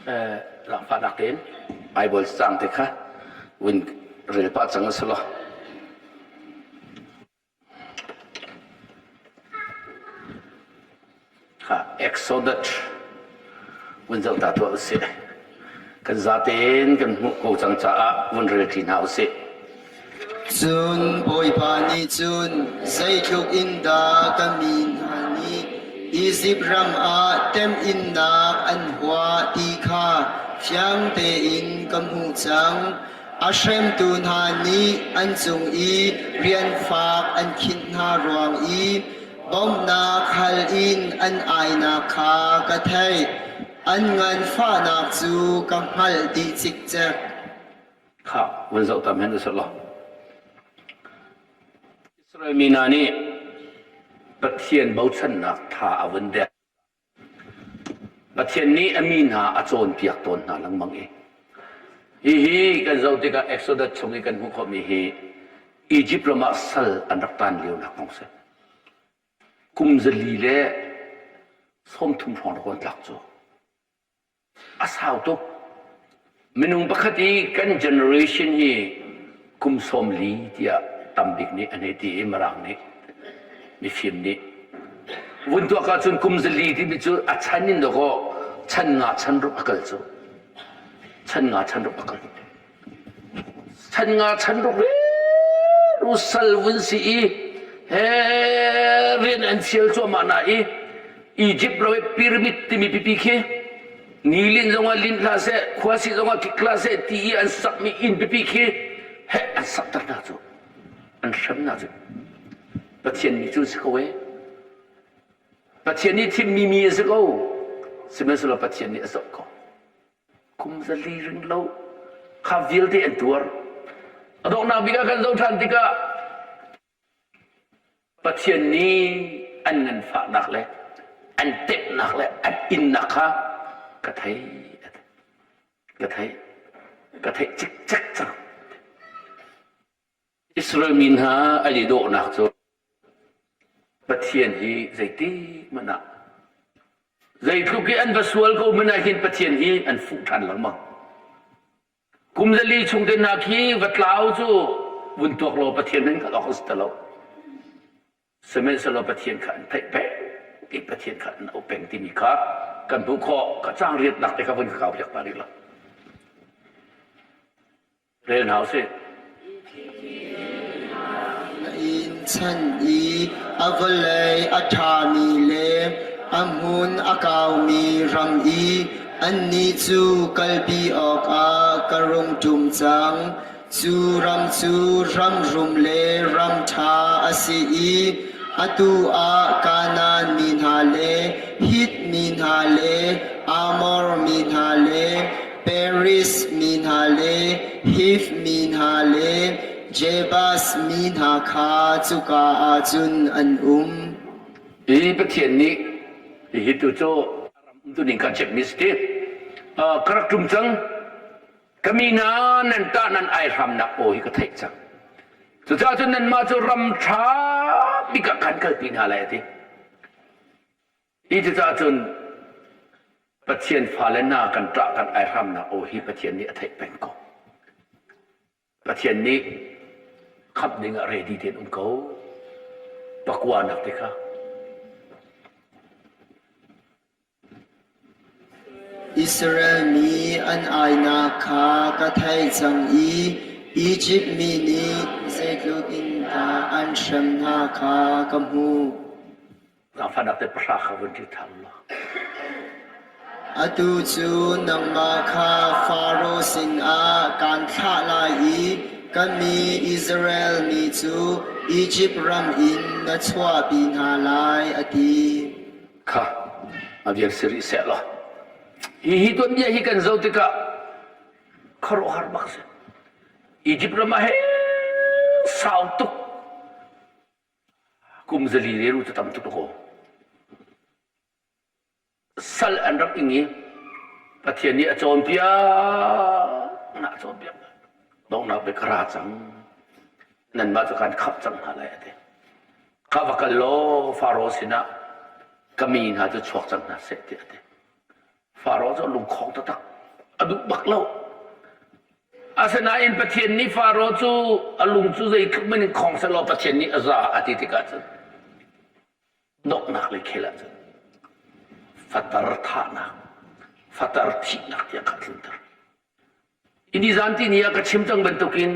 Zaangfahnak tein Bible caang te kha vun rel pah cang a si law. Exodus vun zoh ta tuah usih. Kan zatein kan hmuh ko cang caah vun rel ṭi hna usih. Cun Bawipa nih cun zeitluk in dah ka mi hna nih Izipt ram ah temhinnak an huah ti kha fiang tein ka hmuh cang. A hremtu hna nih an cung i rian fak an khinh hna ruang i bawmhnak hal in an ainak kha ka theih. An nganfahnak cu ka hngalh dih cikcek. Kha vun zoh tam hen usih law. Israel mi hna nih Pathian bochannak tha a vun dek. Pathian nih a mi hna a cawnpiak tawn hna lengmang i hihi kan zoh tikah Exodus chung i kan hmuh khawhmi hi Egypt ram ah sal an rak tan lionak kong si. Kum zali le 30 hrawng rak an tlak cu. A sau tuk. Minung pakhat i kan generation hi kum 40 tiah tambik nih an hei ti i Mirang nih mifim nih vun tuak ahcun kum zali timi cu a chan in dawkaw chan nga chan ruk a kal cu. Chan nga chan ruk a kal. Chan nga chan ruk ru sal vun si i he rian an fial cuahmah na i Egypt ram i pyramid timi pipi khi ni lin zongah lin hlah seh khua si zongah kik hlah seh ti i an sakmi inn pipi khi he an sakter hna cu an hrem hna cu Pathian mi cu si ko e Pathian nih thimmi mi a si ko sihmanhsehlaw Pathian nih a zoh ko Kum zali ring lo kha vialte an tuar. A donghnak bik ah kan zoh ṭhan tikah Pathian nih an nganfahnak le an temhnak le an innak kha ka thei ka theih ka theih cikcek cang. Israel mi hna an i dawhnak cu Pathian hi zeitik hmanh ah zeitluk i an va sual ko hmanh ah hin Pathian hi an fuh ṭhan lengmang. Kum zali chung te hna khi va tlau cu vun tuak law Pathian nan hngalh awk a si ti lo. Sihmanhsehlaw Pathian kha an theih peng i Pathian kha an auh peng timi kha kan hmuh khawh. Ka caang riatnak te kha vun ka kau piak ta rih lo. Rel hna usih. Na inn chan i a vawlei a ṭhami le a hmun a kaumi ram i annih cu kalpi awkah ka rung ṭum cang. Cu ram cu ram rum le ram ṭha a si i atu ah Kanaan mi hna le Hit mi hna le Amor mi hna le Peris mi hna le Hiv mi hna le Jebus mi hna kha cuka ah cun an um. Hi Pathian nih hihi tu cu ram umtuning kha chimhmi si ti. Ka rak ṭum cang. Ka mi hna nan ṭah nan aihramnak aw hi ka theih cang. Cucaah cun nanmah cu ram ṭha bik ah khan kalpi hna lai a ti. Hi cucaah cun Pathian fale hna kan ṭah kan aihramnak aw hi Pathian nih a theih peng ko. Pathian nih khamh ding ah ready tein um ko. Pakuanak te kha. Israel mi an ainak kha ka theih cang i Izipt mi nih zeitluk in dah an hrem hna kha ka hmuh. Zaangfahnak te pahra kha vun ṭi ṭhan law. Atu cu nangmah kha Faro sinah kaan thlah lai i ka mi Israel mi cu Izipt ram in na chuahpi hna lai, a ti. Kha a vial si rih seh law. Hihi tuanbia hi kan zoh tikah khuaruahhar bak si. Izipt ram ah he sau tuk Kum zali reru cu tam tuk dakaw. Sal an rak ing i Pathian nih a cawnpiak na cawnpiak donghnak bik ka ra cang nanmah cu kan khamh cang hna lai a ti kha va kal law Faro sinah ka mi hna cu chuak cang hna seh tiah a ti Faro cu lungkhong taktak. A duh bak lo. Asinain Pathian nih Faro cu a lung cu zeitluk men in khong sehlaw Pathian nih a za a ti tikah cun donghnak lei khel ahcun fater thahnak, fater thihnak tiang kha tlunter. Hi nizan tini ah ka chim cang bantukin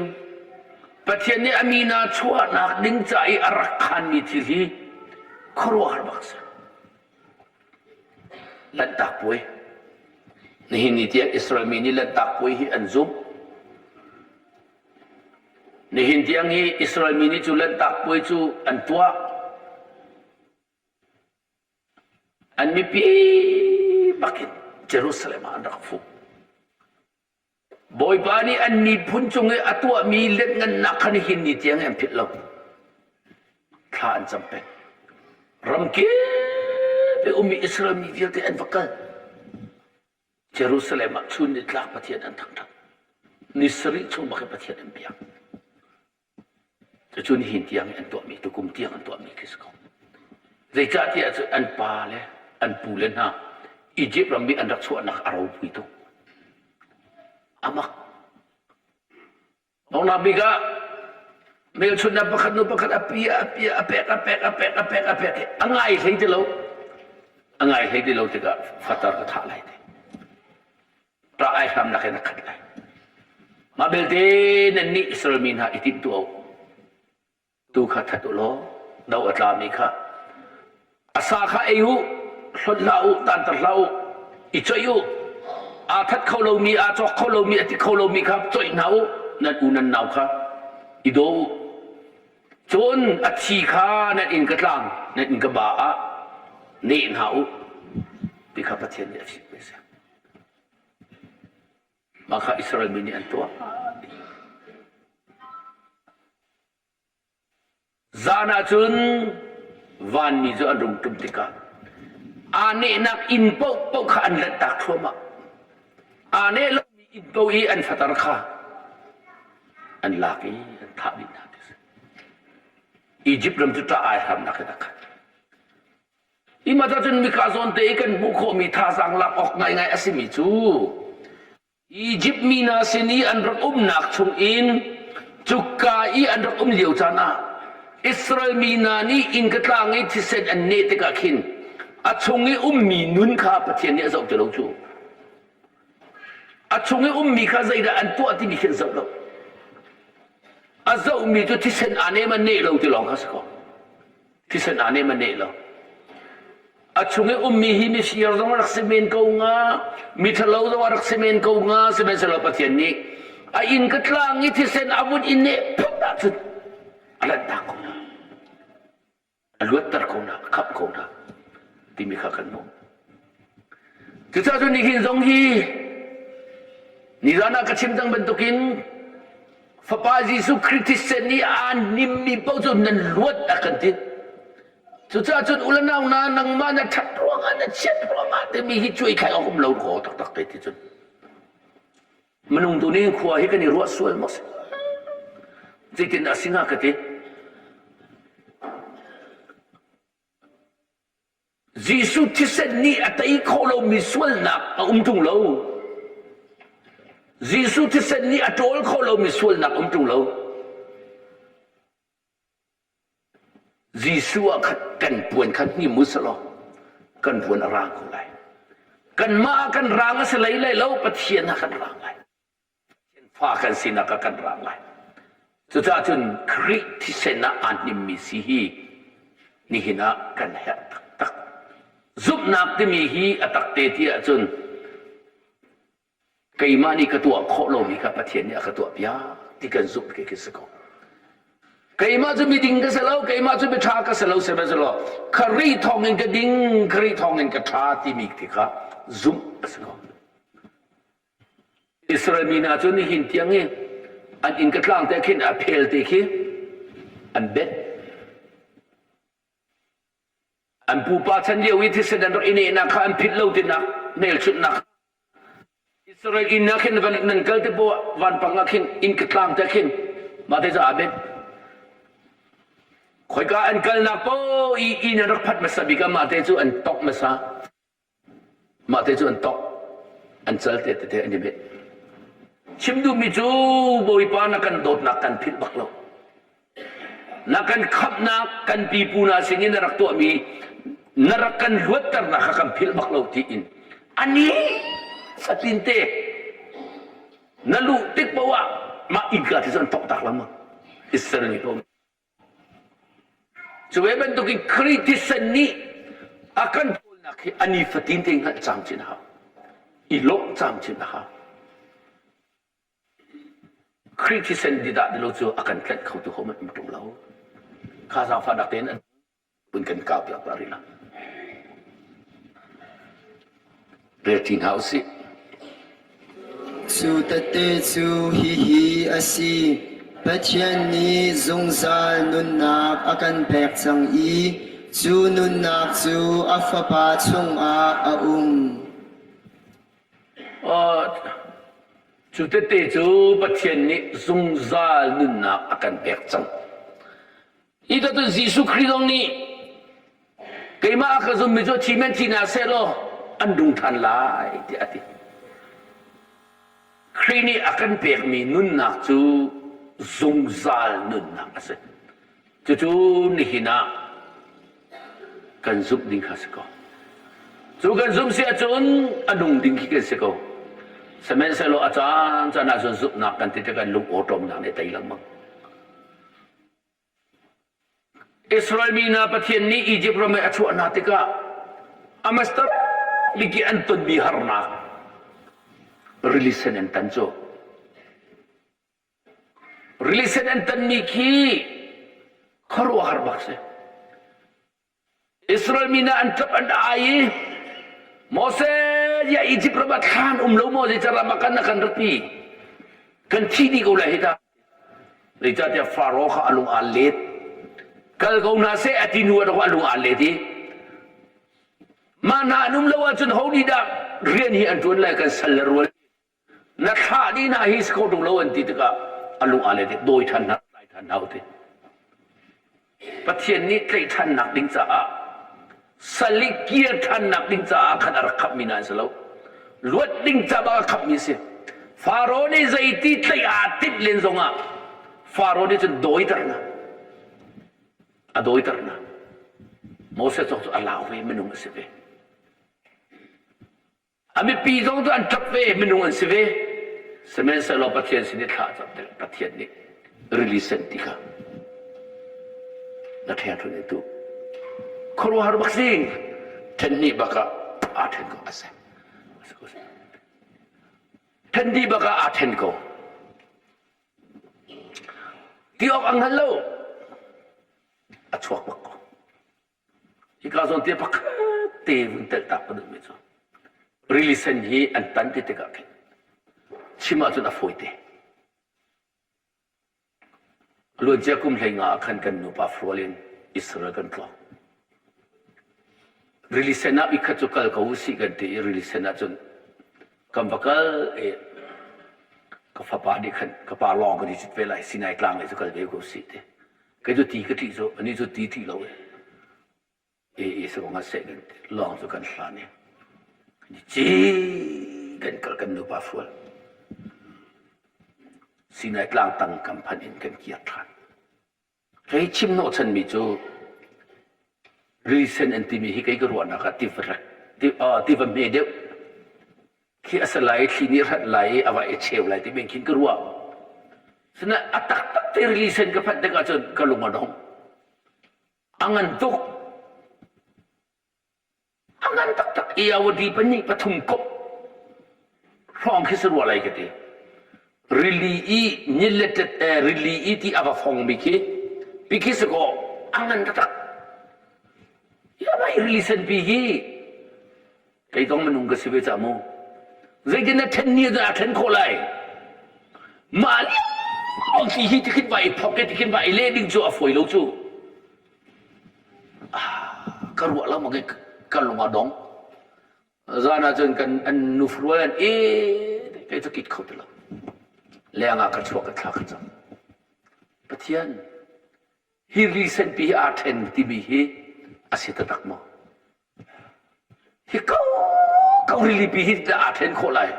Pathian nih a mi hna chuahnak ding ca i a rak khanmi thil hi khuaruahhar bak a si. Lanhtak puai. Nihin ni tiang Israel mi nih Lanhtak puai hi an zumh. Nihin tiang hi Israel mi nih cu Lanhtak puai cu an tuah. An mipi bakin Jerusalem ah an rak fuh. Bawipa nih an miphun cung i a tuahmi lianhngannak kha nihin ni tiang an philh lo. Thla an cam peng. Ramkip i ummi Israel mi vialte an va kal. Jerusalem ah chun nitlak Pathian an thangṭhat. Ni sarih chung bak i Pathian an biak. Cucu nihin tiang i an tuahmi, tukum tiang an tuahmi khi si ko. Zeicahtiah cun an pa le an pu le hna Egypt ram i an rak chuahnak a ropui tuk. Amak. Donghnak bik ah hmelchunhnak pakhat hnu pakhat a pia a pia a pek a pek a pek a pek a pek a ngai hlei ti lo. A ngai hlei ti lo tikah fatar ka thah lai ti. Ṭah ai hramnak in a khat lai. Mah belte nannih Israel mi hna i timh tuah u. Tu kha that u law do a tlami kha a sa kha ei u, hlonh hlah u, tanter hlah u, i coih u. Aa that kho lomi, aa cawk kho lomi, a ti kho lomi kha coih hna u, nan u nan nau kha i daw u. Cun a thi kha nan inn ka tlang, nan inn ka ba ah neh hna u, ti kha Pathian nih a chimh a si. Mah kha Israel mi nih an tuah. Zan ah cun vanmi cu an rung ṭum tikah aa nehnak inn paohpaoh kha an lanhtak thluahmah. Aa neh lomi inn paoh i an fater kha an lak i an thah dih hna ti a si. Izipt ram cu ṭah ai hramnak in a khat. Hi mah cun mika zawn te i kan hmuh khawhmi thazaang lak awk ngaingai a simi cu Izipt mi hna sin i an rak umnak chungin cuka i an rak um lio caan ah Israel mi hna nih inn ka tlang i thisen an neh tikah khin a chung i ummi nun kha Pathian nih a zoh ti lo cu. A chung i ummi kha zeidah an tuah timi khi an zoh lo. A zohmi cu thisen aa nem an neh lo ti lawng kha si ko. Thisen aa nem a neh lo. A chung i ummi hi mifir zong a rak si men ko hnga, miṭhalo zong a rak si men ko hnga, sihmanhsehlaw Pathian nih a inn ka tlang i thisen a vun i neh phut ahcun a lanhtak ko hna. A luatter ko hna, a khamh ko hna timi kha kan hmuh. Cucaah cun nihin zong hi nizan ah ka chim cang bantukin Fapa Jesuh Khrih thisen nih aa nimmi paoh cu nan luat a kan ti. Cucaah cun u le nau hna nangmah na ṭhat ruangah na chiat ruangah timi hi cuai khai awk um lo kaw taktak te ti cun. Minung tu nih khua hi kan i ruah sual maw si? Zeitin dah si hnga ka ti. Jesuh thisen nih a tei khawh lomi sualnak a um ṭung lo. Jesuh thisen nih a ṭawl khawh lomi sualnak a um ṭung lo. Jesuh ah khat kan puan kha hnim u selaw kan puan a rang ko lai. Kanmah ah kan rang a si lei lai lo, Pathian ah kan rang lai. Fa kan sinak ah kan rang lai. Cucaah cun Khrih thisen ah aa hnimmi si hi nihin ah kan herh taktak. Zumhnak timi hi a takte ti ahcun keimah nih ka tuah khawh lomi kha Pathian nih a ka tuah piak ti kan zumh khi khi si ko. Keimah cu miding ka si lo, keimah cu miṭha ka si lo, sihmanhsehlaw Khrih thawngin ka ding, Khrih thawngin ka ṭha timi ti kha zumh a si ko. Israel mi hna cu nihin tiang i an inn ka tlang te khin a phel te khi an bet. An pupa chan lio i thisen an rak i nehnak kha an philh lo tinak hmelchunhnak Israel inn ah khin van nan kal te poah vanpang ah khin inn ka tlang te khin mah te cu aa bet. Khoika an kalnak poh i inn an rak phat hmasa bik ah mah te cu an tongh hmasa. Mah te cu an tongh. An cal te tete an i met. Chim duhmi cu Bawipa na kan dawtnak kan philh bak lo. Na kan khamhnak kan pipu hna sinin na rak tuahmi na rak kan luatternak kha kan philh bak lo tiin ani fatin te na luh tik paoh ah mah innka te cu an tongh tak lengmang. Israel mi paoh Cu ve bantukin Khrih thisen nih a kan ṭhawlnak hi a nifatin te hngalh camcin a hau. I lawmh camcin a hau. Khrih thisen di dah ti lo cu a kan tlanh khotu hohmanh um ṭung lo. Kha zaangfahnak tein an vun kan kau piak pah rih la. Rel ṭi hna usih. Cu tette cu hihi a si: Pathian nih zungzal nunnak a kan pek cang i cu nunnak cu a Fapa chungah a um. Cu tette cu Pathian nih zungzal nunnak a kan pek cang. Hi cun Jesuh Khrih zong nih keimah a ka zummi cu thi men thi hna sehlaw an nung ṭhan lai tiah a ti. Khrih nih a kan pekmi nunnak cu zungzal nunnak a si. Cucu nihin ah kan zumh ding kha si ko. Cu kan zumh si ahcun a nung ding khi kan si ko. Sihmanhsehlaw a caan caan ahcun zumhnak kan ti tikah lung awṭawmnak nih a tei lengmang. Israel mi hna Pathian nih Izipt ram i a chuah hna tikah a master bik i an tonmi harnak rili sen an tan cu. Rili sen an tanmi khi khuaruahhar bak si. Israel mi hna an ṭap an ai i Moses ya Izipt ram ah thlan um lo maw zeica ram ah kan na kan ratpi kan thi dih ko lai hi ta zeicahtiah Faro kha a lung aa let kal ko hna seh a ti hnu ah a lung aa let i mah hna an um lo ahcun ho nih dah rian hi an ṭuan lai kan sal le rual Na thlah dih hna hi si kho ṭung lo an ti tikah a lung aa let i dawi ṭhan hna, tlai ṭhan hna u ti. Pathian nih tlaih ṭhannak ding caah sal i kir ṭhannak ding caah khan a rak khamhmi hna an si lo. Luat ding ca bak a khamhmi a si. Faro nih zeiti tlaih aa timh len zongah Faro nih cun dawiter hna. A dawiter hna. Moses zong cu a lau ve, minung a si ve. A mipi zong cu an ṭap ve, minung an si ve. Sihmanhsehlaw Pathian sin i thla a cam tikah Pathian nih rili sen ti kha na ṭhengṭhunh in tu. Khuaruahhar bak si. Ṭhen hnih bak ah aa ṭhen ko a si. Ṭhen dih bak ah aa ṭhen ko. Ti awk a hngal lo. A chuak bak ko. Hika zawn te pakhat te vun telh tak ka duhmi cu rili sen hi an tan ti tikah khin chim ahcun a fawi te. Luancia kum hlei nga ah khan kan nupa fual in Israel kan tlawng. Rili sen ah ikhat cu kal ko usih kan ti i rili sen ah cun kan va kal i ka fapa nih khan ka pa lawng kan i cit ve lai Sinai tlang lei cu kal ve ko usih ti. Kei cu ti ka ṭih cu anih cu ti ṭih lo e e sa kong ah seh kan lawng cu kan hlan i ci kan kal kan nupa fual Sinai tlang tang kan phanh in kan kir ṭhan. Kei chim hnawhchanmi cu risen an timi hi kei ka ruahnak ah tiva tiva hme deuh khi a si lai thli nih hranh lai i a va i cheu lai ti men khin ka ruah. Sinain a taktak te rili sen ka phanh tikah cun ka lung a dong. A ngan tuk. A ngan taktak. Eawadi pahnih pathum kop hrawng khi si rua lai ka ti. Rili i niletet eh, rili i ti a va fongmi khi pi khi si kaw a ngan taktak. Ya mai rili sen pi hi Kei zong minung ka si ve cah mu. Zeitin na ṭhen ni ah a ṭhen khawh lai? Mah lio ti hi tikhin va i phok i tikhin va i leh ding cu a fawi lo cu. Ah, ka ruah lo mang i ka lung a dong. Zan ah cun kan an nufrual an e kei cu kit kho ti lo. Leng ah ka chuak ka thla ka cam. Pathian, hi risenpi hi aa ṭhen timi hi a si taktak maw? Hi ko ko. Khuang rilipi hi aa ṭhen khawh lai?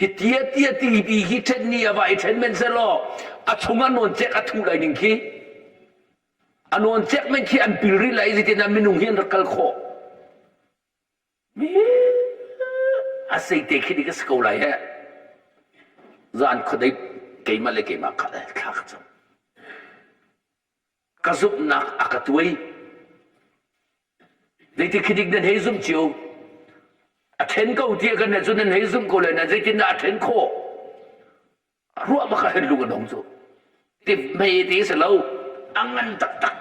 Hi tia tia tilipi hi ṭhen ni a va i ṭhen men selaw a chung ah nawncek a thuh lai ning khi a nawncek men khi an pil rih lai zeitin ah minung hi an rak kal khawh. A seite khi dik a si ko lai he. Zan khuadei keimah le keimah kha thla ka cam. Ka zumhnak a ka tuai. Zeitik khi dik nan hei zumh cio. A ṭhen ko tiah kan cun nan hei zumh ko lai na zeitindah a ṭhen khawh? Ruah bak ah hin lung a dong cu. Ti hmei ti si lo. A ngan taktak.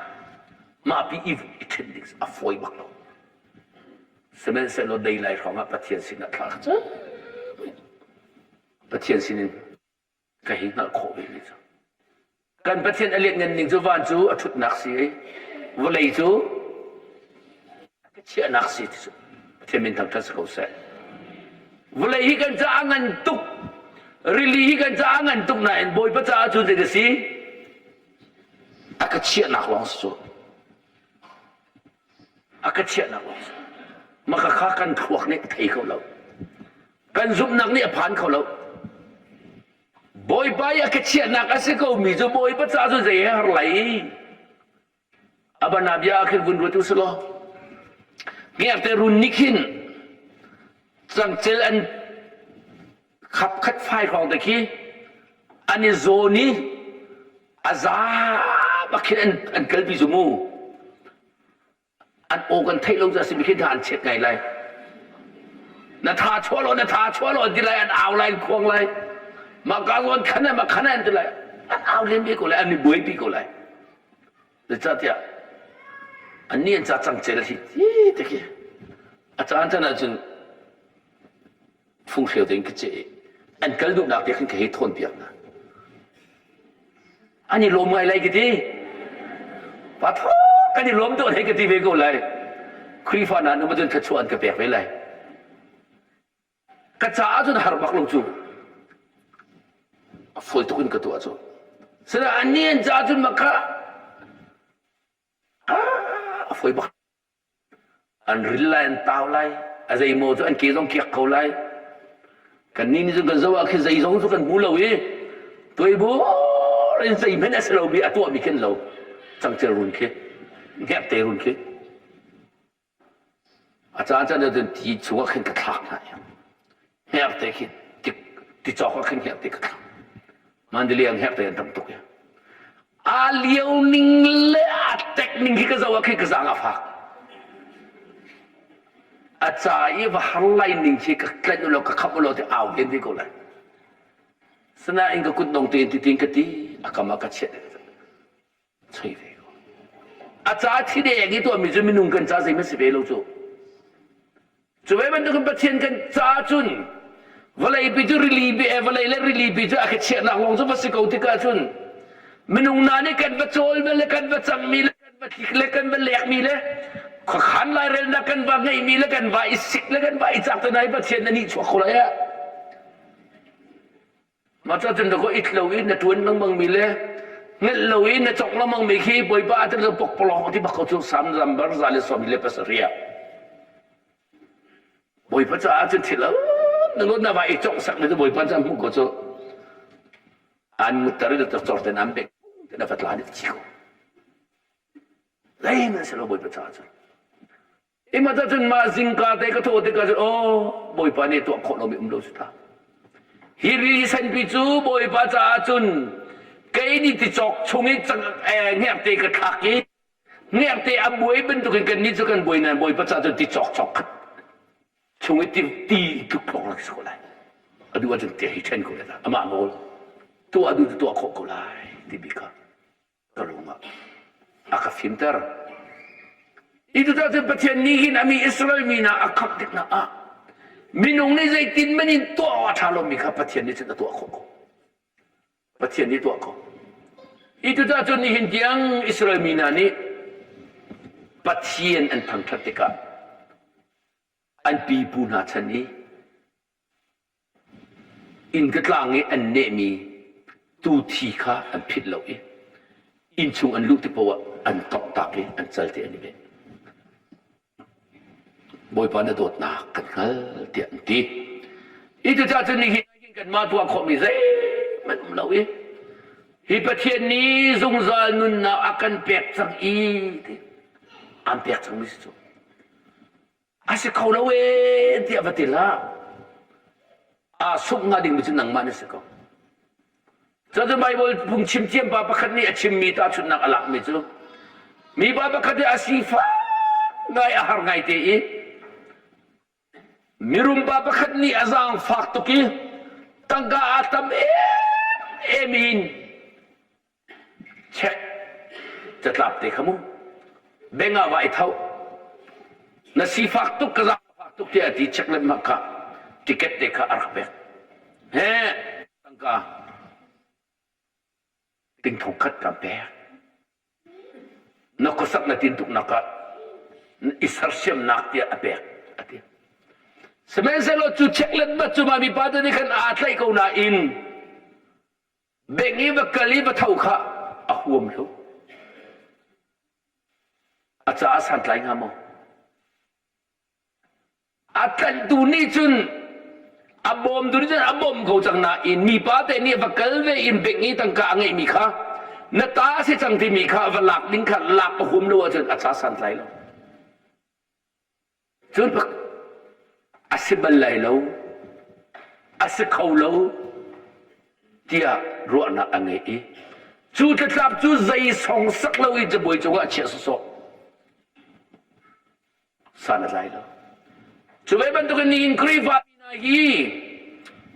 Mah pi i i ṭhen ding a fawi bak lo. Sihmanhsehlaw dei lai hrawng ah Pathian sinah thla ka cam. Pathian sinin ka hi hngalh khawh ve mi cu. Kan Pathian a lianngan ning cu van cu a ṭhutnak si i vawlei cu a ka chiahnak si ti cu Pathian min thangṭhat si ko seh. Vawlei hi kan caah ngan tuk, rili hi kan caah ngan tuk nain Bawipa caah cun zei a si? A ka chiahnak lawng si cu. A ka chiahnak lawng si. Maka kha kan thluak nih a thei kho lo. Kan zumhnak nih a phan kho lo. Bawipa i a ka chiahnak a si ko mi cu Bawipa ca cu zei he har lai? Abana bia ah khin vun ruat u sih law ngerte run nih khin cangcel an khap khat fai hrawng te khi an i zawn i a za bak khin an, an kalpi cu mu. An aw kan theih lo cu a simi khi hna an chiat ngai lai. Na tha chuah law na tha chuah law an ti lai an au lai an khuang lai. Mah ka zawn khan mah khan an ti lai. An au len ve ko lai an i buaipi ko lai. Zeicahtiah annih an ca cangcel hi ti te khi a caan caan ahcun funghreu tein ka ceh i an kal duhnak te khin ka hei thawn piak hna. An i lawm ngai lai ka ti. Pa tho kan i lawm deuh hei ka ti ve ko lai. Khrihfa hna nu cun thluachuah an ka pek ve lai. Ka caah cun har bak lo cu. A fawi tuk in ka tuah cu. Sina annih an caah cun maka a fawi bak. An ril lai, an tau lai, a zeimaw cu an ke zong kiak ko lai. Kannih nih cun kan zoh ah khin zeizong cu kan hmu lo i tuaibur in zeihmanh a si lomi a tuahmi khin lo. Cangcel run khi, hngerhte run khi. A caan caan ah cun ti chungah khin ka thlak hna i hngerhte khi ti cawk ah khin hngerhte ka thlak. Mandalay ah hngerhte an tam tuk i. A lio ning le a tek ning khi ka zoh ah khi ka zaang a fak. A ca i va har lai ning khi ka tlaih u law ka khap u law ti au len ve ko lai. Sinain ka kut dong tein titin ka ti a kam ah ka chiah choi ve ko. A ca thi deng i tuahmi cu minung kan ca zeihmanh si ve lo cu. Cu ve bantukin Pathian kan ca cun vawleipi cu rili pi eh vawlei le rili pi cu a ka chiahnak lawng cu va si ko tikah cun minung hna nih kan va cawl le kan va cangmi le kan va tlik le kan va lekmi le khuakhan lairelnak kan va ngeihmi le kan va i sik le kan va i cak te nai Pathian na nih chuak ko lai ah Mah cu cun dakaw it lo i na ṭuan lengmang mi le hngelh lo i na cawk lengmang mi khi Bawipa ah tel pokpalawng ti bak ko cu Sam zambar za le sawm le pasarih ah Bawipa caah cun thil na lot na va i cawk sak mi cu Bawipa caan hmuh ko cu an mutter i na cawr ten an bek na va tla ni thi ko zeihmanh si lo Bawipa caah cun Ima cun mah zingka te ka thawh tikah cun aw Bawipa nih tuah khawh lomi um lo si ta. Hi rili senpi cu Bawipa caah cun kei nih ticawk chung i hngerhte ka thlak i hngerhte a buai bantukin kannih cu kan buai nain Bawipa caah cun ticawk cawk khat chung i ti ti tluk tlok rak si ko lai. A duh ahcun ti hi ṭhen ko lai amah nawl tuah duh cu tuah khawh ko lai timi kha ka lung ah a ka fimter. Hi cucun Pathian nih hin a mi Israel mi hna a khamh tik hna ah minung nih zeitin man in tuah awk a ṭha lomi kha Pathian nih cun a tuah khawh ko. Pathian nih tuah ko. Hi cucun nihin tiang Israel mi hna nih Pathian an thangṭhat tikah an pipu hna chan i Inn ka tlang i an nehmi tuthi kha an phit lo i innchung an luh tik paoh ah an tonghtak i an cal te an i beh. Bawipa na dawtnak kan hngal tiah an ti. Hi cucaah cun nihin hin kanmah tuah khawhmi zeihmanh um lo i hi Pathian nih zungzal nunnak a kan pek cang i ti aan pek cangmi si cu. A si kho lo ee tiah va ti hlah. Aa sungh hnga dingmi cu nangmah na si ko. Cun Baibal phungchim thiam pa pakhat nih a chimmi tahchunhnak a lakmi cu mipa pakhat hi a sifak ngai a har ngai te i mirum pa pakhat nih a zaangfak tuk i tangka aa tam em em in check catlap te kha mu beng ah va i tho na sifak tuk ka zaangfak tuk tiah a ti check lengmang kha ticket te kha a rak pek he tangka ting thong khat kan pek na khuasak na tin tuknak ah i sersiamnak tiah a pek a ti sihmanhsehlaw cu check let bat cu ma mipa te nih khan aa tlaih ko nain Beng i va kal i va tho kha a huam lo. A caah santlai hnga maw? A tlanhtu nih cun a bawmtu nih cun a bawmh ko cang nain mipa te nih va kal ve in beng i tangka a ngeihmi kha na ta a si cang timi kha va lak ding kha lak a huam lo ahcun a ca santlai lo. Cun a si bal lai lo, a si kho lo tiah ruahnak a ngei i cu tlatlap cu zei song sak lo i cabuai cungah a chiah sawsawh. San a tlai lo. Cu ve bantukin nihin Khrihfa hna hi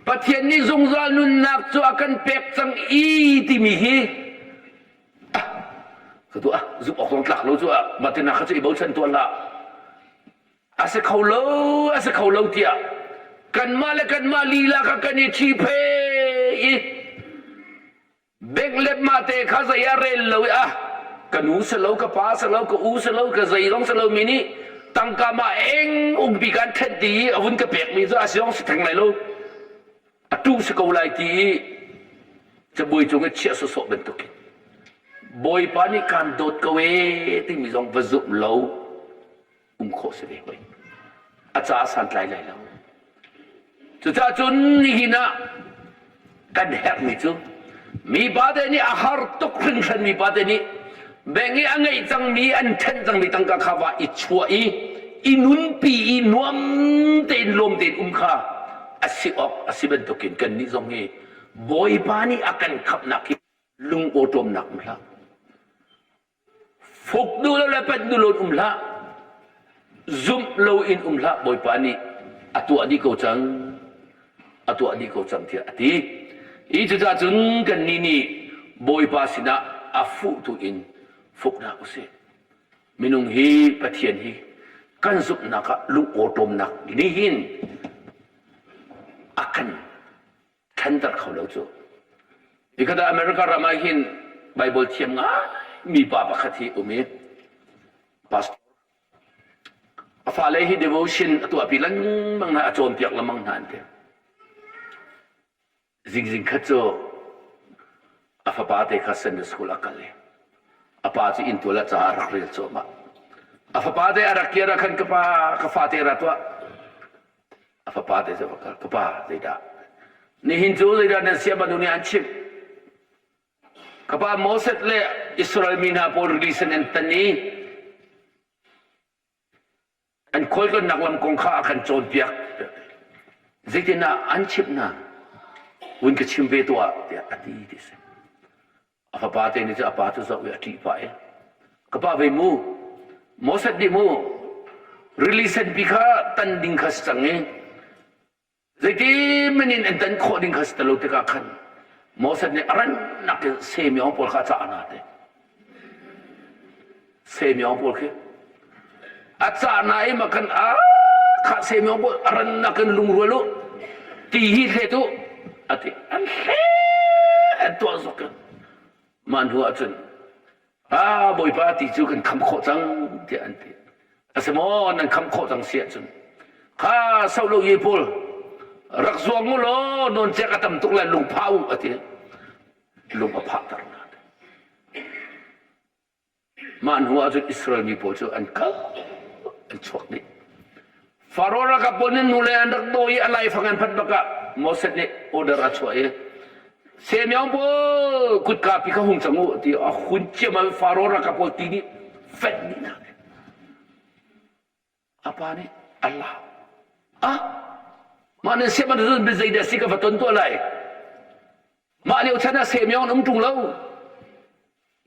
Pathian nih zungzal nunnak cu a kan pek cang i timi hi ah ka tuah zumh awk zong tlak lo cu ah mah kha cu i bochan tuah hlah a si kho lo a si kho lo tiah kanmah le kanmah lila kha kan i ṭhi phe i bank le mah te kha zei ah rel lo i ah ka nu si lo ka pa si lo ka u si lo ka zei zong si lo mi nih tangka mah eng umpi kan ṭhen ti i a vun ka pek mi cu a si zong si theng lai lo a tu si ko lai ti i cabuai cung i chiah sawsawh bantukin Bawipa nih kaan dawt ko ee timi zong va zumh lo um khawh si ve hoi. A caah santlai lai lo. Cucaah cun nihin ah kan herhmi cu mipa te nih a har tuk hringhran mipa te nih beng i a ngeih cangmi an ṭhen cangmi tangka kha va i chuah i i nunpi i nuam tein lawm tein um kha a si awk a si bantukin kannih zong hi Bawipa nih a kan khamhnak hi lung awṭawmnak um hlah. Fuk duh lo le panh duh lo in um hlah. Zumh lo in um hlah Bawipa nih a tuah dih ko cang. A tuah dih ko cang tiah a ti. Hi cucaah cun kannih nih Bawipa sinah a fuh tu in fuk hna usih. Minung hi Pathian hi kan zumhnak ah lung awṭawmnak nih hin a kan ṭhanter kho lo cu. Nikhat ah America ram ah hin Bible thiam ngai mi pa pakhat hi um i pastor a fale hi devotion a tuahpi lengmang hna a cawnpiak lengmang hna an ti. Zingzing khat cu a fapa te kha Sunday school a kal i a pa cu inntual ah ca a rak rel cuahmah. A fapa te a rak kir ah khan ka pa ka fate ra tuah. A fapa te cu va kal ka pa zeidah nihin cu zeidah nan siama nu nih an chimh. Ka pa Moses le Israel mi hna pawl rili sen an tan i An khualtlawnnak lam kong kha a kan cawnpiak. Zeitindah an chimh hna? Vun ka chim ve tuah tiah a ti ti si. A fapa te nih cun a pa cu zoh i a ṭih pah i ka pa ve mu Moses nih mu rili senpi kha tan ding kha si cang i Zeitin in an tan khawh ding kha si ti lo tikah khan Moses nih a rannak in semiong pawl kha a cah hna te. Semiong pawl khi a cah hna i mah khan a kha semiong pawl a rannak in lungrual u ti hi hlet u a ti an hle an tuah zok in mah hnu ah cun Ah Bawipa ti cu kan kham khawh cang tiah an ti. A si maw nan kham khawh cang si ahcun kha solo ye pawl rak zuang u law nawn cek a tam tuk le lung phah u a ti. Lung a phahter hna. Mah hnu ah cun Israel mi pawl cu an kal an chuak dih. Faro ralkap pawl nih nule an rak dawi i a laifang an phanh bak ah Moses nih order a chuah i Semiong pawl kutka pi kha hung cang u ti a hun ciam Faro ralkap pawl ti nih fenh dih hna. A pa nih Allah ah mah nan siam an zeidah si ka va ton tuah lai. Mah lio chan ah semiong an um ṭung lo.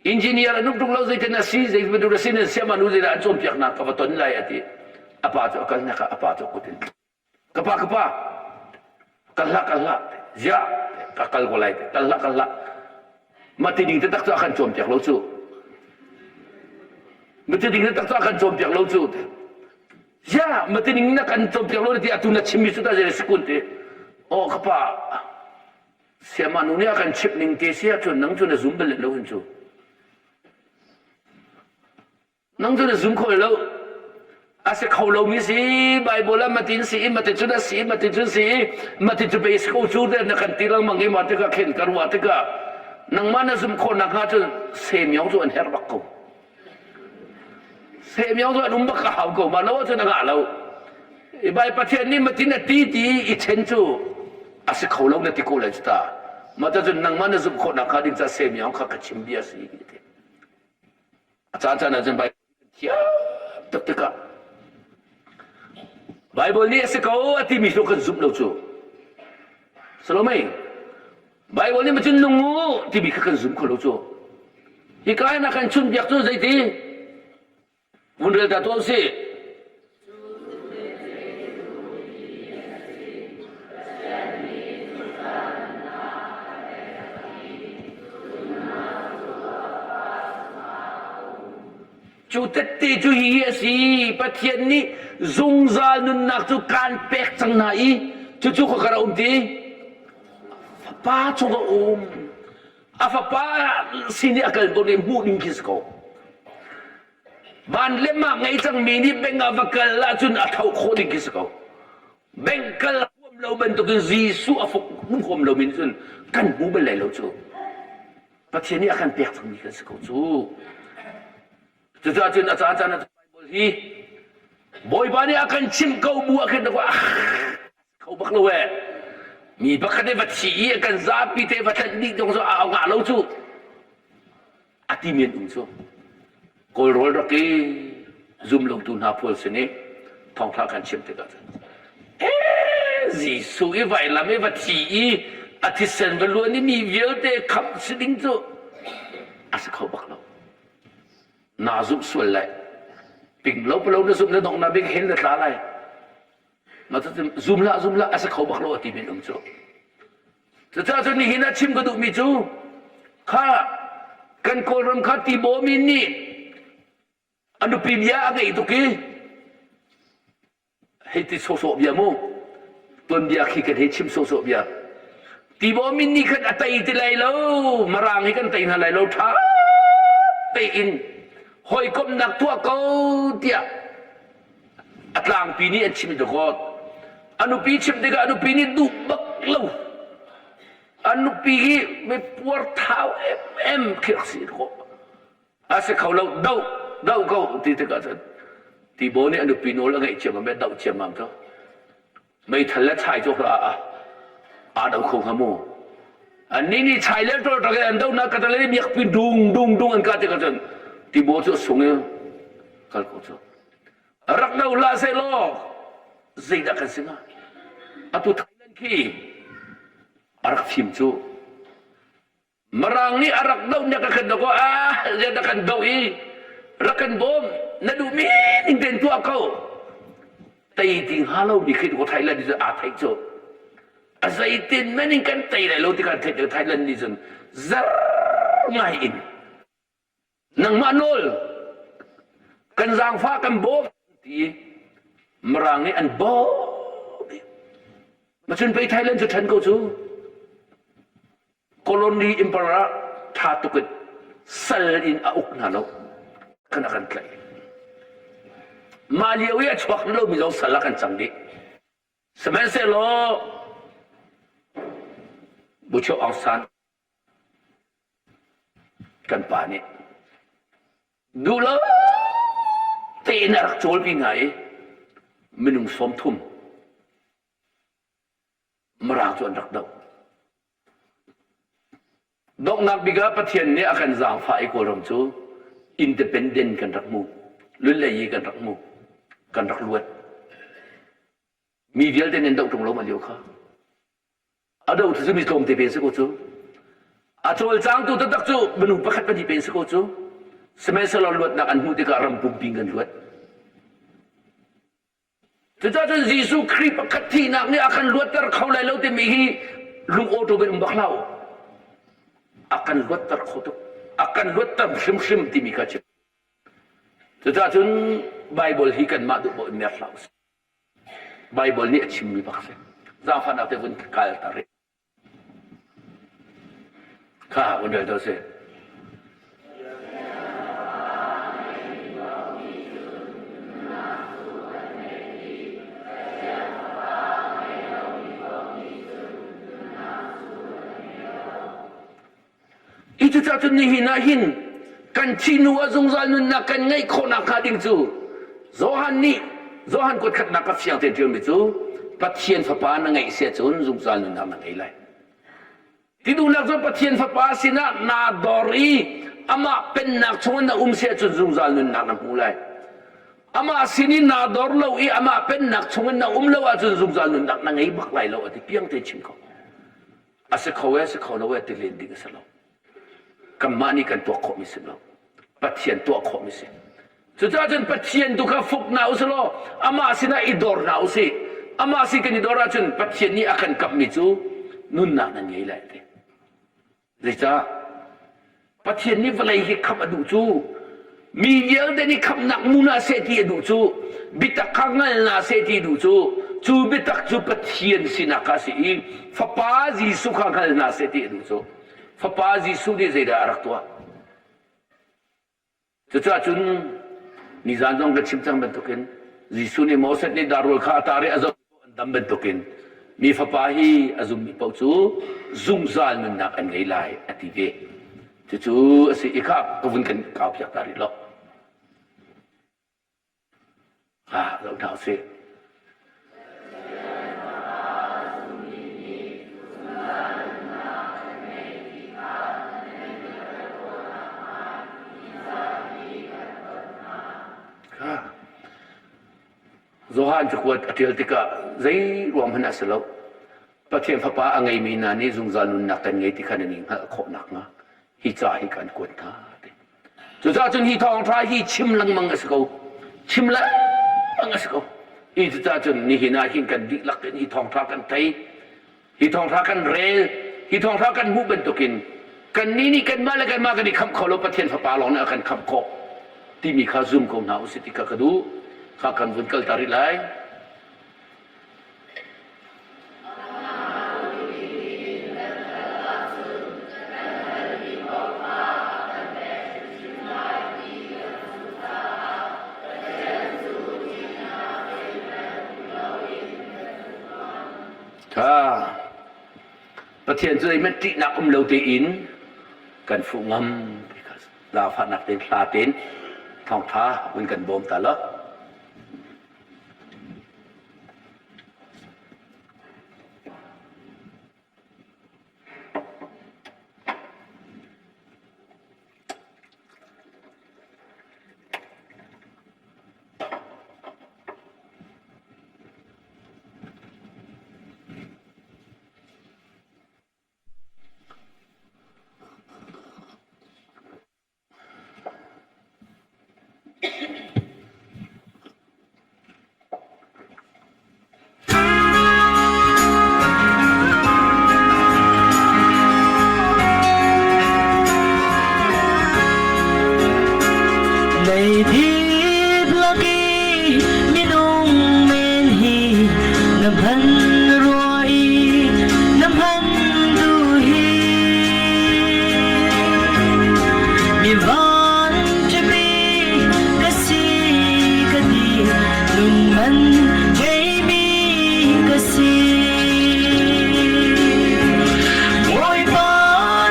Engineer an um ṭung lo zeitin a si zei bantuk a si nan siam anu zeidah an cawnpiaknak ka va ton lai a ti. A pa cu a kalnak ah a pa cu a kut in ka pa ka pa kal hlah kal hlah ziah ka kal ko lai kal hlah kal hlah mah ti ding taktak cu a kan cawnpiak lo cu mah ti ding taktak cu a kan cawnpiak lo cu ziah mah ti ning na kan cawnpiak lo ti atu na chimmi cu ta zei si kun ti oh ka pa Siamah nu nih a kan chimh ning te si ahcun nang cu na zum bal lo hin cu. Nang cu na zum kho lo. A si kho lomi si Bible ah matin si i matin cun a si i matin cun si i matin cu pe si ko cu te na kan ti lengmang i mah tikah khin ka ruah tikah nangmah na zum khawh nakhnga cun semiong cu an herh bak ko. Semiong cu an um bak a hau ko ma lo ahcun a ngah lo. I bai Pathian nih matin a ti ti i chen cu a si kho lo na ti ko lai cu ta. Mah cun nangmah na zumh khawh nakhnga ding ca semiong kha ka chim bia si ti. A caan caan ahcun Bible thiam tuk tikah Bible nih a si ko a timi cu kan zumh lo cu. Salomei Bible nih macun nung u timi kha kan zum kho lo cu. Hika in a kan chunpiak cu zeiti? Vun rel ta tuah usih. Cu tette cu hihi a si, Pathian nih zungzal nunnak cu kaan pek cang hna i cucu khua a um ti? Fapa chung a um. A fapa sin i a kal tawn i hmuh ding khi si ko. Van le mah ngei cangmi nih beng ah va kal ahcun a tho khawh ding khi si ko. Beng kal huam lo bantukin Jesuh a fuk huam lomi nih cun kan hmu bal lai lo cu. Pathian nih a kan pek cangmi kan si ko cu. Cucaah cun a caan caan ah Bible hi Bawipa nih a kan chimh ko bu ah khin ah kho bak lo eh. Mi pakhat nih va thi i a kan zapi te va tlanh dih dong cu a ngah lo cu. A ti men um cu. Kawlrawl rak i zum lotu hna pawl sin i thawngtha kan chim tikah cun Jesuh i vailam i va thi i a thisen va luan i mi vialte khamh si ding cu a si kho bak lo. Naa zumh sual lai. Ping lo palo na zumh na dong na bing hel na tla lai. Mah cu zum hlah zum hlah a si kho bak lo a ti men um cu. Cucaah cun nihin ah chim ka duhmi cu kha kan Kawlram kha Tibaw min nih a nupi bia a ngeih tuk i hei ti sawhsawh bia mu tuanbia khi kan hei chim sawhsawh bia Tibaw min nih khan a tei ti lai lo Mirang hi kan tei hna lai lo ṭha tein hawikomhnak tuah ko tiah a tlangpi nih an chim dawkawt a nupi chim tikah a nupi nih duh bak lo a nupi hi mi puar thau em em khi rak si ko a si kho lo do do ko ti tikah cun Tibaw nih a nupi nawl a ngeih ciammam le doh ciammam cu meithal le chai cu a aa do kho hnga mu annih nih chai le ṭol ṭak an donak ka tale miakpi dung dung dung an kah tikah cun Tibaw cu a sung i kal ko cu rak do hlah seh law zeidah kan si hnga atu Thailand khi a rak fim cu Mirang nih a rak doh nek a kan doh ah ziah na kan doh i rak kan bawm na duhmi ning tein tuah ko tei ti hnga lo mi khi ko Thailand nih cun aa theih cu a zeitin men in kan tei lai lo ti kan theih Thailand nih cun zer ngai in nangmah nawl kan zaangfah kan bawm ti Mirang nih an bawm macun pei Thailand cu ṭhen ko cu Colony emperor ṭha tuk in sal in a uk hna lo kan a kan tlaih. Mah lio i a chuak lomi zong sal ah kan cang dih. Sihmanhsehlaw Bucho Aung San kan pa nih duh lo tein a rak cawlpi hna i. Minung 30 Mirang cu an rak doh. Donghnak bik ah Pathian nih a kan zaangfah i Kawlram cu independent kan rak hmu. Lunlei i kan rak hmu. Kan rak luat. Mi vialte nan doh ṭung lo ma lio kha. A do cu mi tlawmte pe si ko cu. A cawlcangtu taktak cu minung pakhat pahnih pe si ko cu. Sihmanhsehlaw luatnak an hmuh tikah ram pumpi kan luat. Cucaah cun Jesuh Khrih pakhat thihnak nih a kan luatter kho lai lo timi hi lung awṭawm in um bak hlah u. A kan luatter kho tuk. A kan luatter hrimhrim timi kha chim. Cucaah cun Baibal hi kanmah duh paoh in mer hlah usih. Baibal nih a chimmi bak a si. Zaangfahnak te vun kal ta rih. Kha vun rel to si. Hi cucaah cun nihin ah hin kan thih hnu ah zungzal nunnak kan ngeih khawh nakhnga ding cu Johan nih Johan kuat khatnak a fiang tein ṭialmi cu Pathian Fapa na ngeih si ahcun zungzal nunnak na ngei lai. Ti duhnak cu Pathian Fapa sinah naa dor i amah pennak chungah na um si ahcun zungzal nunnak na hmu lai. Amah sin i naa dor lo i amah pennak chungin na um lo ahcun zungzal nunnak na ngei bak lai lo a ti piang tein chim ko. A si kho e, si kho lo e ti len ding a si lo. Kanmah nih kan tuah khawhmi si lo. Pathian tuah khawhmi si. Cucaah cun Pathian tu kha fuk hna usih law amah sinah i dor hna usih. Amah sin kan i dor ahcun Pathian nih a kan kamhmi cu nunnak nan ngei lai ti. Zeicah? Pathian nih vawlei hi khamh a duh cu mi vialte nih khamhnak hmu hna seh ti a duh cu biatak kha hngal hna seh ti duh cu cu biatak cu Pathian sinak kha a si i Fapa Jesuh kha hngal hna seh ti a duh cu Fapa Jesuh nih zeidah a rak tuah? Cucaah cun nizan zong ka chim cang bantukin Jesuh nih Moses nih darrul kha a tar i a zoh an dam bantukin mi fapa hi a zummi paoh cu zungzal nunnak an ngei lai a ti ve. Cucu a si i kha ka vun kan kau piak ta rih lo. Ah, zoh hna usih. Johan cakuat a ṭial tikah zei ruang hmanh a si lo. Pathian Fapa a ngeimi hna nih zungzal nunnak kan ngei ti kha nan i hngalh khawh nakhnga hi ca hi kan kuat hna. Cucaah cun hi thawngṭha hi chim lengmang a si ko. Chim lengmang a si ko. Hi cucaah cun nihin ah hin kan dihlak in hi thawngṭha kan thei, hi thawngṭha kan rel, hi thawngṭha kan hmuh bantukin kannih nih kanmah le kanmah kan i khamh kho lo Pathian Fapa lawng nih a kan khamh khawh timi kha zum ko hna usih ti kha ka duh. Kha kan vun kal ta rih lai. Pathian cu zeihmanh ṭihnak um lo tein kan fuh ngam ti kha zaangfahnak tein hla tein thawngṭha vun kan bawm ta lo. Leidip lak i minung men hi na hman rua i na hman duh hi Mi vanṭhami ka si ka ti nun man ngeimi ka si. Bawipa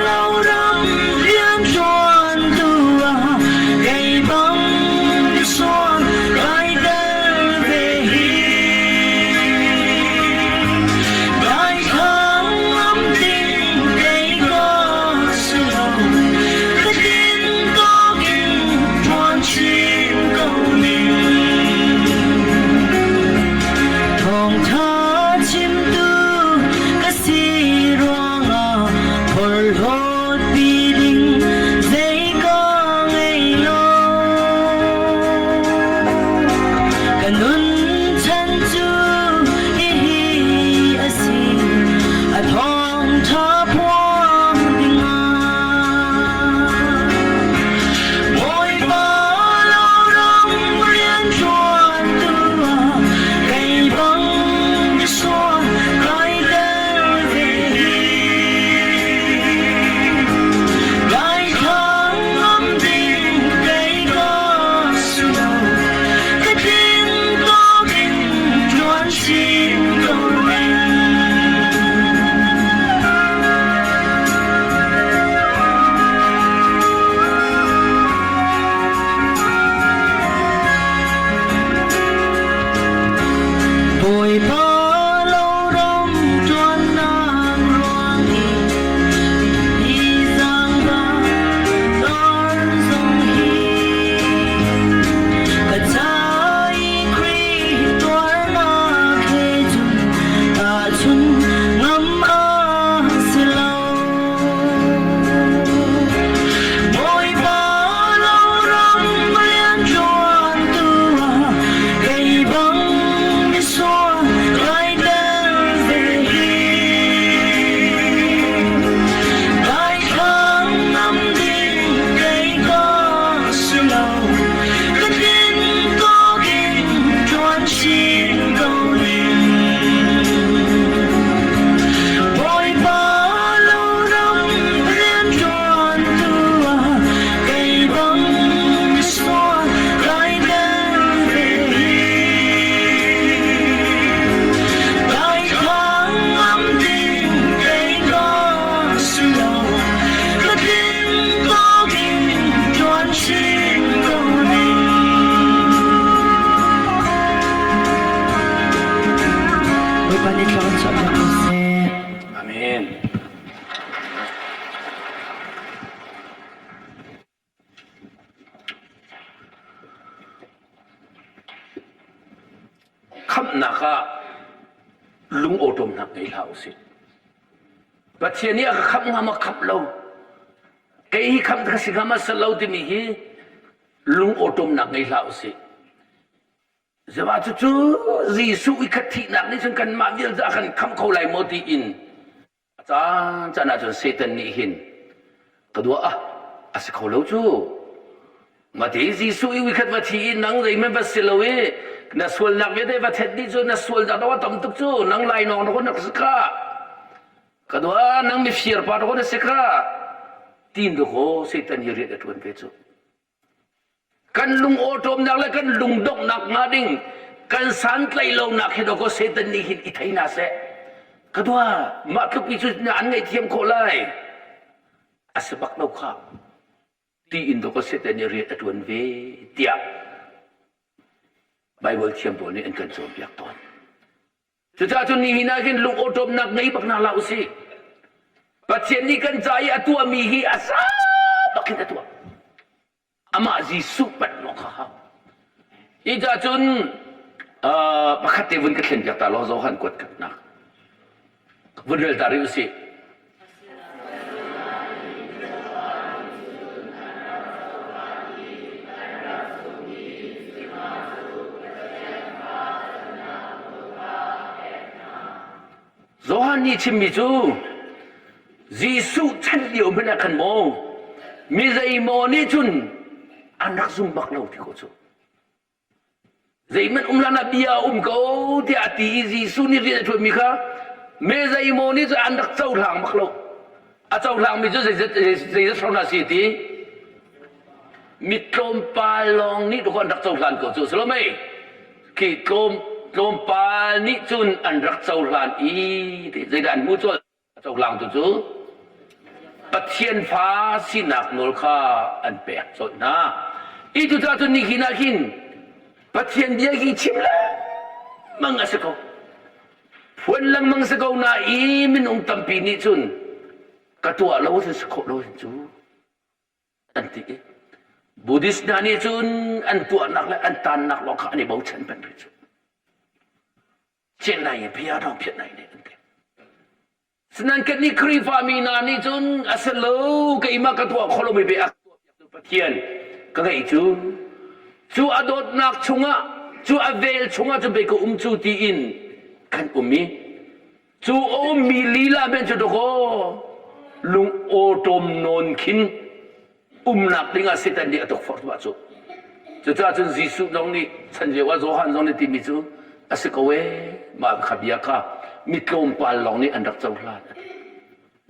lo ram rianṭuantu ah kei bang misual kai tel ve hi. Thawngṭha chimtu ka si ruangah phorhlawtpi ding zei ka ngei lo. Ka nun chan cu hihi a si, a thawngṭha phuang dingah. Bawipa loram rianṭuantu ah kei bang misual kai tel ve hi. Kai thang ngam ding kei ka si lo, ka tling tawk in ṭuan chin ko ning. Bawipa loram ṭuannak ruang i hi zaangba tar zong hi ka ca i Khrih tuarnak he cun tahchun ngam a si lo. Bawipa loram rianṭuantu ah kei bang misual kai tel ve hi. Kai thang ngam ding kei ka si lo, ka tlin tawk in ṭuan chin ko ning. Bawipa loram rianṭuantu ah kei bang misual kai tel ve hi. Kai thang ngam ding kei ka si lo, ka tling tawk in ṭuan chin ko ning. Bawipa nih thluachuah chuahpiak ko seh. Amen. Khamhnak ah lungawṭawmnak ngei hlah usih. Pathian nih a ka khamh hnga maw khamh lo? Kei hi khamh ka si hnga maw si lo timi hi lungawṭawmnak ngei hlah usih. Zeimah cucu Jesuh i khat thihnak nih cun kanmah vialte a kan khamh kho lai maw tiin a caan caan ahcun Satan nih hin ka dua ah a si kho lo cu. Mati Jesuh i uikhat va thi i nang zeihmanh va si lo i na sualnak vialte va thet dih cu na sualnak dong a tam tuk cu nang lainawng na na si kha ka dua nang mifir pa na si kha tin dakaw Satan hi rian a ṭuan ve cu. Kan lungawṭawmnak le kan lungdonghnak hnga ding kan santlaih lonak hi dawkaw Satan nih hin i thei hna seh. Ka dua, mah tluk mi cu an ngaihthiam khawh lai. A si bak lo kha. Tiin dawkaw Satan nih rian a ṭuan ve tiah Baibal thiam pawl nih an kan cawnpiak tawn. Cucaah cun nihin ah hin lungawṭawmnak ngei bak hna hlah usih. Pathian nih kan ca i a tuahmi hi a sa bak in a tuah. Amah Jesuh panh lawng kha hau. Hi ca cun pakhat te vun ka thlen piak ta law Johan kuat khatnak. Vun rel ta rih usih. Johan nih chimmi cu Jesuh chan lio hmanh ah khan maw mi zeimaw nih cun an rak zum bak lo ti ko cu. Zeihmanh um hlan ah bia a um ko tiah a ti i Jesuh nih rian a ṭuanmi kha me zeimaw nih cun an rak cohlang bak lo. A cohlangmi cu zeizat zeizat hrawng dah a si ti? Mi tlawmpal lawng nih dawkaw an rak cohlan ko cu a si lo mei? Khi tlawm tlawmpal nih cun an rak cohlan i ti zeidah an hmuh colh? A cohlangtu cu Pathian fa sinak nawl kha an pek colh hna. I cucaah cun nihin ah hin Pathian bia hi chim lengmang a si ko. Phuan lengmang si ko na i minung tampi nih cun ka tuah lo si khawh lo cu an ti i Buddhist hna nih cun an tuahnak le an tannak lawng kha an i bochan peng rih cu. Chennai bia dong phiat nai ne an ti. Sinan kan nih Khrihfa mi hna nih cun a si lo keimah ka tuah kho lomi bia a tuah piaktu Pathian ka ngeih cu cu a dawtnak chungah cu a vel chungah cu bei ka um cu tiin kan um i cu a ummi lila men cu dawkaw lung awṭawm nawn khin umnak ding ah Satan nih a tukforh mah cu. Cucaah cun Jesuh zong nih chan lio ah Johan zong nih timi cu a si ko ee mah kha bia kha mi tlawmpal lawng nih an rak cohlan.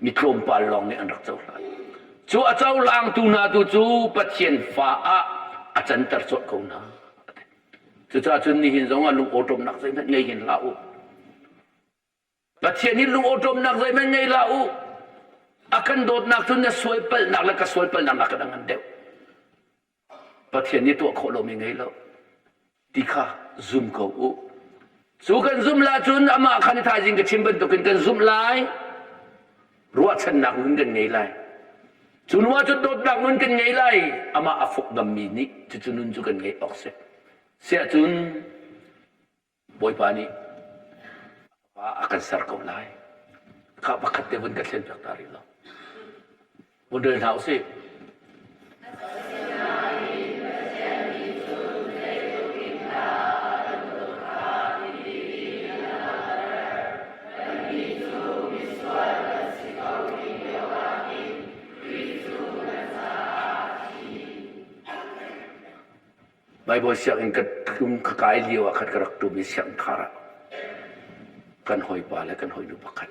Mi tlawmpal lawng nih an rak cohlan. Cu a cohlangtu hna tu cu Pathian fa ah a canter colh ko hna. Cucaah cun nihin zong ah lung awṭawmnak zeihmanh ngei hin hlah u. Pathian hi lungawṭawmnak zeihmanh ngei hlah u. A kan dawtnak cu na sual palhnak le ka sual palhnak nakin a ngan deuh. Pathian nih tuah khawh lomi ngei lo ti kha zum ko u. Cu kan zumh la cun amah khan i thaizing ka chim bantukin kan zumh lai. Ruahchannak nun kan ngei lai. Cu nu ah cun dawtnak nun kan ngei lai. Amah a fuk ngammi nih cucu nun cu kan ngeih awk si. Siah cun Bawipa nih a kan ser ko lai. Kha pakhat te vun ka thlen piak ta rih lo. Vun rel hna usih. Baibal sianginn ka tlum ka kai lio ah khan ka rak tum i siangkhar ah kan hawipa le kan hawinu pakhat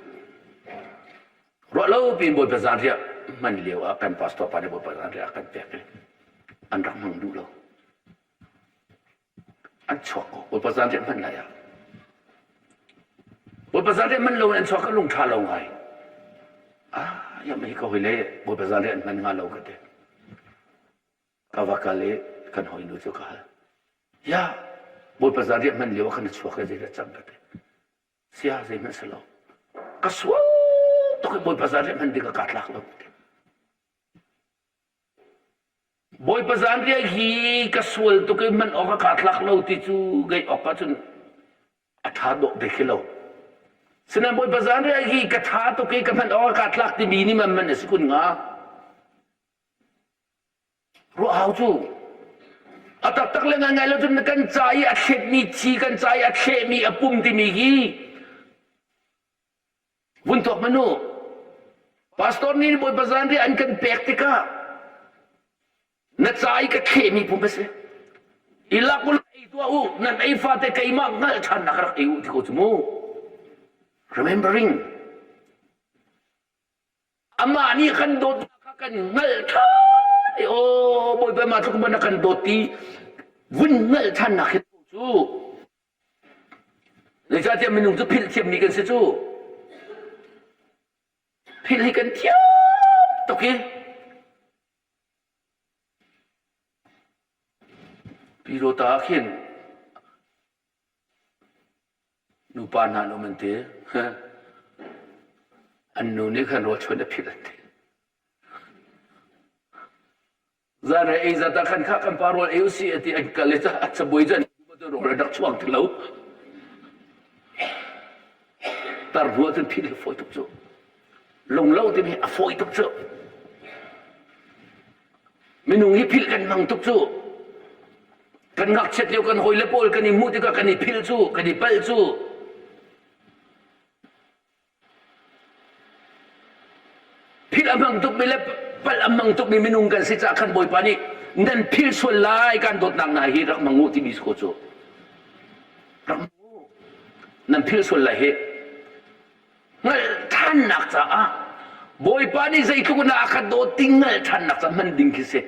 ruah lo piin Bawipa zanriah hman lio ah kan pastor pa nih Bawipa zanriah a kan pek i an rak hmang duh lo. An chuak ko. Bawipa zanriah hman lai ah. Bawipa zanriah hman lo in an chuak ka lung ṭha lo ngai. Ah, ya hi ka hoi le Bawipa zanriah an hman hnga lo ka ti. Ka va kal i kan hawinu cu ka hal. Ya, Bawipa zan riah hman lio ah khan na chuak i zeidah cang ka ti. Sia zeihmanh si lo. Ka sual tuk i Bawipa zan riah hman ding ah kaa tlak lo. Bawipa zan riah hi ka sual tuk i hman awk ah kaa tlak lo ti cu ngeih awk ahcun a ṭha dawh te khi lo. Sinain Bawipa zan riah hi ka ṭha tuk i ka hman awk ah kaa tlak timi nih man man a si kun hnga? Ruah hau cu a taktak le ngaingai lo cun kan ca i a thletmi thi kan ca i a thlehmi a pum timi hi vun tuak hmanh u. Pastor nih Bawipa zanriah an kan pek tikah na ca i ka thlehmi pum a si. I lak u ei tuah u nan ei fate keimah hngalh ṭhannak rak ei u ti ko cu mu. Remembering Amah nih kan dawtnak kha kan hngalh ṭhan i aw Bawipa mah tluk man a kan dawt ti vun hngalh ṭhannak hi cu zeicahtiah minung cu philh thiammi kan si cu philh hi kan thiam tuk i Pilota ah khin Nupa hna an um an ti. An nu nih khan rawlchuan a philh an ti. Zan ei zat ah khan kha kan pa rawl ei usih a ti an kal i a cabuai cu an rawl a rak chuang ti lo. Tar hnu ahcun philh hi fawi tuk cu. Lunglo timi a fawi tuk cu. Minung hi philh kan hmang tuk cu. Kan ngakchiat lio kan hawile pawl kan i hmuh tikah kan i philh cu, kan i palh cu. Philh a hmang tukmi le palh a hmang tukmi minung kan si caah khan Bawipa nih nan philh sual lai kan dawtnak hna hi rak hmang u timi si ko cu. Rak hmang u. Nan philh sual lai hi. Hngalh ṭhannak caah Bawipa nih zeitluk in dah a ka dawt ti hngalh ṭhannak caah hman ding khi si.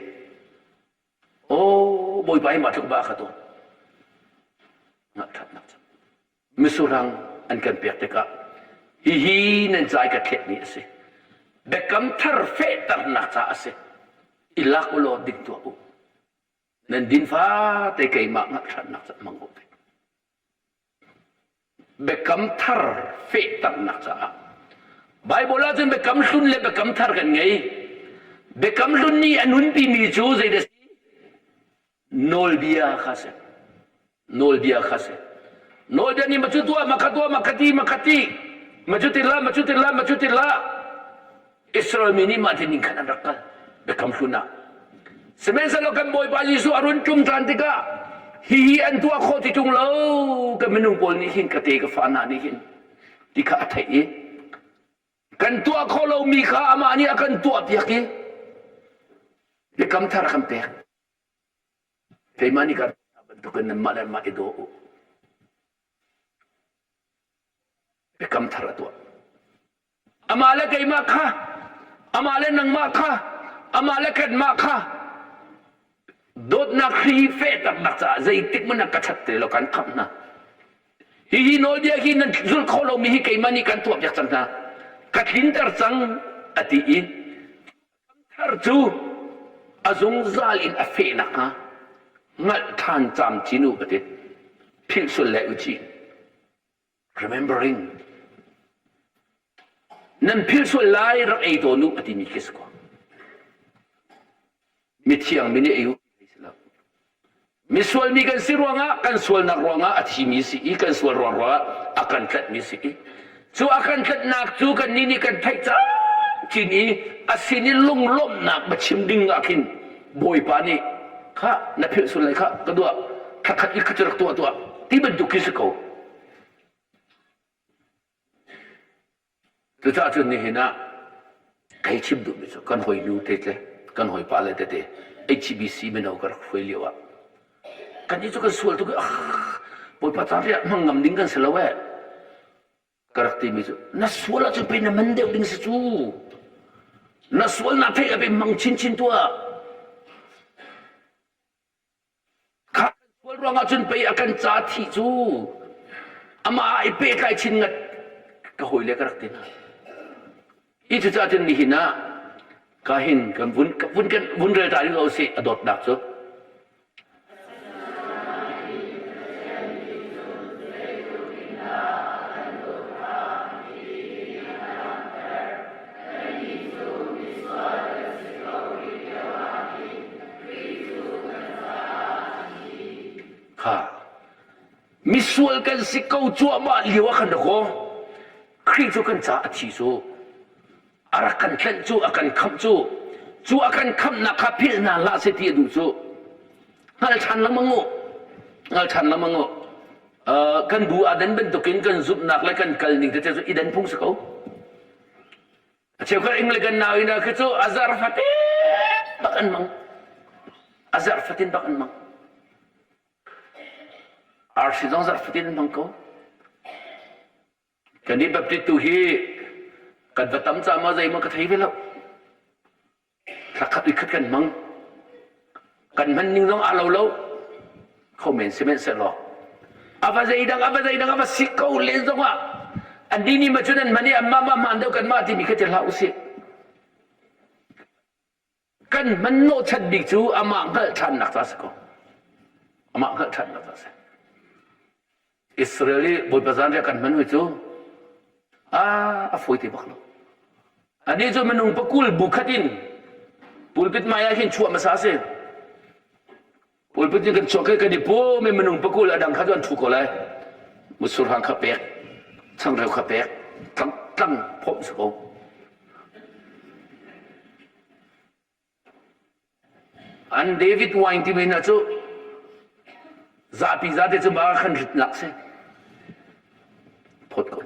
Aw Bawipa hi mah tluk ba a ka dawt. Hngalh ṭhannak caah. Misurang an kan pek tikah hihi nan ca i ka thletmi a si. Biakam thar fehternak caah a si. I lak u law ding tuah u. Nan din fate keimah hngalh ṭhannak caah hmang u. Biakam thar fehternak caah Baibal ahcun biakam hlun le biakam thar kan ngei. Biakam hlun nih a nunpimi cu zeidah si? Nawlbia kha si. Nawlbia kha si. Nawlbia nih ma cu tuah, ma kha tuah, ma kha ti, ma kha ti, ma cu ti la, ma cu ti la, ma cu ti la. Israel mi nih mah ti ning khan an rak kal. Biakam hlun ah. Sihmanhsehlaw kan Bawipa Jesuh a run ṭum ṭhan tikah hihi an tuah khawh ti ṭung lo kan minung pawl nih hin ka te ka fa hna nih hin ti kha a theih i kan tuah khawh lomi kha amah nih a kan tuahpiak i biakam thar a kan pek. Keimah nih ka bantukin nanmah le nanmah i daw u. Biakam thar a tuah. Amah le keimah kha, amah le nangmah kha, amah le kanmah kha dawtnak hri fehternak caah zeitik hmanh ah ka chat te lo kan khamh hna. Hihi nawlbia hi nan zulh khawh lomi hi keimah nih kan tuahpiak cang hna. Ka tlinter cang a ti i Thar cu a zungzal in a feh nakhnga hngalh ṭhan camcin u a ti. Philh sual le u ci. Remembering. Nan philh sual lai rak ei tawn u a timi khi si ko. Mithiang mi nih ei u Misual mi kan si ruangah kan sualnak ruangah a thimi si i kan sual ruang ruangah a kan tlanhmi si i cu a kan tlanhnak cu kan nih nih kan theih cin i a sin i lunglawmhnak va chim ding ah khin Bawipa nih kha na philh sul lai kha ka duah thakhat i kha rak tuah tuah ti bantuk khi si ko. Cucaah cun nihin ah kai chim duhmi cu kan hawi nu te tle kan hawi pa le tete HBC mino ka rak hruai lio ah kan nih cu kan sual tuk i ah Bawipa ca riah hmang ngam ding kan si lo eh ka rak timi cu na sual ahcun pei na man deuh ding si cu na sual na theih ah pei mang chinchin tuah Kha kan sual ruangah cun pei a kan ca thih cu amah ah i pehtlai chin ngat ka hawile ka rak ti hna. Hi cucaah cun nihin ah ka hin kan vun vun kan vun rel ta ding ko sih a dawtnak cu. Kha misual kan si ko cuahmah lio ah khan dakaw Khrih cu kan caah a thi cu a rak kan tlanh cu a kan khamh cu cu a kan khamhnak kha philh hna hlah seh ti a duh cu hngal ṭhan lengmang u hngal ṭhan lengmang u kan bu aa dan bantukin kan zumhnak le kan kal ning tete cu i dan phung si ko A cheukhat Anglican nau ina khi cu a zarh fatin bak an mang. A zarh fatin bak an mang. Arsi zong zarh fatin an mang ko. Kan nih Baptist tu hi kan va tam ca maw zei maw ka thei ve lo. Thla khat i khat kan hmang. Kan hman ning zong aa lo lo. Kho men sihmanhsehlaw a va zeidang a va zeidang a va si ko len zong ah an dih ni ma cun an hman i anmah mah hmaan deuh kanmah timi kha ti hlah usih. Kan hman hnawhchan bik cu amah hngalh ṭhannak ca si ko. Amah hngalh ṭhannak ca si. Israel i Bawipa zanriah kan hman hui cu a a fawi te bak lo. Anih cu minung pakul bu khat in pulpit hmai ah hin chuah hmasa a si. Pulpit in kan chuak i kan i pum i minung pakul a dang kha cu an ṭhu ko lai. Mutsur hang kha pek, changreu kha pek, tlang tlang phomh si ko. An David wine timi hna cu zapi zate cu ma khan rit lak si. Phot ko.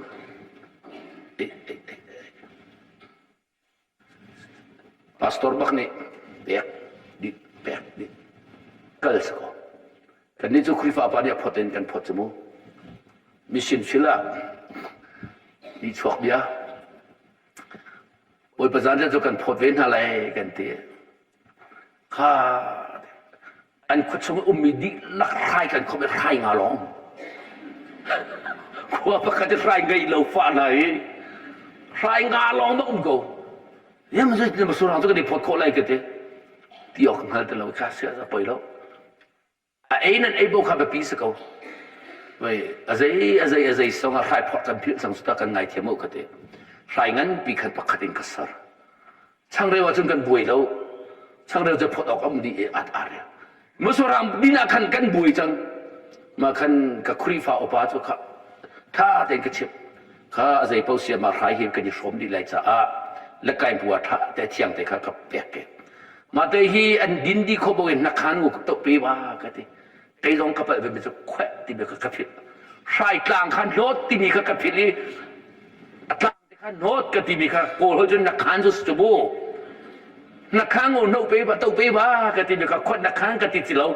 Pastor bak nih pek dit pek dit kal si ko. Kannih cu Khrihfa pa nih a phot in kan phot cu mu. Mission field ah ni chuak bia Bawipa zan cu kan phawt ve hna lai kan ti. Kha an khua chung ummi dihlak hrai kan khawmh i hrai nga lawng. Khua pakhat i hrai ngeih lo fa hna i hrai nga lawng bak um ko. Yam zei tin masurang cu kan i phawt khawh lai ka ti. Ti awk hngal ti lo kha sia za poi lo. A ei nan ei bo kha biapi si ko. Wei a zei a zei a zei song ah hrai phorh kan philh cang cu ta kan ngaithiam u ka ti. Hrai nganpi khan pakhat in ka ser. Changreu ahcun kan buai lo. Changreu cu phawt awk a um dih i at ar. Musurang din ah khan kan buai cang. Mah khan ka Khrihfa upa cu kha ṭha tein ka chimh. Kha a zei paoh sia mah hrai hin kan i hrawm dih lai caah le kai bu ah ṭha te thiang te kha ka pek ke. Mah te hi an din dih kho bo in na khan ngu to pe wa ka ti. Kei zong ka palh ve mi cu khueh timi kha ka philh. Hrai tlang khan hlawt timi kha ka philh i a tlang te kha hnawt ka timi kha kawl hoi cun na khan cu si cu mu. Na khan ngo no pe ba to pe ba ka timi kha khuat na khan ka ti ci lo.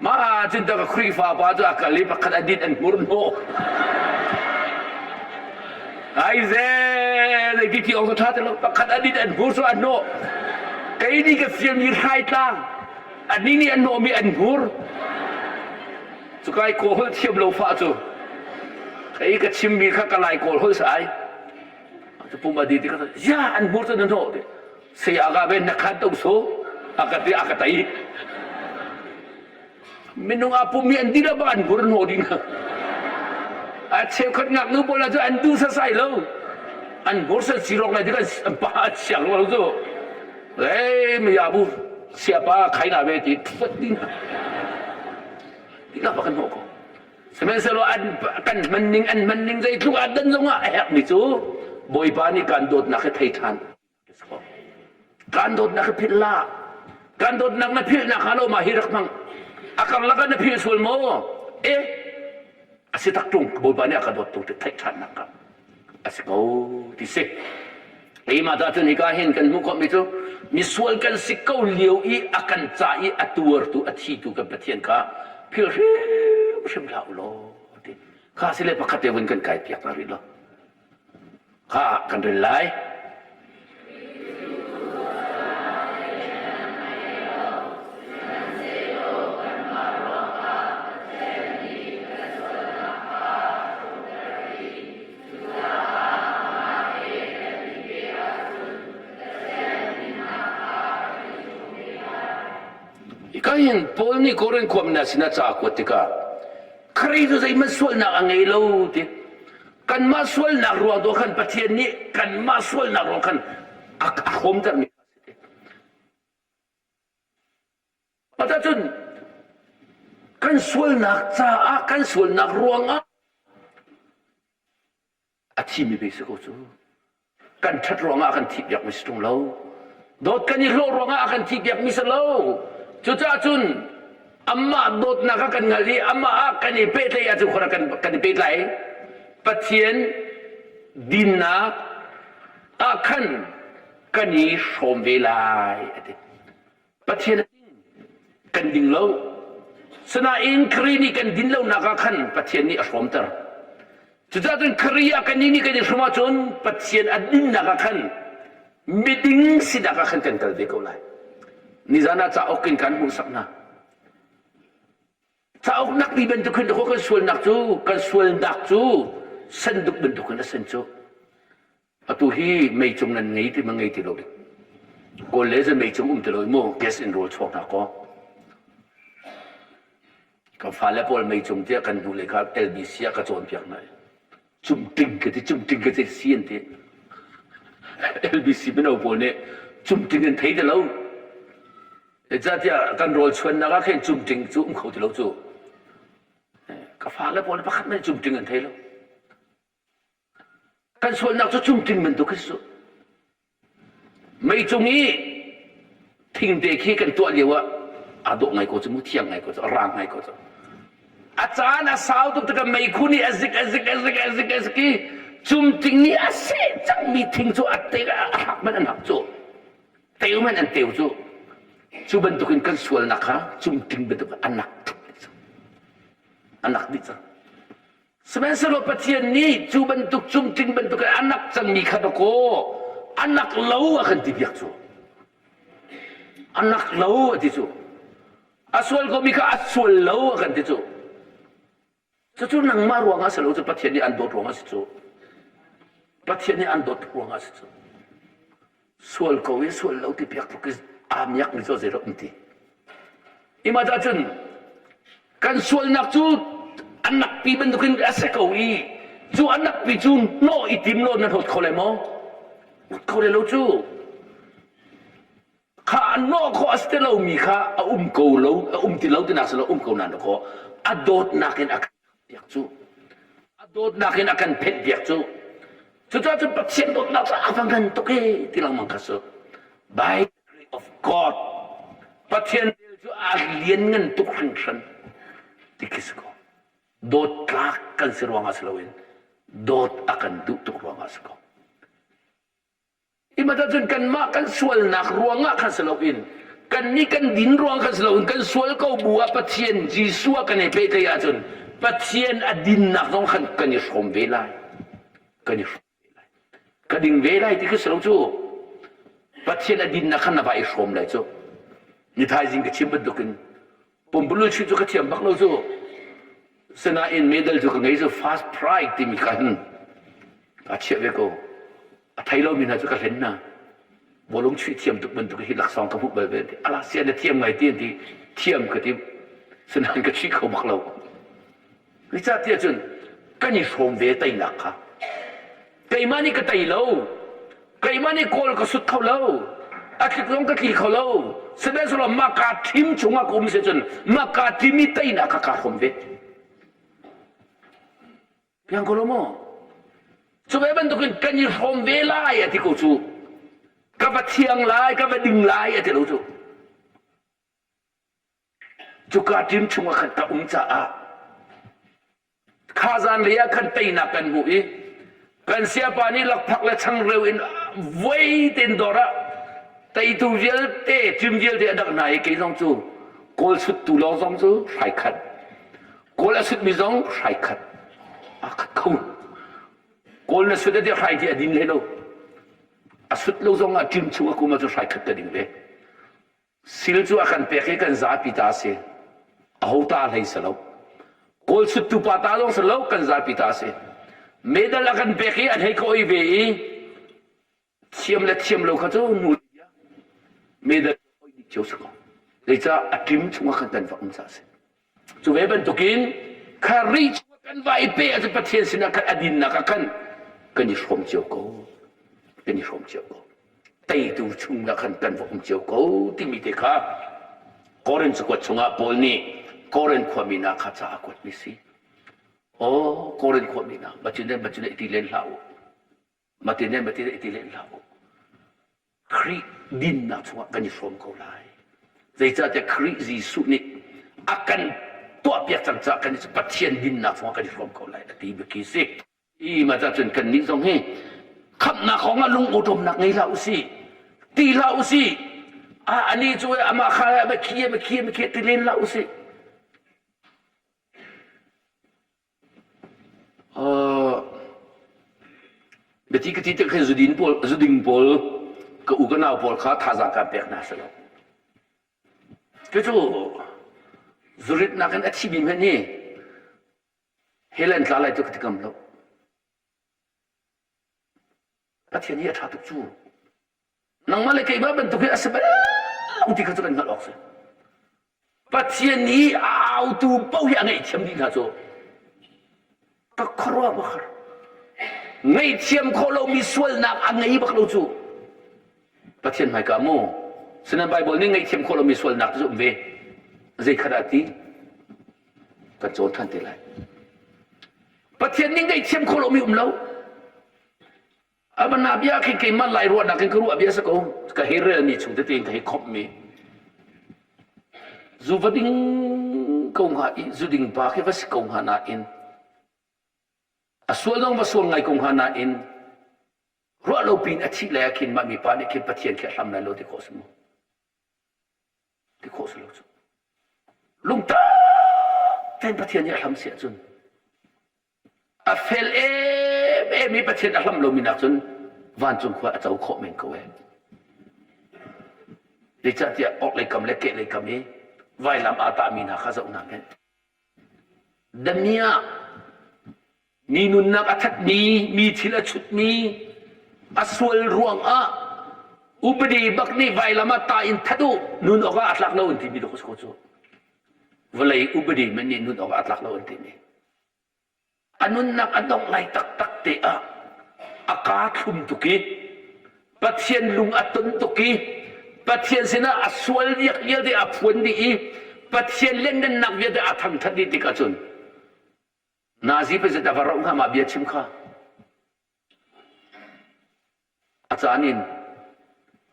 Mah cun ta ka Khrihfa pa cu a kal i pakhat a dit an hmur hnawh. Ai ze zei ti ti awk ṭha ti lo pakhat a dit an hmur cu an hnawh. Kei nih ka fialmi hrai tlang anih nih an hnawhmi an hmur. Cukai kawl holh thiam lo fa cu kei ka chimmi kha ka lai kawl holh sa ai. Pum a di ti ka ya an hmur cu na hnawh ti. Saya ka ve na khan to so a ka ti a ka tai. Minung a pum mi an dila ba an hmur hnawh ding. A cheukhat ngaknu pawl cu an duh sasai lo. An hmur sal sirok lai tik an pa a chiang lo cu. Ei mi abu siapa khai na ve ti thuat ding. Ti ka pa kan hnawh ko. Sihmanhsehlaw an kan hman ning an hman ning zeitluk ah dan zongah a herhmi cu Bawipa nih kan dawtnak hi thei ṭhan. Kan dawtnak hi philh hlah. Kan dawtnak na philhnak hnga lo mah hi rak hmang. A karlak ah na philh sual maw? Eh, a si tak ṭung Bawipa nih a ka dawt tung ti theih ṭhannak ka a si ko ti si. Keimah dah cun hika hin kan hmuh khawhmi cu misual kan si ko lio i a kan ca i a tuartu a thitu kan Pathian kha philh hrimhrim hlah u law ti. Kha si le pakhat te vun kan kai piak hna rih lo. Kha kan rel lai. Hika hin Paul nih Korin khuami hna sinah ca a kuat tikah Khrih cu zeihmanh sualnak a ngei lo ti kanmah sualnak ruang tu khan Pathian nih kanmah sualnak ruang khan a hrawmtermi a si. Cun kan sualnak caah kan sualnak ruangah a thimi ve si ko cu. Kan ṭhat ruangah a kan thihpiakmi si ṭung lo. Dawt kan i hlawh ruangah a kan thihpiakmi si lo. Cucaah cun amah dawtnak a kan hngalh i amah ah kan i pehtlaih ahcun khua kan, kan i pehtlai. Pathian dinnak ah khan kan i hrawm ve lai a ti. Pathian a ding kan ding lo. Sinain Khrih nih kan din lonak ah khan Pathian nih a hrawmter. Cucaah cun Khrih ah kannih nih kan i hrawm ahcun Pathian a dinnak ah khan miding sinak ah khan kan kal ve ko lai. Nizan ah cauk in kan hmuhsak hna. Cauk nak ti bantuk hin kan sualnak cu kan sualnak cu senduk bantuk in a sen cu. Atu hi meicung nan ngei ti ma ngei ti lo ding. Kawl le zan meicung um ti lo mu gas in rawl chuak hna kaw. Ka fale pawl meicung tiah kan hnu le kha LBC ah ka cawnpiak hna. Cumting ka ti cumting ka ti si an ti. LBC mino pawl nih cumting an thei ti lo. Zeicahtiah kan rawl chuannak ah khin cumting cu um kho ti lo cu. Ka fale pawl pakhat hmanh cumting an thei lo. Kan sualnak cu cungting bantuk khi si. Meicung i thingte khi kan tuah lio ah aa dawh ngai ko cu mu thiang ngai ko cu a rang ngai ko cu. A caan a sau tuk tikah meikhu nih a zik a zik a zik a zik a zik i cumting nih a seh cangmi thing cu a te a hak man an hak cu. Teu man an teu cu. Cu bantukin kan sualnak kha cumting bantuk a nak a nak dih cang. Sihmanhsehlaw Pathian nih cu bantuk cungtling bantuk in a nak cangmi kha dakaw a nak lo a kan ti piak cu. A nak lo a ti cu. A sual komi kha a sual lo a kan ti cu. Cucu nangmah ruangah si lo cu Pathian nih an dawt ruangah si cu. Pathian nih an dawt ruangah si cu. Sual ko i sual lo ti piak tluk i aa miakmi cu zeidah um ti. Ima cah cun kan sualnak cu an nakpi bantukin a si ko i cu an nakpi cu hnawh i tim law na hlawt kho lai maw? Hlawt kho lai lo cu. Kha an nawh khawh a si ti lomi kha a um ko lo, a um ti lo tinak si lo um ko nain dakaw. A dawtnak in a kan piak cu. A dawtnak in a kan phenh piak cu. Cucaah cun Pathian dawtnak cu a va ngan tuk ee ti lengmang kha si. By the grace of God, Pathian vel cu a lianngan tuk hringhran ti khi si ko. Dawt tlak kan si ruangah si loin dawt a kan duh tuk ruangah si ko. Imah cun kanmah kan sualnak ruangah khan si loin kannih kan din ruang khan si loin kan sual ko bu ah Pathian Jesuh ah kan i pehtlaih ahcun Pathian a dinnak zong khan kan i hrawm ve lai. Kan i hrawm ve lai. Ka ding ve lai ti khi si lo cu. Pathian a dinnak khan na va i hrawm lai cu. Ni thaizing ka chim bantukin pumpulul chuih cu ka thiam bak lo cu. Sinain medal cu ka ngei cu fast pride timi kha hin kaa chiah ve ko. A thei lomi hna cu ka hlen hna. Bawlung chuih thiam tuk bantuk hi laksawng ka hmuh bal ve ti. Ala sia na thiam ngai ti an ti. Thiam ka ti. Sinain ka chuih kho bak lo. Zeicahtiah cun kan i hrawm ve teinak kha. Keimah nih ka tei lo. Keimah nih kawl ka sut kho lo. A tlik zong ka tli kho lo. Sihmanhsehlaw mah kaa thim chungah ka um si cun mah kaa thim i teinak kha kaa hrawm ve. Piang ko lo maw? Cu ve bantukin kan i hrawm ve lai a ti ko cu. Ka va thiang lai, ka va ding lai a ti lo cu. Cuka ṭim chungah khan ka um caah kha zanlei ah khan teinak kan hmuh i kan siapa nih lakphak le changreu in voi tein dawr ah teitu vialte ṭim vialte a dangh hna i kei zong cu kawl suttu lawng zong cu hrai khat kawl a sutmi zong hrai khat aa khat kho kawl na sut a ti hrai ti a din hlei lo a sut lo zong ah ṭim chung a kum ahcun hrai khat ka ding ve Sil cu a kan pek i kan zapi ta a si. Aho ta hlei si lo. Kawl suttu pa ta zong si lo, kan zapi ta a si. Medal a kan pek i an hei ka oi ve i thiam le thiam lo kha cu nu medal oi dih cio si ko. Zeicah a ṭim chungah khan kan va um ca a si. Cu ve bantukin Khrih chungah kan va i pe ahcun Pathian sinah khan a dinnak ah khan kan i hrawm cio ko. Kan i hrawm cio ko. Teitu chungah khan kan va um cio ko timi te kha Korin cakuat chungah Paul nih Korin khuami hna kha ca a kuatmi si. Aw Korin khuami hna, macun macun i ti len hlah u. Matin le matin i ti len hlah u. Khrih dinnak chungah kan i hrawm ko lai. Zeicahtiah Khrih Jesuh nih a kan tuahpiak cang caah kan Pathian dinnak chungah kan i hrawm ko lai a ti biaki si. I mah cun kannih zong hi khamhnak kong ah lung awṭawmnak ngei hlah usih. Ti hlah usih. Ah ani cu amah kha a khi a khi a khi ti len hlah usih. Biati ka ti tik khin zudin pawl zuding pawl ka u ka nau pawl kha thazaang kaan pek hna si lo. Cucu zurit nakin a thimi hmanh hi hell an tla lai cu ka ti ngam lo. Pathian hi a ṭha tuk cu. Nangmah le keimah bantuk hi a si bal lo ti kha cu kan hngalh awk si. Pathian nih a autu paoh hi a ngaihthiam dih hna cu. Ka khuaruah bakar. Ngaihthiam khawh lomi sualnak a ngei bak lo cu. Pathian hmaika mu. Sinan Bible nih ngaihthiam khawh lomi sualnak cu um ve. Zei kha dah ti? Kan cawn ṭhan te lai. Pathian nih ngaihthiam khawh lomi um lo. Abana bia khi keimah lai ruahnak in ka ruah bia si ko. Ka hei relmi chung tete in ka hei khomhmi. Zu va ding ko hnga i zu ding pa khi va si ko hnga nain a sual zong va sual ngai ko hnga nain ruah lo piin a thih lai ah khin mah mipa nih khin Pathian khi a hlam lai lo ti khawh si mu. Ti khawh si lo cu. Lungtak tein Pathian nih a hlam si ahcun A fel emem i Pathian a hlam lomi nak cun vancung khua a co khawh men ko ee. Zeicahtiah orhlei kam le kehlei kam i vailam aa tahmi hna kha zoh hna hmanh. Damiah mi nunnak a thatmi, mi thil a chutmi, a sual ruangah upadi bak nih vailam ah tah in that u, nun awkah a tlak lo an timi dawh a si ko cu. Vawlei upadi man nih nun awkah a tlak lo an timi. A nunnak a dongh lai taktak te ah a kaa thlum tuk i Pathian lung a ton tuk i Pathian sinah a sual viak vialte a phuan dih i. Pathian lianngannak vialte a thangthat dih tik ahcun Nazi president a va roh hnga ma bia chim kha a caan in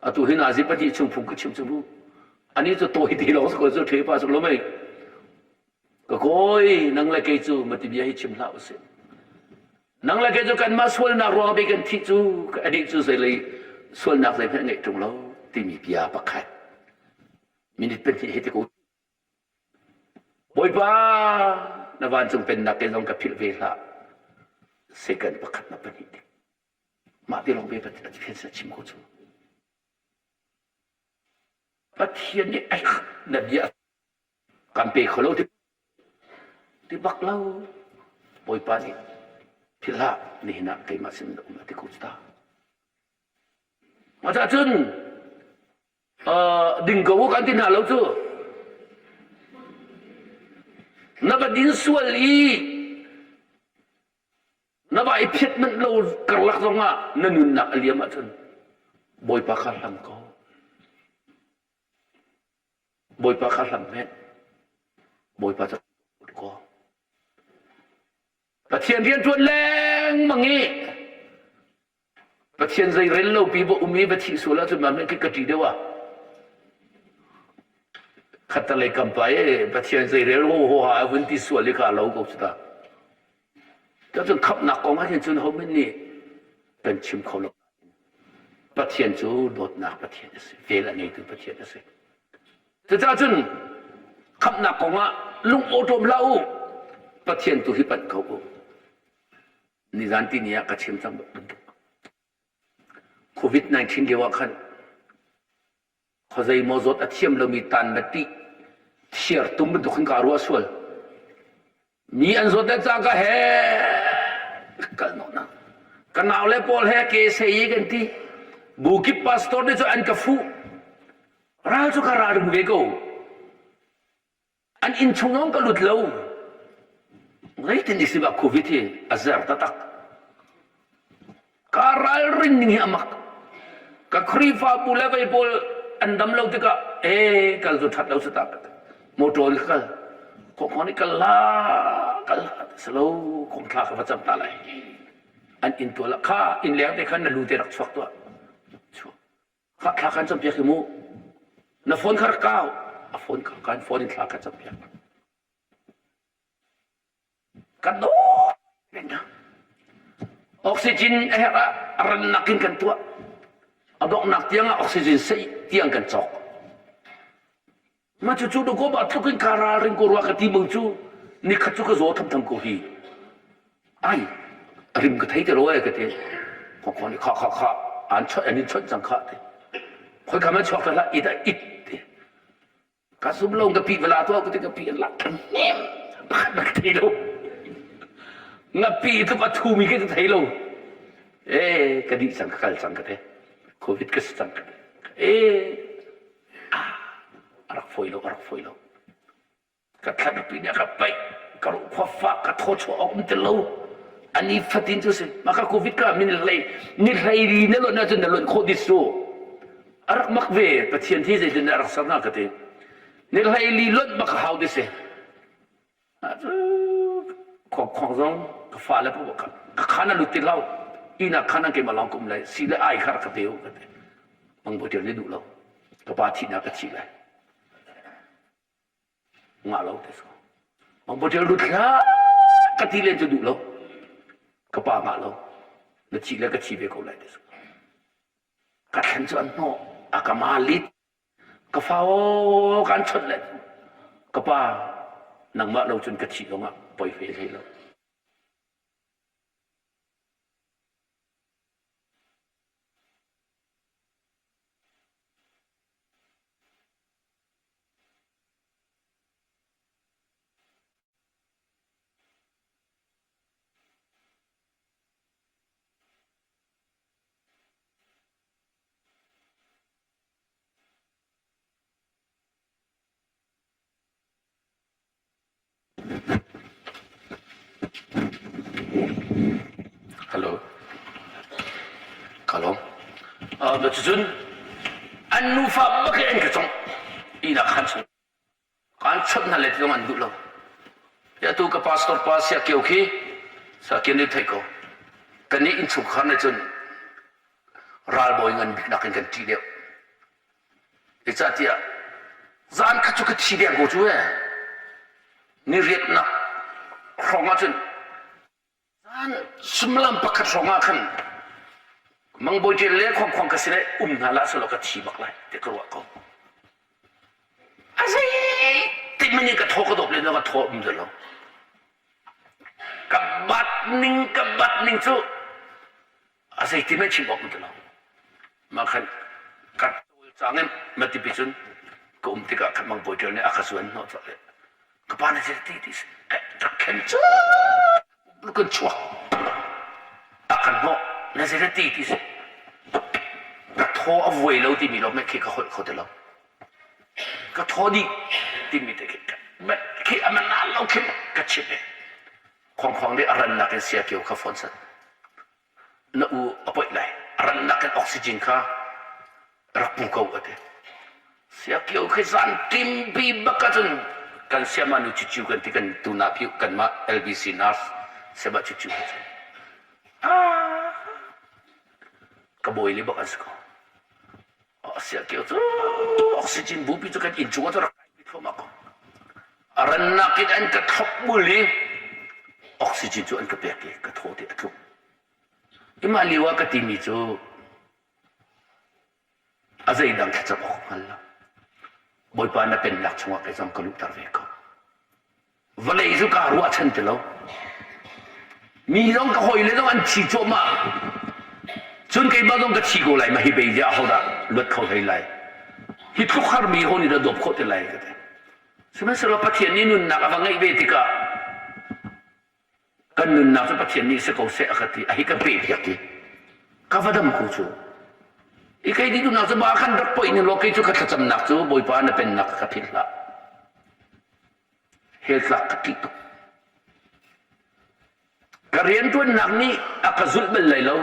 atu hi nazi pahnih chung phung ka chim cu mu ani cu tawi ti lawng ko cu ṭhe pa cu lo mei ka kawi nang le kei cu mati bia hi chim hlah usih nang le kei cu kanmah sualnak ruang bik kan thih cu anih cu zeilei sualnak zeihmanh ngeih ṭung lo timi bia pakhat minute pahnih hi ti ko Bawipa na vancung pennak ke zong ka philh ve hlah second pakhat na pahnih tik mah ti lawng ve Pathian sin chim ko cu Pathian nih ai na bia kan pe kho lo ti ti bak lo Bawipa nih philh hlah nihin ah keimah sin na um a ti ko cu ta Mah cun ding ko kan ti hna lo cu na va din sual i na va i phiat manh lo karlak zongah na nunnak a liam ahcun Bawipa kha hlam ko Bawipa kha hlam hmet Bawipa cu ko Pathian rianṭuan lengmang i Pathian zei rel lo pi va um i va thih sual ahcun mah hmanh khi ka ṭih deuh ah. Khattalei kam pa i Pathian zei rel ho ho ha a vun ti sual i ka lo ko cu ta. Cun khamhnak kong ah hin cun hohmanh nih kan chim kho lo. Pathian cu dawtnak Pathian a si, vel a ngeitu Pathian a si. Cucaah cun khamhnak kong ah lung awṭawm hlah u, Pathian tu hi panh ko u. Nizan tini ah ka chim cang bantuk. COVID-19 lio ah khan khuazei maw zawt a thiam lomi tan na tih thiar tum bantuk khan kaa ruah sual. Mi an zawt le cangka he kal nawh na. Ka nau le pawl he ke sei kan ti. Bukip pastor nih cu an ka fuh. Ral cu ka ral ring ve ko. An inn chung zong ka lut lo. Zeitin isi ba COVID hi a zer taktak. Ka ralrin ning hi a mak. Ka Khrihfabu le vei pawl an dam lo tikah ee kal cu ṭhat lo si ta motor in ka kal. Kawngkawng nih kal la kal la ti lo kong thla ka va cam ta lai. An inn tual ah kha inn leng te khan na lu te rak chuak tuah. Chuak. Kha thla kan campiak hi mu. Na phone kha rak kau. A phone kha kan phone in thla ka campiak. Kan dawt peng Oxygen a herh ah a rannak in kan tuah. A donghnak tiang ah oxygen sei tiang kan cawk. Ma cu cu ko ba tluk in ka ralring ko rua ka ti bang cu nikhat cu ka zaw thamtham ko hi. Ai rim ka thei te lo ai ka ti. Kho kho nih kha kha kha an chawt an in chawt cang kha ti. Khoi kam an chuak ta hlah it ah it ti. Ka sum lo ka pi vala to ka ti ka pi an lak kan nem pakhat na ka thei lo. Nga pi tluk a thu mi ka thei lo. Eh ka dih cang ka kal cang ka te. Covid ka si cang ka te. Eh ah a rak fawi lo a rak fawi lo. Ka thlan pi nih a ka paih ka ruh khua fak ka thaw chuah awk um ti lo. Ani fatin cu si mah ka covid ka min hlei ni hlei li na lonh ahcun na lonh khawh dit su. A rak mak ve Pathian thi zeitin a rak ser hna ka ti. Ni hlei li lonh bak hau ti si. Khong khong zong ka fa le ka khan a lut ti lo. Ina khan an keimah lawng ka um lai. Si le ai kha rak ka pe u ka ti. Mang bawi nih duh lo. Ka pa thihnak ka thi lai. Ngah lo te so. Mang bawi lut hlah ka ti len cu duh lo. Ka pa ngah lo. Na thi le ka thi ve ko lai te so. Ka thlen cu an hnawh. A ka ma lit. Ka fa aw kan chawnh le ka pa nangmah lo cun ka thih zongah poi ve hlei lo. Hello. Ka lawm. Uh, cucun an nufa bak in an ka congh. Ihnak khan chung. Kan. chawnh hna le ti zong an duh lo. Atu ka pastor pa sia kio khi sa kian thei ko. Kan nih innchungkhar nih cun ralbawi ngan bik nakin kan ṭih deuh. Zeicahtiah zan khat cu ka thi deng ko cu ee. Ni riatnak hrawng ahcun zan suimilam pakhat hrawng ah khan mangbawi ṭial le khuangkhuang ka sin i um hna hlah sehlaw ka thi bak lai ti ka ruah ko. A zeitik hmanh in ka thaw ka dawp len ka thaw um lo. Ka bat ning ka bat ning cu a zeiti hmanh chim awk um ti lo. Mah khan ka cawlcang in matipi cun ka um tikah khan mangbawi ṭial nih a ka zuan hnawh cawlh i ka pa na zei ti ti si rak khen cu kan chuak a kan hnawh na zei ti ti si ka thaw a vuai lo timi lawng khi ka holh kho ti lo ka thaw dih timi te khi khi a man lo khin ka chim e khongkhong nih a rannak in sia kio kha phone san na u a poih lai a rannak in oxygen kha rak pu ko a ti siakio khi zan timpi bak ahcun kan siama nu cucu kan ti kan tuna phi kanmah LBC nurse siama cucu cu ah ka bawi le bak an si ko siakio cu oxygen bupi cu kan inn chung ah cu rak kai thluahmah ko a rannak in an ka thlop bul i oxygen cu an ka pek i ka thaw te a tluk imah lio ah ka timi cu A zeidang thlacam awk hngal lo. Bawipa na pennak chungah kei zong ka luhter ve ko. Vawlei cu kaa ruahchan ti lo. Mi zong ka hawile zong an thi cuahmah. Cun keimah zong ka thi ko lai ma hi bei ziah ahodah luat kho hlei lai. Hi tluk harmi ho nih dah dawp khawh ti lai ka ti. Sihmanhsehlaw Pathian nih nunnak a va ngeih ve tikah Kan nunnak cu Pathian nih si ko seh a ka ti. A hi ka pe piak i ka va dam ko cu. I kei dih duhnak cu ma khan rak poih ning law kei cu ka thlacamnak cu Bawipa na pennak ka philh hlah. Hell tlak ka ṭih tuk. Ka rianṭuannak nih a ka zulh bal lai lo.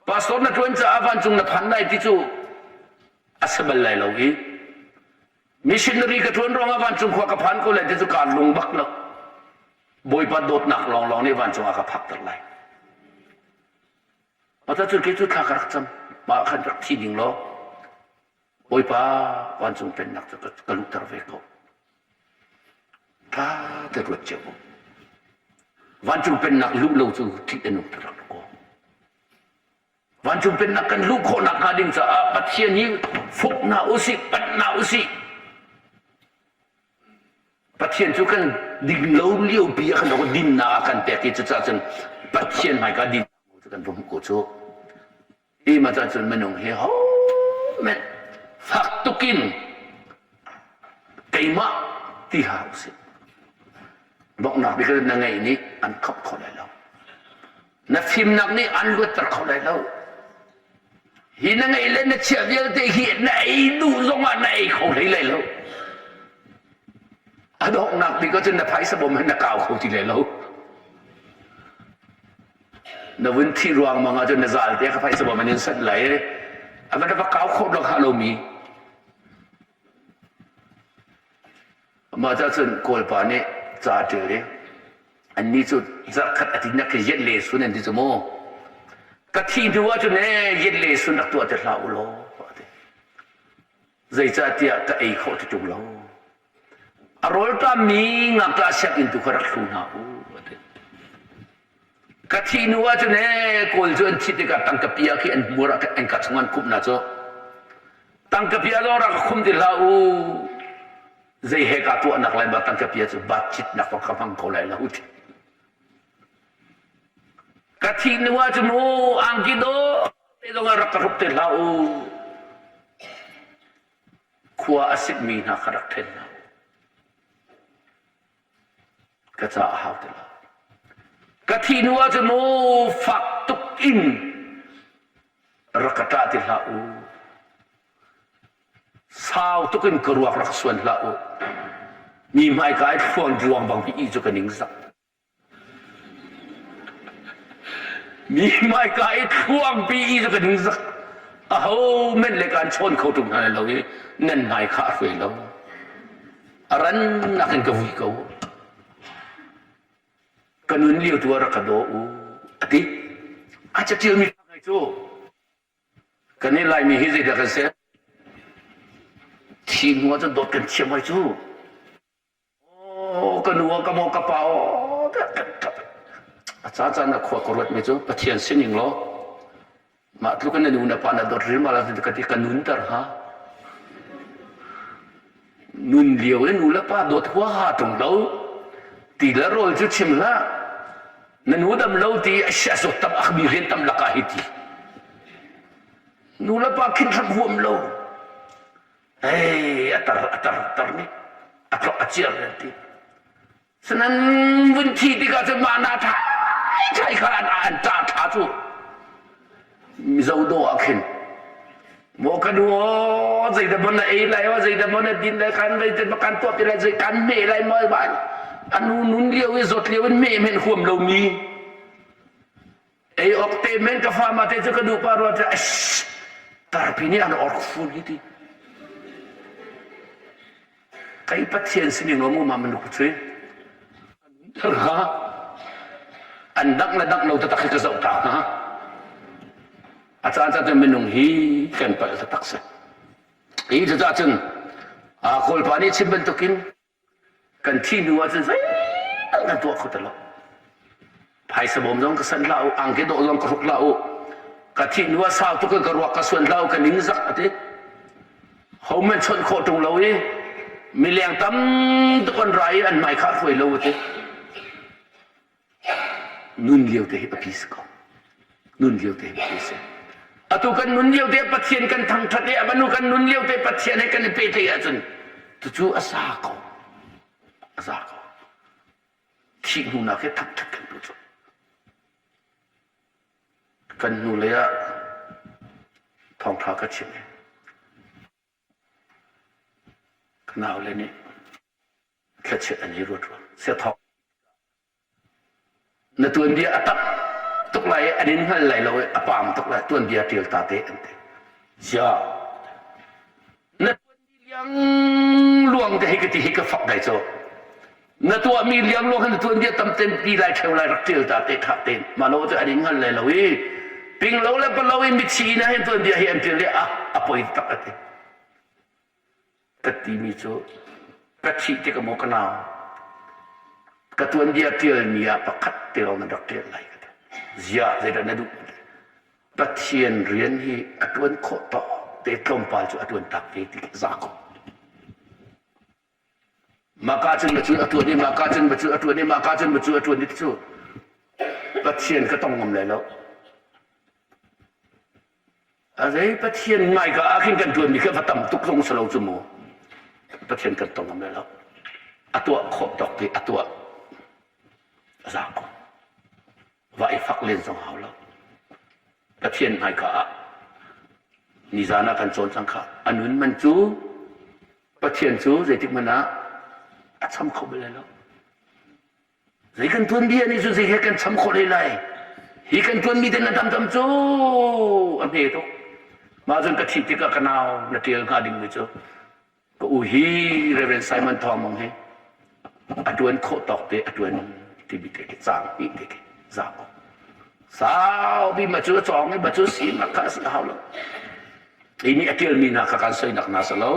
Pastor na ṭuan caah vancung na phan lai ti cu a si bal lai lo i Missionary ka ṭuan ruangah vancung khua ka phan ko lai ti cu kaa lung bak lo. Bawipa dawtnak lawnglawng nih vancung ah ka phakter lai. Mata cun kei cu thla ka rak cam. Mah khan rak thi ding law Bawipa vancung pennak cu ka luhter ve ko. Tha te ruat cio. Vancung pennak luh lo cu ṭih a nung taktak ko. Vancung pennak kan luh khawh nakhnga ding caah Pathian hi fuk hna usih, panh hna usih. Pathian cu kan ding lo liopi ah kan dinnak a kan pek i cucaah cun Pathian hmaika din cu kan va hmuh ko cu. Hi ma cun minung hi ho men fak tukin keimah ti hlah usih. Donghnak bik na ngeih nih an khap kho lai lo. Na fimnak nih an luatter kho lai lo. Hi na ngeih le na chiah vialte hi na ei duh zongah na ei kho hlei lai lo. A donghnak bik ahcun na phaisa bawm he na kau kho ti lai lo. Na vun thih ruangmang ahcun na zal te ka phaisa bawm an in sanh lai. A va va kau khawh dok hlah lomi. Mah cah cun Kawlpa nih ca a ṭial i annih cu zarhkhat a tinak khi yet le sun an ti cu mu. Ka thih hnu ahcun ee yet le sun rak tuah ti hlah u law a ti. Zeicahtiah ka ei khawh ti ṭung lo. A rawlṭammi ngakṭah sianginn tu kha rak hlu hna u a ti. Ka thih hnu ahcun ee Kawl cu an thih tikah tangka pia khi an hmur ah an ka chung an khumh hna cu. Tangka pia zong rak ka khum ti hlah u. Zei he ka tuahnak lai ma tangka pia cu batchitnak zong ka hmang kho lai lo ti. Ka thih hnu ahcun mu angki dawh te zong ah rak ka hruk te hlah u. Khua a sikmi hna kha rak ṭhen hna u. Ka ca a hau ti lo. Ka thih hnu ahcun mu fak tuk in rak ka ṭah ti hlah u. Sau tuk in ka ruak rak suan hlah u. Mi hmaika i thluang ruang bang hi cu ka ning zak. Mi hmaika i thluangpi i cu ka ning zak. Aho men le kaan chawn kho ṭung hna lo i nan hmai kha a hruai lo. A rannak in ka vui ko. Ka nun lio tu ah rak ka daw u a ti. A catialmi ngai cu kan i Laimi hi zeidah kan si? Thi hnu ah cun dawt kan thiam ai cu. Aw ka nu ka maw ka pa aw a ca caan ah khua ka ruat mi cu Pathian sining law mah tluk in na nu na pa na dawt rim ala ka ti ka nunter hnga nun lio i nu le pa dawt huaha ṭung lo ti le rawl cu chim hlah na nu dam lo ti a sia zawt tam ak mi rian tam lakah hi ti nu le pa khin hram huam lo Hei, a tar a tar tar nih a tlok a ciar nan ti. Sanan vun thi tikah cun mah na thai thai kha an an ṭah ṭha cu Mizo dawh ah khin maw ka nu aw zeidah maw na ei lai aw zeidah maw na din lai kan zeidah maw kan tuah pi lai zei kan meh lai maw ba anu nun lio i zawt lio in meh men huam lomi Ei awk te men ka fa ma te cu ka duh pa rua te tarpi nih an ork fun hi ti. Kai Pathian sining lo mu ma manuk cui. Ha an dang le dang lo taktak hi ka zoh ta ha. A caan caan cun minung hi kan palh taktak si. Hi cucaah cun Kawlpa nih chim bantukin Kan thih hnu ahcun zeihmanh kan tuah kho ti lo. Phaisa bawm zong ka sanh hlah u, angki dawh zong ka hruk hlah u. Ka thih hnu ah sau tuk in ka ruak ka suan hlah u, ka ning zak a ti. Hohmanh chawnh khawh ṭung lo i mileng tam tuk an ra i an hmai kha a hruai lo a ti. Nun lio te hi a si ko. Nun lio te hi a si. Atu kan nun lio te Pathian kan thangṭhat i a nu kan nun lio te Pathian he kan i pehtlaih ahcun tucu a sa ko. A za ko. Thih hnu nak hi thangṭhat kan duh cu. Kan hnu lei ah thawngṭha ka chim i ka naule nih thlachiat an i ruat ruang siathawk na tuanbia a tam tuk lai i an in hngal lai lo i a paam tuk lai tuanbia ṭial ta te an ti sia na tuanmi liang luang te hi ka ti hi ka fak dai cu na tuahmi liang luang na tuanbia tam ten pi lai ṭheu lai rak ṭial ta te ṭha te ma lo cu an in hngal lai lo i ping lo le palo in mithi na hin tuanbia hi an ṭial i a a poi tak a ti Ka timi cu ka thih tik maw ka nau ka tuanbia ṭialmi ah pakhat te lawng nan rak ṭial lai ka ti. Ziah zeidah na duh? Pathian rian hi a ṭuan khawh tawk te tlawmpal cu a ṭuan tak ve ti za ko. Maka cun ma cu a ṭuan i maka cun ma cu a ṭuan i maka cun ma cu a ṭuan i cu Pathian ka tong ngam lai lo. A zei Pathian hmaika ah khin kan ṭuanmi kha va tam tuk zong si lo cu mu. Pathian kan tong ngam lai lo. A tuah khawh tawk te a tuah. A za ko. Va i fak len zong hau lo. Pathian hmaika ah nizan ah kan cawn cang kha. A nun man cu Pathian cu zeitik hmanh ah a cham kho bal lai lo. Zei kan tuanbia nih cun zei he kan cham khawh hlei lai. Hi kan tuanmi te na tamtam cu a hme tuk. Mah cun ka thih tikah ka nau na ṭial hnga dingmi cu ka u hi Reverend Simon Thawng Mong hi a ṭuan khawh tawk te a ṭuan timi te khi caang hnih te khi za ko. Saupi ma cu a cawng i ma cu si ma kha si a hau lo. Hi nih a ṭialmi hna kha kan soinak hna si lo.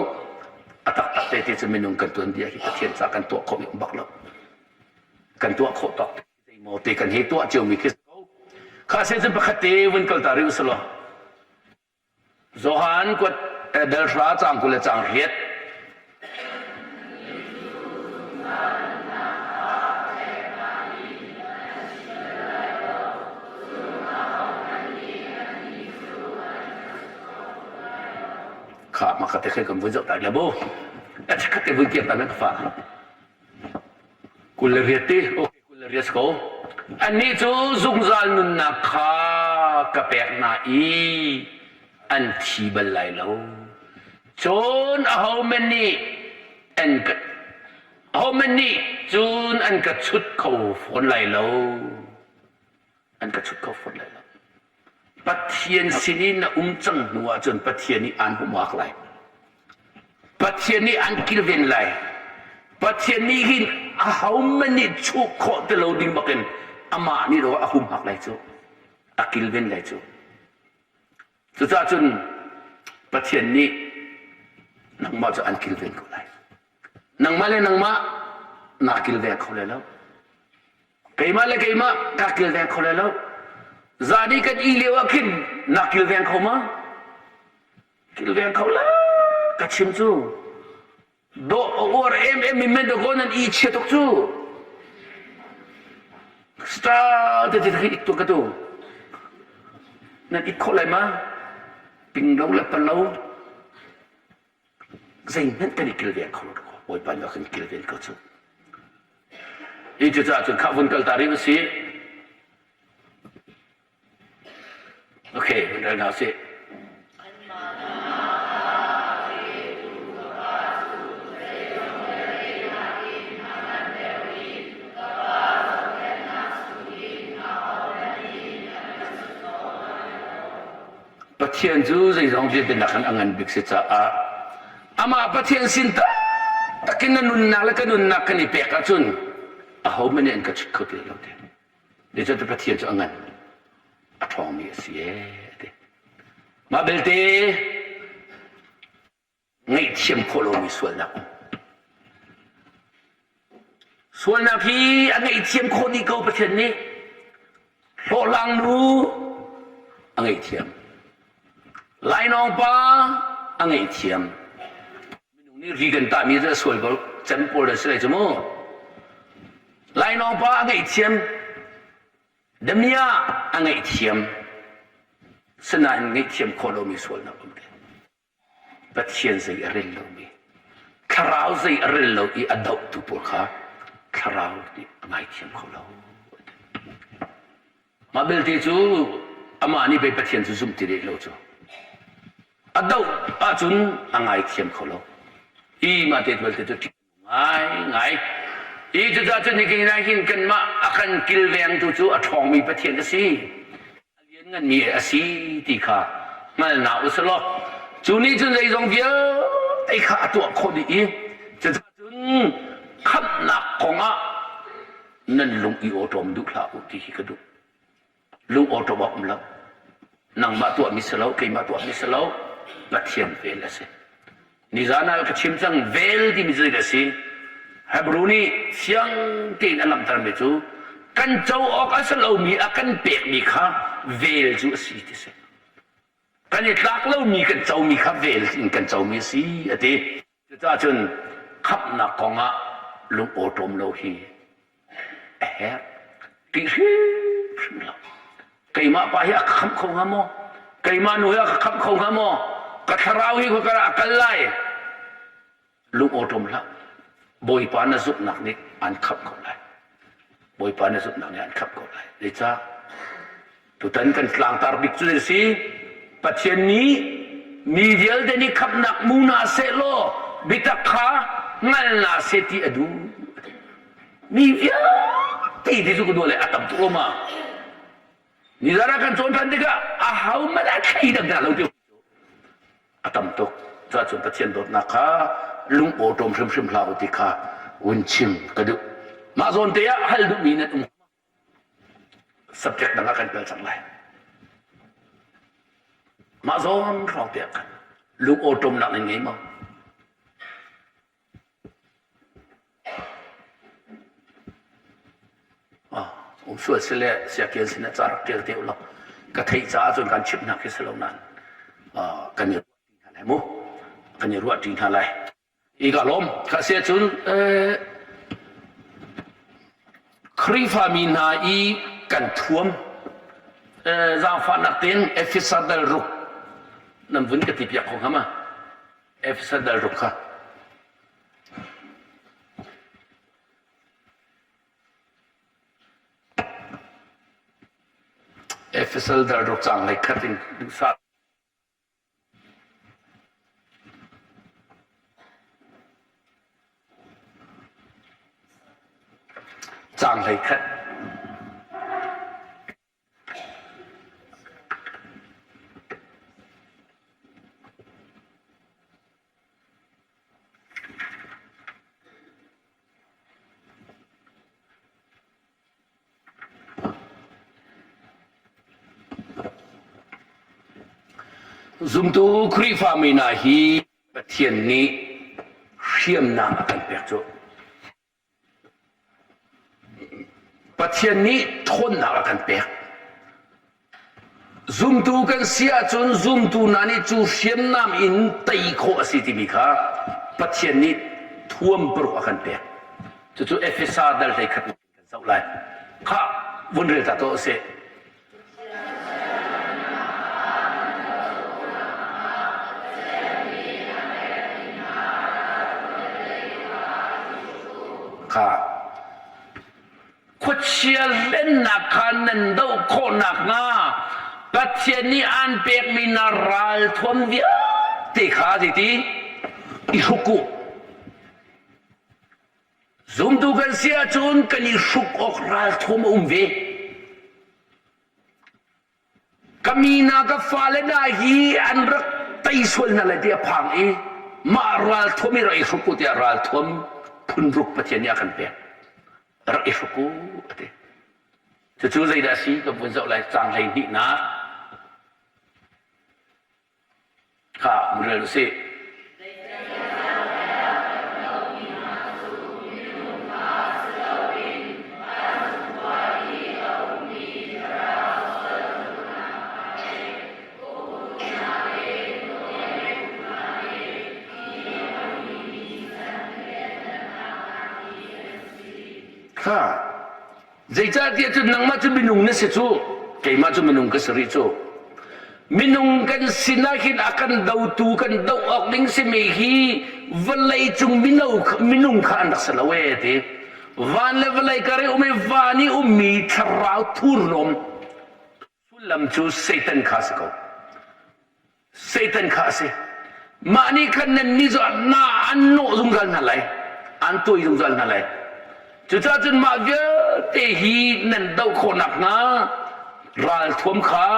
A taktak te ti cu minung kan tuanbia hi Pathian ca kan tuah khawh bak lo. Kan tuah khawh tawk zeimaw te kan hei tuah ciomi khi kha se cun pakhat te vun kal ta rih usih law Johan kuat dal hra caang 20 le caang riat kha ma kha te khe kan vun zoh ta le bu a khat te vun kiak ta nan ka fa 28 ti okay 28 si ko annih cu zungzal nunnak kha ka pek hna i an thi bal lai lo cun ahohmanh nih an ka ahohmanh nih cun an ka chut kho fawn lai lo an ka chut kho fawn lai lo Pathian sin i na um cang hnu ahcun Pathian nih aan humhak lai. Pathian nih aan kilven lai. Pathian nih hin ahohmanh nih chuh khawh ti lo ding bakin amah nih a humhak lai cu a kilven lai cu. Cucaah cun Pathian nih nangmah cu an kilven ko lai. Nangmah le nangmah naa kilveng kho lai lo. Keimah le keimah kaa kilveng kho lai lo. Zan i kan i lio ah khin naa kilveng kho ma? Kilveng kho lo ka chim cu. Dawh a uar emem mi men dawkaw nan i chia tuk cu. Star te te khi ik tuk ka tu. Nan ik khawh lai ma? Ping lo le palo. Zeihmanh kan i kilveng kho lo dawkaw. Bawipa nih a kan kilven ko cu. Hi cucaah cun khah vun kal ta rih usih. Okay, vun rel hna usih. Pathian cu zeizong vialte nakin a ngan bik si caah amah Pathian sin taktak in na nunnak le ka nunnak kan i pek ahcun ahohmanh nih an ka chut kho ti lo ti. Zeicahtiah Pathian cu a ngan a ṭhawngmi a si ee a ti. Mah belte ngaihthiam khawh lomi sualnak um. Sualnak hi a ngaihthiam khawh dih ko Pathian nih. Hlawhhlang nu a ngaihthiam. Lainawng pa a ngaihthiam. Minung nih ri kan tahmi cu a sual ko cem pawl an si lai cu mu. Lainawng pa a ngaihthiam. Damiah a ngaihthiam. Sinain ngaihthiam khawh lomi sualnak um te. Pathian zei a rel lomi, thlarau zei a rel lo i a dohtu pawl kha thlarau nih a ngaithiam kho lo. Mah belte cu amah nih pei Pathian cu zumh ti rih lo cu. A doh ahcun a ngaithiam kho lo. Hi mah te belte cu ngai ngai. Hi cucaah cun hikin ah hin kanmah a kan kilvengtu cu a ṭhawngmi Pathian a si. A liannganmi a si ti kha hngalnak u sih law cu nih cun zeizong vialte kha a tuah khawh dih i cucaah cun khamhnak kongah nan lung i awṭawm duh hlah u ti hi ka duh. Lung awṭawm awk um lo. Nangmah tuahmi si lo, keimah tuahmi si lo, Pathian vel a si. Nizan ah ka chim cang vel timi cu zeidah a si? Hebrew nih fiang tein a langhtermi cu kan co awk a si lomi a kan pekmi kha vel cu a si ti si. Kan i tlak lomi kan comi kha vel in kan comi a si a ti. Cucaah cun khamhnak kongah lung awṭawm lo hi a herh. Ṭih hrimhrim lo. Keimah pa hi a ka khamh kho hnga maw? Keimah nu hi a ka khamh kho hnga maw? Ka thlarau hi khua a kal lai. Lung awṭawm hlah. Bawipa na zumhnak nih aan khamh ko lai. Bawipa na zumhnak nih aan khamh ko lai. Zeicah? Tutan kan tlangtar bik cu zei si? Pathian nih mi vialte nih khamhnak mu hna sehlaw biatak kha hngal hna seh ti a duh. Mi vialte ti cu ka duh le a tam tuk lo ma? Nizan ah kan cawn ṭhan tikah ahohmanh a thleidang hna lo ti a tam tuk. Cuahcun Pathian dawtnak kha lung awṭawm hrimhrim hlah u ti kha vun chim ka duh. Mah zawn te ah hal duhmi nan um subject dang ah kan kal cang lai. Mah zawn hrawng te ah khan lung awṭawmnak nan ngei maw? Um sual si le siakian sin ah ca rak ṭial te u law ka theih caah cun kan chimh hna khi si lo nain kan i ruah ṭi hna lai mu kan i ruah ṭi hna lai i ka lawm kha si ahcun Khrihfami hna i kan thuam zaangfahnak tein Efesa dal ruk nan vun ka ti piak kho hnga ma Efesa dal ruk kha Efesal dal ruk caang lei khat in duhsah Caang 11. Zumtu Khrihfami hna hi Pathian nih hriamnam a kan pek cu. Pathian nih ṭhawnnak a kan pek. Zumtu kan si ahcun zumtu hna nih cu hriamnam in tei khawh a si timi kha Pathian nih thuam paruk a kan pek. Cucu Efesa dal 11 kan zoh lai. Khah, vun rel ta tuah usih. Kha khuachia hlennak kha nan doh khawh nakhnga Pathian nih aan pekmi na ralthuam vialte kha zeiti i hruk u. Zumtu kan si ahcun kan i hruk awk ralthuam a um ve. Ka mi hna ka fale hna hi an rak tei sual hna lai ti a phang i mah ralthuam i rak i hruk u tiah ralthuam phun ruk Pathian nih a kan pek. Rak i hruk u a ti. Cucu zeidah a si kan vun zoh lai caang 12 nak Kha rel usih. Kha Zeicahtiah cun nangmah cu minung na si cu, keimah cu minung ka si rih cu. Minung kan sinah hin a kan dotu kan doh awk ding simi hi vawlei cung mino minung kha an rak si lo ee ti. Van le vawlei kar i um i van i ummi thlarau thurhnawm Sullam cu Satan kha a si ko. Satan kha a si. Mah nih khan nannih cu na an nawh zungzal hna lai. An tuai zungzal hna lai. Cucaah cun mah vialte hi nan doh khawh nakhnga ralthuam kha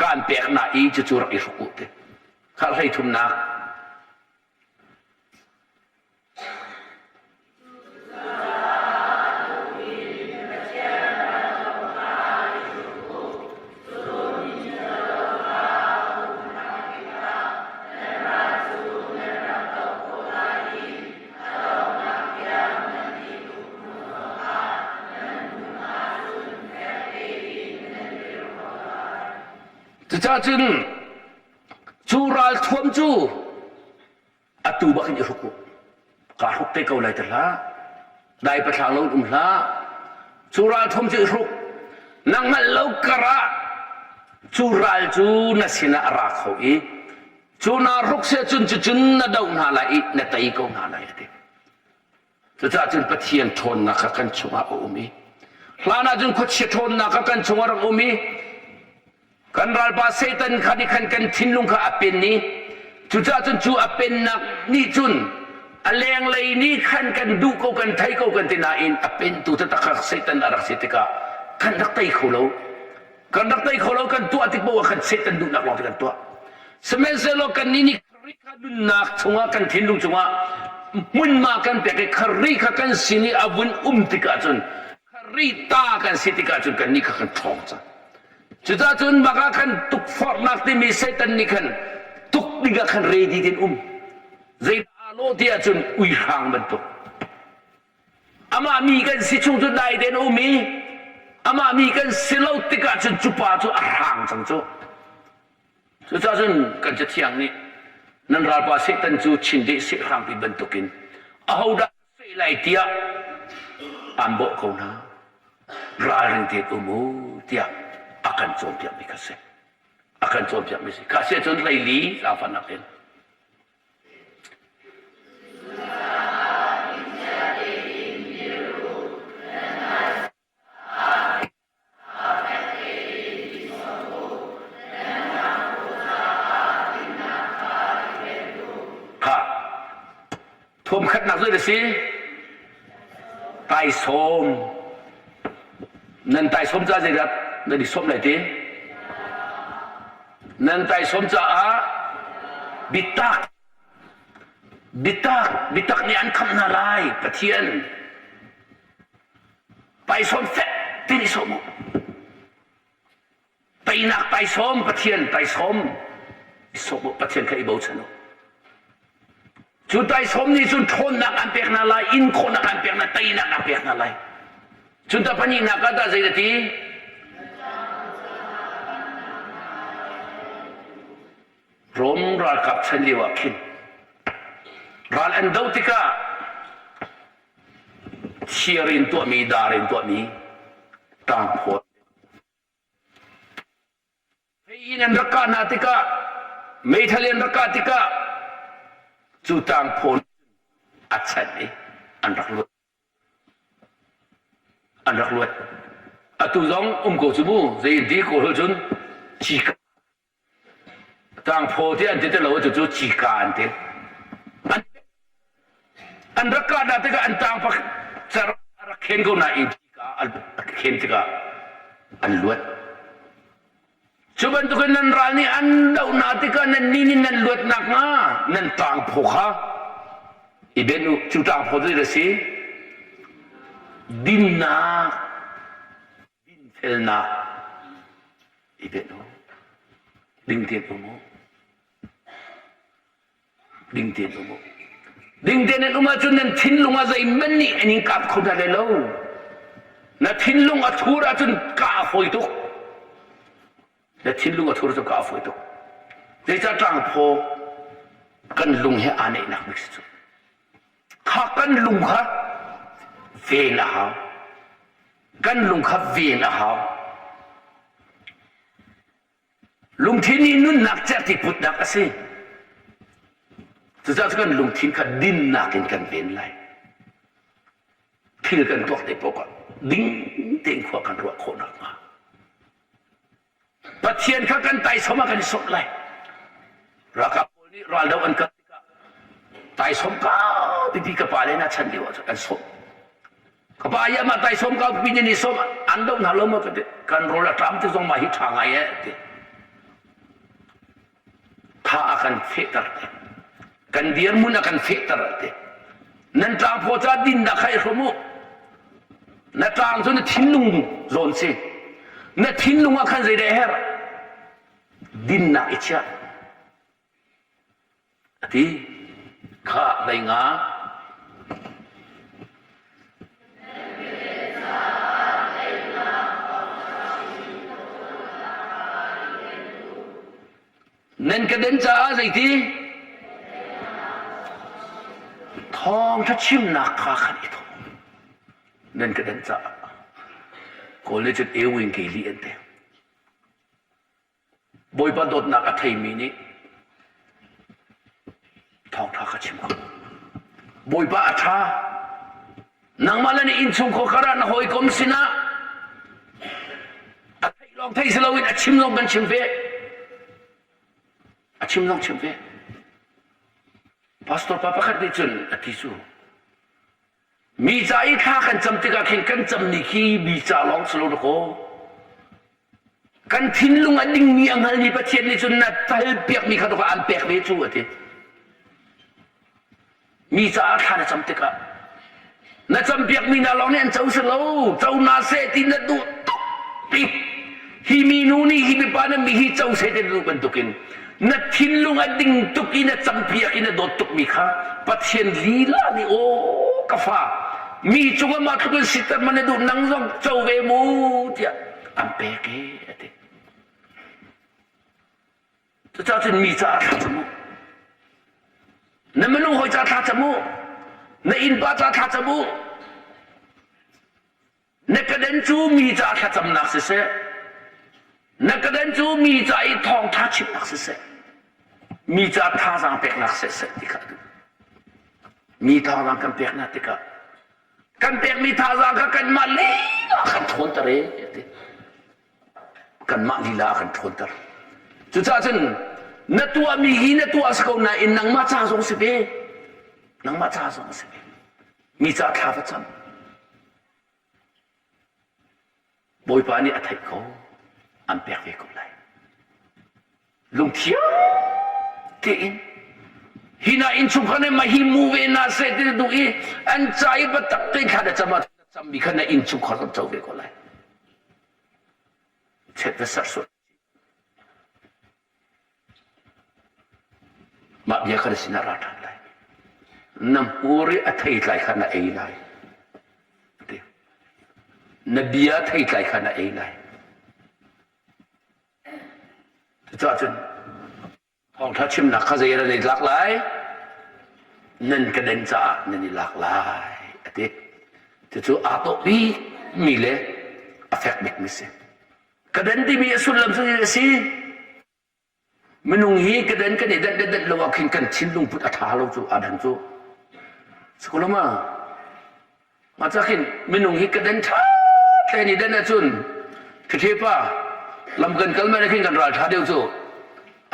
kaan pek hna i cucu rak i hruk u ti. Kha hleithumnak. Cucaah cun cu ralthuam cu Atu bak in i hruk u. Kaa hruk te ko lai ti hlah. Dai pathlang lo in um hlah. Cu ralthuam cu i hruk. Na hngalh lo karah cu ral cu na sinah a ra kho i cu naa hruk sia cun cucun na doh hna lai i na tei ko hna lai a ti. Cucaah cun Pathian ṭhawnnak kha kan chungah a um i hlan ah cun khuachia ṭhawnnak kha kan chungah rak um i kan ralpa Satan kha nih khan kan thinlung kha a pen i cucaah cun cu a pennak nih cun a lenglei nih khan kan duh ko kan thei ko kan ti nain a pentu taktak kha Satan a rak si tikah kan rak tei kho lo. Kan rak tei kho lo kan tuah tik paoh ah khan Satan duhnak lawng te kan tuah. Sihmanhsehlaw kannih nih Khrih kha nunnak chungah kan thinlung chungah hmunhma kan pek i Khrih kha kan sin i a vun um tikah cun Khrih ta kan si tikah cun kannih kha kan ṭhawng cang. Cucaah cun mah ah khan tukforhnak timi Satan nih khan tuk dingah khan ready tein um. Zeidah aa lawh ti ahcun uihrang bantuk. Amah mi kan si chung cu dai tein a um i amah mi kan si lo tikah cun cu pa cu a hrang cang cu. Cucaah cun kan Cathiang nih nan ralpa Satan cu chindeih sehhrangpi bantukin ahodah seh lai tiah aan bawh ko hna. Ralring tein um u tiah a kan cawnpiakmi kha si. A kan cawnpiakmi si. Kha si ahcun hleili zaangfahnak in. Kha thuamkhatnak zei a si? Taisawm. Nan taisawm ca zeidah nan i sawm lai ti? Nan taisawm caah biatak biatak biatak nih an khamh hna lai Pathian. Taisawm fek tin i sawm u. Teinak taisawm Pathian taisawm. I sawm u, Pathian kha i bochan u. Cu taisawm nih cun ṭhawnnak an pek hna lai, in khawhnak an pek hna, teinak an pek hna lai. Cun ta pahnihnak ah dah zei na ti? Rom ralkap chan lio ah khin ral an doh tikah thir in tuahmi, dar in tuahmi ṭangphaw Fei in an rak kah hna tikah meithal in an rak kah tikah cu ṭangphaw a chanh i an rak luat. An rak luat. Atu zong um ko cu mu zei in ti kawl cun cika ṭangphaw ti an ti ti lo cucu cika an ti. An, an rak kah hna tikah an ṭang pak cer a rak khen ko nain cika an khen tikah an luat. Cu bantukin nan ral nih an doh hna tikah nannih nih nan luat nakhnga nan ṭangphaw kha i benh u. Cu ṭangphaw cu zeidah a si? Dinnak, dinfelnak i benh u. Ding tein um u. Ding tein um u. Ding tein nan um ahcun nan thinlung ah zeihmanh nih an in kap kho hna lai lo. Na thinlung a thur ahcun kah a fawi tuk. Na thinlung a thur cu kah a fawi tuk. Zeicah ṭangphaw kan lung he aa neihnak bik si cu. Kha kan lung kha ven a hau. Kan lung kha ven a hau. Lungthin nih nunnak cerhti putnak a si. Cucaah kan lungthin kha dinnak in kan ven lai. Thil kan tuak te paoh ah ding tein khua kan ruah khawh nakhnga. Pathian kha kan taisom ah kan i sawmh lai. Ralkap pawl nih raldo an kal tikah taisawm kau pipi ka pa le na chan lio ah an sawmh. Ka pa i amah taisawm kau pipi nih sawm an do hna lo maw ka ti. Kan rawl a ṭam ti zong mah hi ṭha ngai eh ti. Tha a kan fehter te. Kan dirhmun a kan fehter te. Nan tlangphaw ca dinnak kha i hrawm u. Na tlang cu na thinlung zawn si. Na thinlung ah khan zeidah a herh? Dinnak i chiah. A ti. Kha lei nga. Nan ka den caah zeiti? Thawngṭha chimnak kha khan i thawh. Nan ka den caah. Kawl nih cun ewing ke li an ti. Bawipa dawtnak a theimi nih thawngṭha kha chim ko. Bawipa a ṭha. Nangmah le na innchungkhar karah na hawikom sinah a theih lawng theih si loin a chim zong kan chim ve. A chim zong chim ve. Pastor pa pakhat nih cun a ti cu mi ca i thla kan cam tikah khin kan cammi khi mi ca lawng si lo dakaw. Kan thinlung a dingmi a hngalmi Pathian nih cun na tal piakmi kha dawh an pek ve cu a ti. Mi caah thla na cam tikah na campiakmi hna lawng nih an co si lo, co hna seh ti na duh tuk ti. Hi minu nih hi mipa na mi hi co seh ti na duh bantukin na thinlung a ding tuk i na campiak i na dawt tukmi kha Pathian lila nih aw ka fa mi cungah mah tluk in siter man na duh nang zong co ve mu tiah an pek e a ti. Cucaah cun mi caah thla cam u. Na minung hawi caah thla cam u. Na innpa caah thla cam u. Na kaden cu mi caah thlacamnak siseh, na kaden cu mi ca i thawngṭha chimnak siseh, mi ca thazaang peknak siseh ti kha a duh. Mi thazaang kan peknak tikah kan pekmi thazaang kha kanmah lila kan ṭhawnter e ti. Kanmah lila a kan ṭhawnter. Cucaah cun na tuahmi hi na tuah si ko nain nangmah ca zong si ve. Nangmah ca zong a si ve. Mi ca thla va cam. Bawipa nih a theih ko, an pek ve ko lai. Lungthiang tein hi na innchungkhar nih mah hi mu ve na seh ti na duh i an ca i biatak tein thla na cam ah cammi kha na innchungkhar an co ve ko lai. Chet va serh sual. Mah bia kha na sinah ra ṭhan lai. Na hmur i a theitlai kha na ei lai. Na bia theitlai kha na ei lai. Cucaah cun thawngṭha chimnak kha zei ah nan i tlak lai? Nan ka den caah nan i lak lai, a ti. Cucu aa dawh bikmi le a fek bikmi si. Ka den timi a sullam cu a si. Minung hi ka den kan i denh denh lo ah khin kan thinlung put a ṭha lo cu aa dan cu. Sikolama, mah ca khin minung hi ka den ṭha tein i den ahcun ṭhiṭhe pa lam kan kal men khin kan ral ṭha deuh cu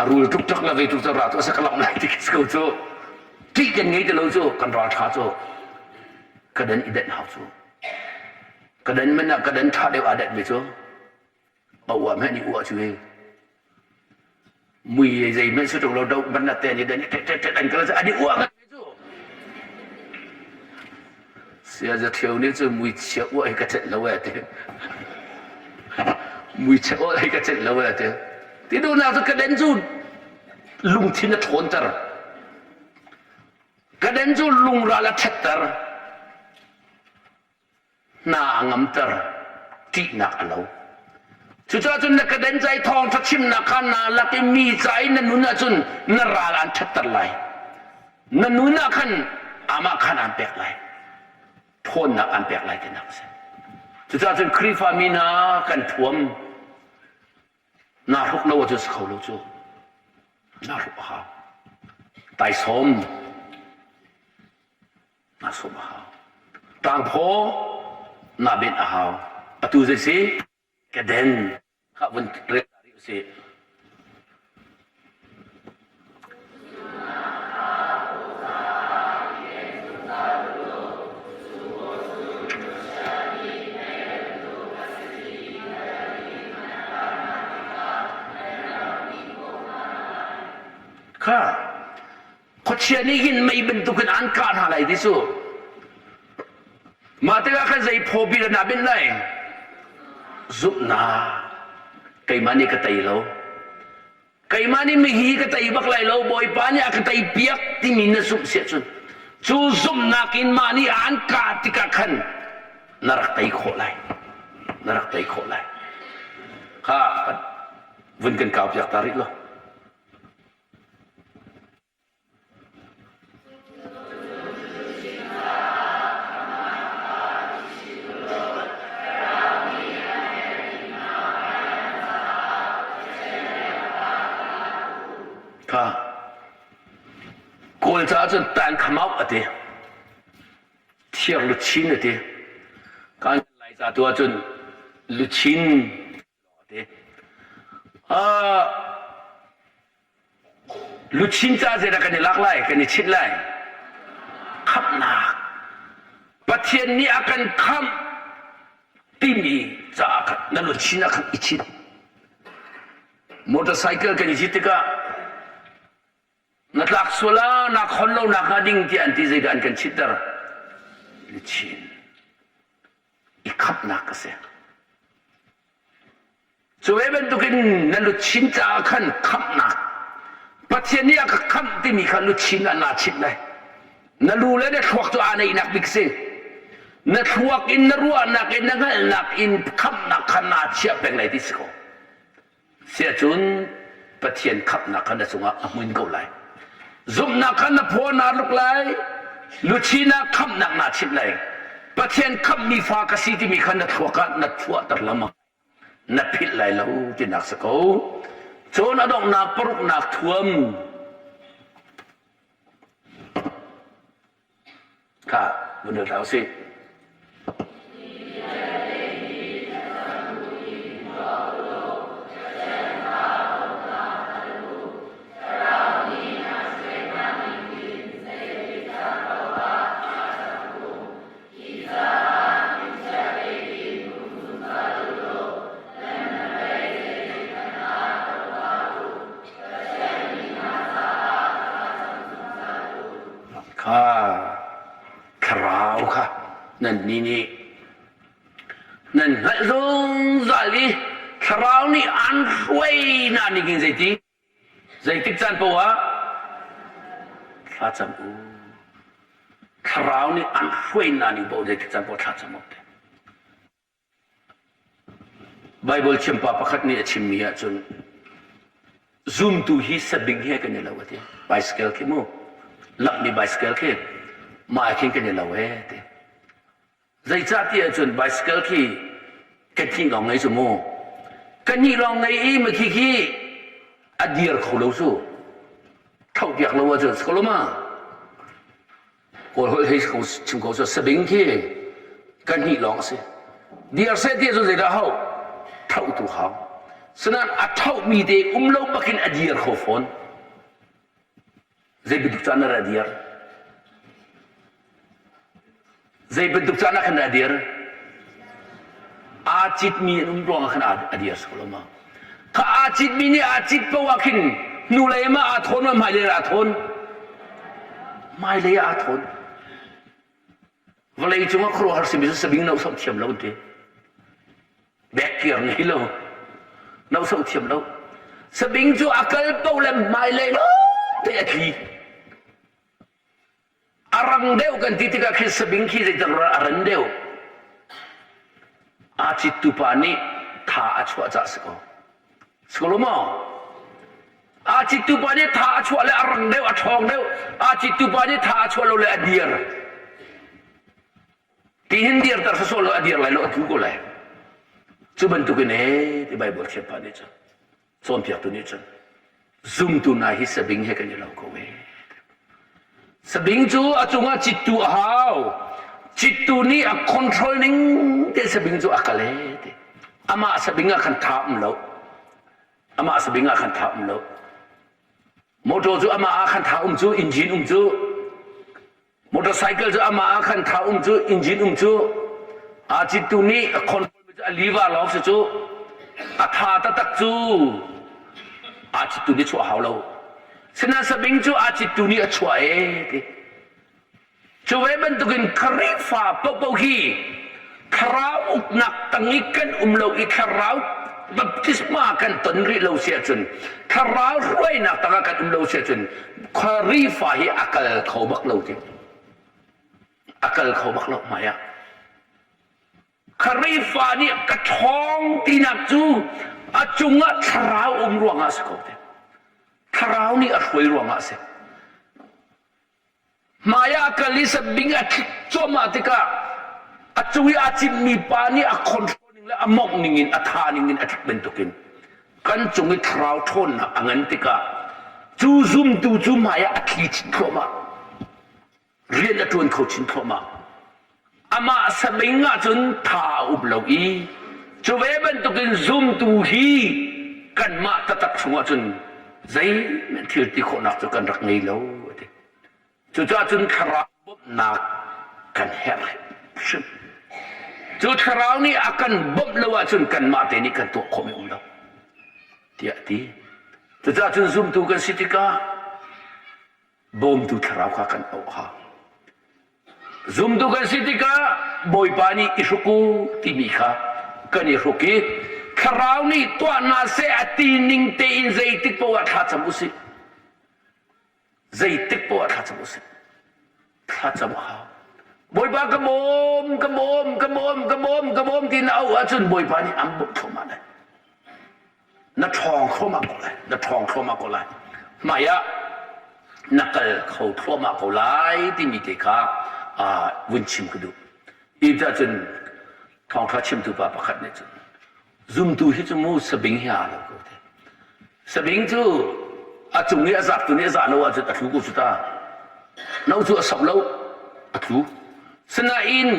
a rul tuk ṭak la vei tuk cu ra cu a si ka lamh lai ti khi ko cu ṭih kan ngei ti lo cu kan ral ṭha cu ka den i denh hau cu ka den men ah ka den ṭha deuh aa denh mi cu a uah hmanh i uah cu hi mui zei hmanh si ṭung lo do ban na te ni dan tet tet tet an kal an i uah ngai cu sia za theu nih cu mui chia uah hi ka celh lo e ti mui chia uah hi ka celh lo e ti ti duhnak cu ka den cu lungthin a ṭhawnter ka den cu lungral a ṭhetter hna a ngamter ṭihnak a lo cucaah cun na kaden ca i thawngṭha chimnak kha naa lak i mi ca i na nun ahcun na ral aan ṭhatter lai na nun ah khan amah khan aan pek lai ṭhawnnak aan pek lai tinak a si cucaah cun Khrihfa mi hna kan thuam naa hruk lo ahcun si kho lo cu naa hruk a hau taisawm Naa sawm a hau. Tlangphaw naa benh a hau. Atu zei si? Keden kha vun rel ta rih usih. Kha Khuachia nih hin mei bantukin an kah hna lai ti cu. Mah tikah khan zei phawpi dah naa binh lai? Zumhnak. Keimah nih ka tei lo. Keimah nih mihi ka tei bak lai lo, Bawipa nih a ka tei piak timi na zumh siah cun cu zumhnak in mah nih an kah tikah khan na rak tei khawh lai. Na rak tei khawh lai. Kha vun kan kau piak ta rih lo. Kha Kawl caah cun tan khamau a ti. Thiar luchin a ti. Kan Lai ca tu ahcun luchin Luchin ca zeidah kan i lak lai, kan i chit lai? Khamhnak. Pathian nih a kan khamh timi caah khan na luchin ah khan i chit. Motorcycle kan i cit tikah na tlak sual ah na khon lo nak hnga ding tiah an ti zeidah an kan chitter? Luchin. I khamhnak a si. Cu ve bantukin na luchin caah khan khamhnak Pathian nih a ka khamh timi kha luchin ah naa chinh lai. Na lu le na thluak cu aa neihnak bik si. Na thluak in na ruahnak in na hngalhnak in khamhnak kha naa chiah peng lai ti si ko. Siahcun Pathian khamhnak kha na cungah a hmun ko lai. Zumhnak kha na phaw naa ruk lai, luchin ah khamhnak naa chimh lai. Pathian khamhmi fa ka si timi kha na thluak ah na chuahter lengmang. Na philh lai lo tinak si ko. Cun a donghnak paruknak thuam Kha vun rel hlah usih. Kha thlarau kha nannih nih nan hngalh zungzal i thlarau nih an hruai hna ning in zeiti zeitik caan paoh ah. Thlacam u. Thlarau nih an hruainak ning paoh zeitik caan paoh thlacam u ti. Baibal thiampa pakhat nih a chimmi ahcun zumtu hi sabing he kan i lo a ti. Bicycle khi mu. Lakmi bicycle khi mah khin kan i lo ee ti. Zeicah ti ahcun bicycle khi kan hnih lawng ngei cu mu. Kan hnih lawng ngei i makhi khi a dir kho lo cu. Tho piak lo ahcun si ko lo ma? Kawl holh hei chim ko cu sabing khi kan hnih lawng a si. Dir seh ti ahcun zeidah hau? Tho tu hau. Sinain a thomi te um lo bakin a dir kho fawn. Zei bantuk caan ah dah a dir? Zei bantuk caan ah khan dah a dir? Aa citmi an um ruangah khan a dir si ko lo ma? Kha aa citmi nih aa cit paoh ah khin hnulei ma aa thawn ma hmailei ah aa thawn? Hmailei ah aa thawn. Vawlei cungah khuaruahhar simi cu sabing na usam thiam lo an ti. Bekkir ngei lo. Na usam thiam lo. Sabing cu a kal paoh le hmailei lawng te a tli. A rang deuh kan ti tikah khin sabing khi zeitak a ran deuh. Aa cittu pa nih tha a chuah cah si ko. Si ko lo maw? Aa cittu pa nih tha a chuah le a rang deuh, a ṭhawng deuh. Aa cittu pa nih tha a chuah lo le a dir. Tihin dirter sawsawh lo a dir lai lo a tlu ko lai. Cu bantukin ee ti Baibal thiampa nih cun cawnpiaktu nih cun zumtu hna hi sabing he kan i lo ko ee. Sabing cu a cungah cittu a hau. Cittu nih a control ning te sabing cu a kal ee ti. Amah sabing ah khan tha um lo. Amah sabing ah khan tha um lo. Motor cu amah ah khan tha um cu engine um cu Motorcycle cu amah ah khan tha um cu engine um cu aa cittu nih a control mi cu a liva lawng si cu a tha taktak cu aa cittu nih chuah hau lo. Sinain sabing cu aa cittu nih a chuah ee ti. Cu ve bantukin Khrihfa paohpaoh hi thlarau uknak tang i kan um lo i thlarau baptisma kan ton rih lo si ahcun thlarau hruainak tangah kan um lo si ahcun Khrihfa hi a kal kho bak lo ti. A kal kho bak lo hmai ah. Khrihfa nih ka ṭhawng tinak cu a cungah thlarau um ruangah a si ko te. Thlarau nih a hruai ruangah a si. Hmai ah a kal i sabing a tlik cuahmah tikah a cung i aa cimmi pa nih a control ning le a mawngh ning in a tha ning in a tlik bantukin kan cung i thlarau ṭhawnnak a ngan tikah cu zumtu cu hmai ah a thli chin thluahmah. Rian a ṭuan kho chin thluahmah. Amah sabing ahcun tha a um lo i cu ve bantukin zumtu hi kanmah taktak chungah cun zeihmanh thil ti khawhnak cu kan rak ngei lo a ti. Cucaah cun thlarau bawmhnak kan herh hrim. Cu thlarau nih a kan bawmh lo ahcun kanmah te nih kan tuah khawhmi um lo tiah a ti. Cucaah cun zumtu kan si tikah bawmtu thlarau kha kan auh hau. Zumtu kan si tikah Bawipa nih i hruk u timi kha kan i hruk i thlarau nih tuah hna seh a ti ning tein zeitik paoh ah thlacam usih. Zeitik paoh ah thlacam usih. Thlacam a hau. Bawipa ka bawm, ka bawm, ka bawm, ka bawm, ka bawm ti na auh ahcun Bawipa nih an bawmh thluahmah lai. Na ṭhawng thluahmah ko lai. Na ṭhawng thluahmah ko lai. Hmai ah na kal kho thluahmah ko lai timi te kha vun chim ka duh. Hi cun thawngṭha chimtu pa pakhat nih cun zumtu hi cu mu sabing hi aa lo ko te. Sabing cu a cung i a zaktu nih a zah lo ahcun a tlu ko cu ta. No cu a sok lo, a tlu. Sinain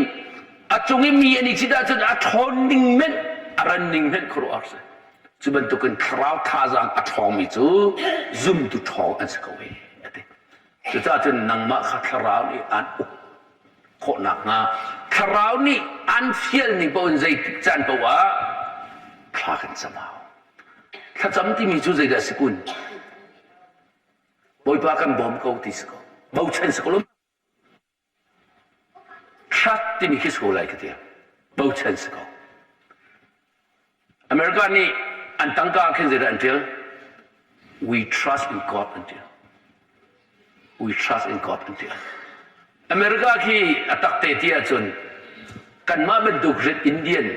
a cung i mi an i cit ahcun a ṭhawn ning hmenh a ran ning hmenh khuaruahhar si. Cu bantukin thlarau thazaang a ṭhawngmi cu zumtu ṭhawng an si ko e a ti. Cucaah cun nangmah kha thlarau nih aan uk khawh nakhnga thlarau nih an fial ning paoh in zeitik caan paoh ah thla kan cam hau. Thlacam timi cu zeidah si kun? Bawipa kan bawm ko ti si ko. Bochan si ko lo. Trust timi khi si ko lai ka ti. Bochan si ko. America nih an tangka ah khin zeidah an ṭial? We trust in God an ṭial. We trust in God an ti. America khi a tak te ti ahcun kanmah bantuk Red Indian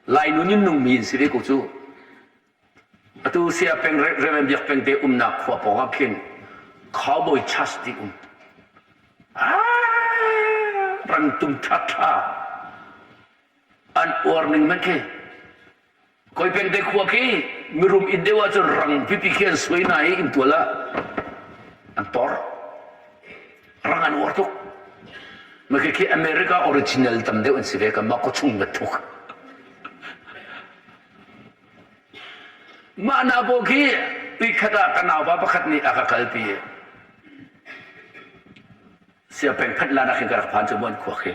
Lai nun in nungmi in si ve ko cu. Atu sia peng Reverend Biak Peng te umnak khua pawng ah khin Cowboy Church ti um. Ah, rangtum ṭhaṭha an uar ning man khi Koi peng te khua khi mirum inn deuh ahcun rang pipi khi an suai hna i inntual ah an tor. Rang an uar tuk. Mah khi America original tam deuh an si ve ka mah khuachung bantuk. Mah na pawl khi uikhat ah ka naupa pakhat nih a ka kalpi. Siapeng phanh lan ah khin ka rak phan cu muan khua khi.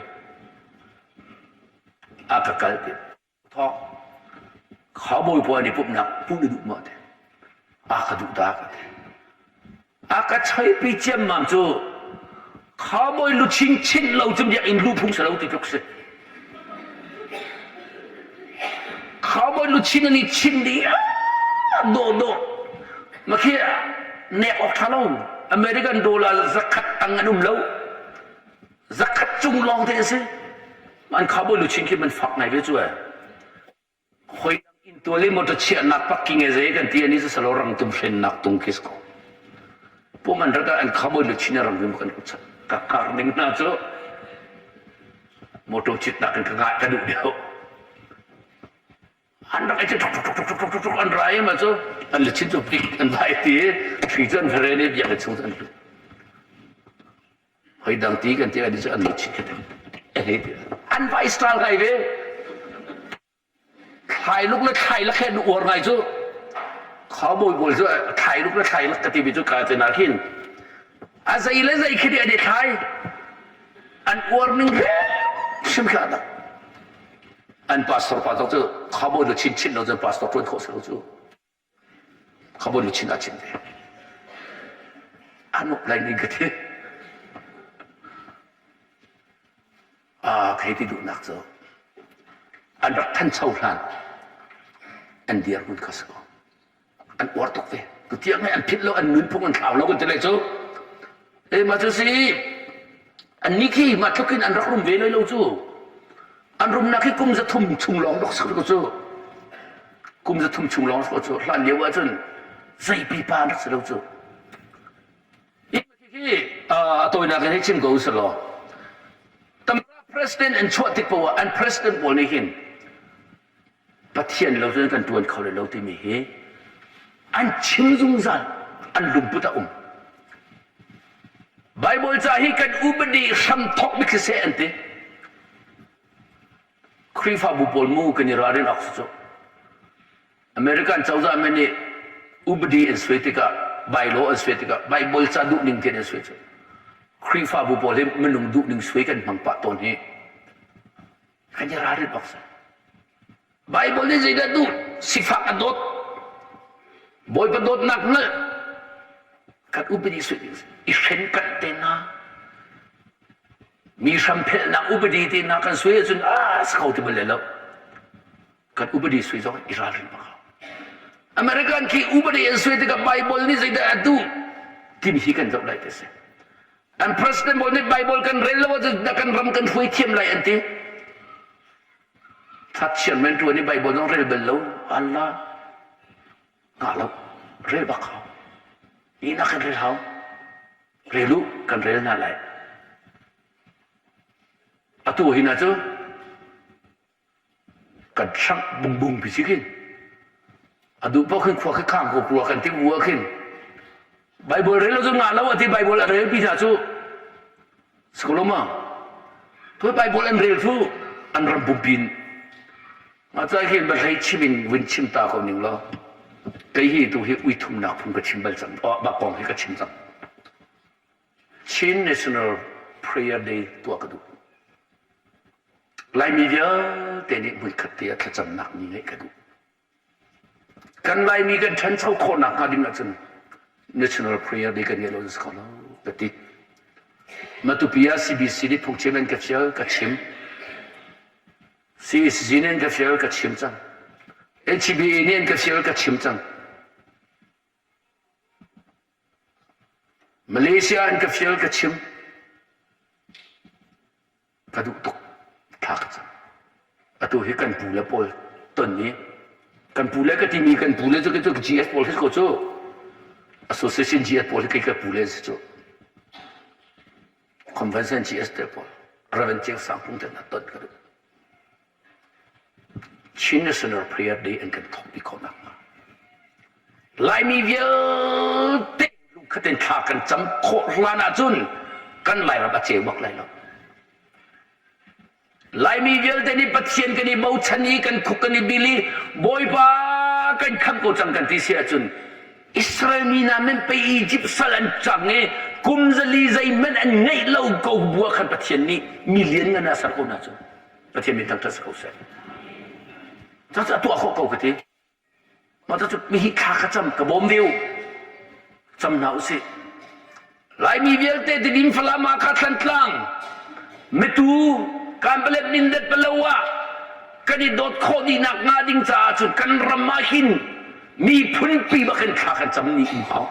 A ka kalpi. Thawk. Cowboy pawl nih pumhnak puh na duh maw ti. A ka duh ta ka ti. A ka cheipi ciammam cu cowboy luchin chinh lo cu biakinn luh phung si lo ti tluk si. Cowboy luchin an i chinh dih dawh dawh. Ma khi nek awk ṭha lo. American dollar zakhat tang an um lo. Zakhat cung lawng te a si. An cowboy luchin khi man fak ngai ve cu eh. Hoi dang inn tual i motor chiahnak parking e zei kan ti ani cu salo rang tum hrennak tung khi ko. Pum an rat ah an cowboy luchin a rang tum kan chat. Ka kar ning hna cu motor citnak in ka ngah ka duh deuh. An rak i tuk tuk tuk tuk tuk tuk an rai ma cu an luchin cu pik an vai ti thri cu an hre ne biak chung an lut. Hoi dang ti kan ti ani cu an luchin kha an vai style ngai ve. Thlailuk le thlailak he an uar ngai cu cowboy pawl cu thlailuk le thlailak ka timi cu ka te na khin a zei le zei khi an i thlai an uar ning hrim kha dak an pastor pa cu cowboy lu chin chin lo cun pastor tuan khawh si lo cu Khabon luchin a chim ve. An uk lai ning ka thi. A thei ti duhnak cu an rak thancho hlan an dirhmun kha si ko. An uar tuk ve. Tutiang he an phit lo, an nunphung an thlau lo kan ti lai cu. E ma cu si annih khi mah tluk in an rak rum ve lai lo cu. An rumnak hi kum 300 chung lawng rak si ko cu. Kum 300 chung lawng si ko cu. Hlan lio ahcun zei pipa an rak si lo cu. Hi a tawinak in hei chim ko usih law Tamra president an chuah tik poah an president pawl nih hin Pathian lo cun kan ṭuan kho lai lo timi hi an chim zungzal an lungput a um. Bible ca hi kan upadi hram thawk bik siseh an ti. Khrihfabu pawl mu kan i ralrin awk si cu. American cozah men nih upadi an suai tikah bylaw an suai tikah Bible ca duh ning tein an suai cu. Khrihfabu pawl hi minung duh ning suai kan hmang pah tawn hi. Kan i ralrin awk si. Bible nih zeidah duh? Sifak a dawt. Bawipa dawtnak hngalh. Kan upadi sui ding si. I hren kanh te hna. Mi hram phelhnak upadi te hna kan sui ahcun ah si kho ti bal lo. Kan upadi sui zong i ralrin bak hau. American khi upadi an sui tikah Bible nih zeidah a duh timi hi kan zoh lai ti si. An president bawi nih Bible kan rel lo ahcun kan ram kan hruai thiam lai an ti. Thatchian men ṭuan i Bible zong rel bal lo. Allah ngah lo rel bak hau. Ina kan rel hau. Rel u kan rel hna lai. Atu hi na cu kan hrangh bungbung pi si khin a duh paoh khin khua khi khang ko rua kan ti ua khin Bible rel lo cu ngah lo a ti Bible a rel pi hna cu sikoloma tu Bible an rel cu an ram pumpi in ma cai khin bahlei chim in vun chim ta ko ning law kei hi tu hi uithumnak phung ka chim bal cang oh bak kong hi ka chim cang Chin National Prayer Day tuah ka duh. Laimi vialte nih hmunkhat te ah thlacamnak ni ngeih ka duh. Kan Laimi kan ṭhancho khawhnak hnga ding ahcun National Prayer Day kan ngeih lo si kho lo ka ti. Matupi ah CBC nih phungchim an ka fial ka chim. CSG nih an ka fial ka chim cang. HBA nih an ka fial ka chim cang. Malaysia an ka fial ka chim. Ka duh tuk. Thla ka cam. Atu hi kan pu le pawl ton i kan pu le ka timi kan pu le cu cu GS pawl hi ko cu association GS pawl hi kei ka pu le si cu convention GS te pawl Reverend Chiang Sang Pung te na ton ka duh Chin National Prayer Day an kan thawkpi khawh nakhnga Laimi vialte lungkhat in thla kan cam khawh hlan ahcun kan Lairam a ceu bak lai lo. Laimi vialte nih Pathian kan i bochan i kan khuk kan i bil i Bawipa kan khamh ko cang kan ti si ahcun Israel mi hna men pei Egypt sal an cang i kum zali zeihmanh an ngeih lo ko bua khan Pathian nih mi lianngan ah ser ko hna cu. Pathian min thangṭhat si ko seh. Cucu a tuah khawh ko ka ti. Mah cu mihi thla ka cam ka bawm ve u. Cam hna usih. Laimi vialte Tidim Falam Hakha Thlantlang Mitu Kanpalet Mindat Palawa kan i dawt khawh dih nak hnga ding caah cun kan ram ah hin miphun pi bak in thla kan cam ni um hau.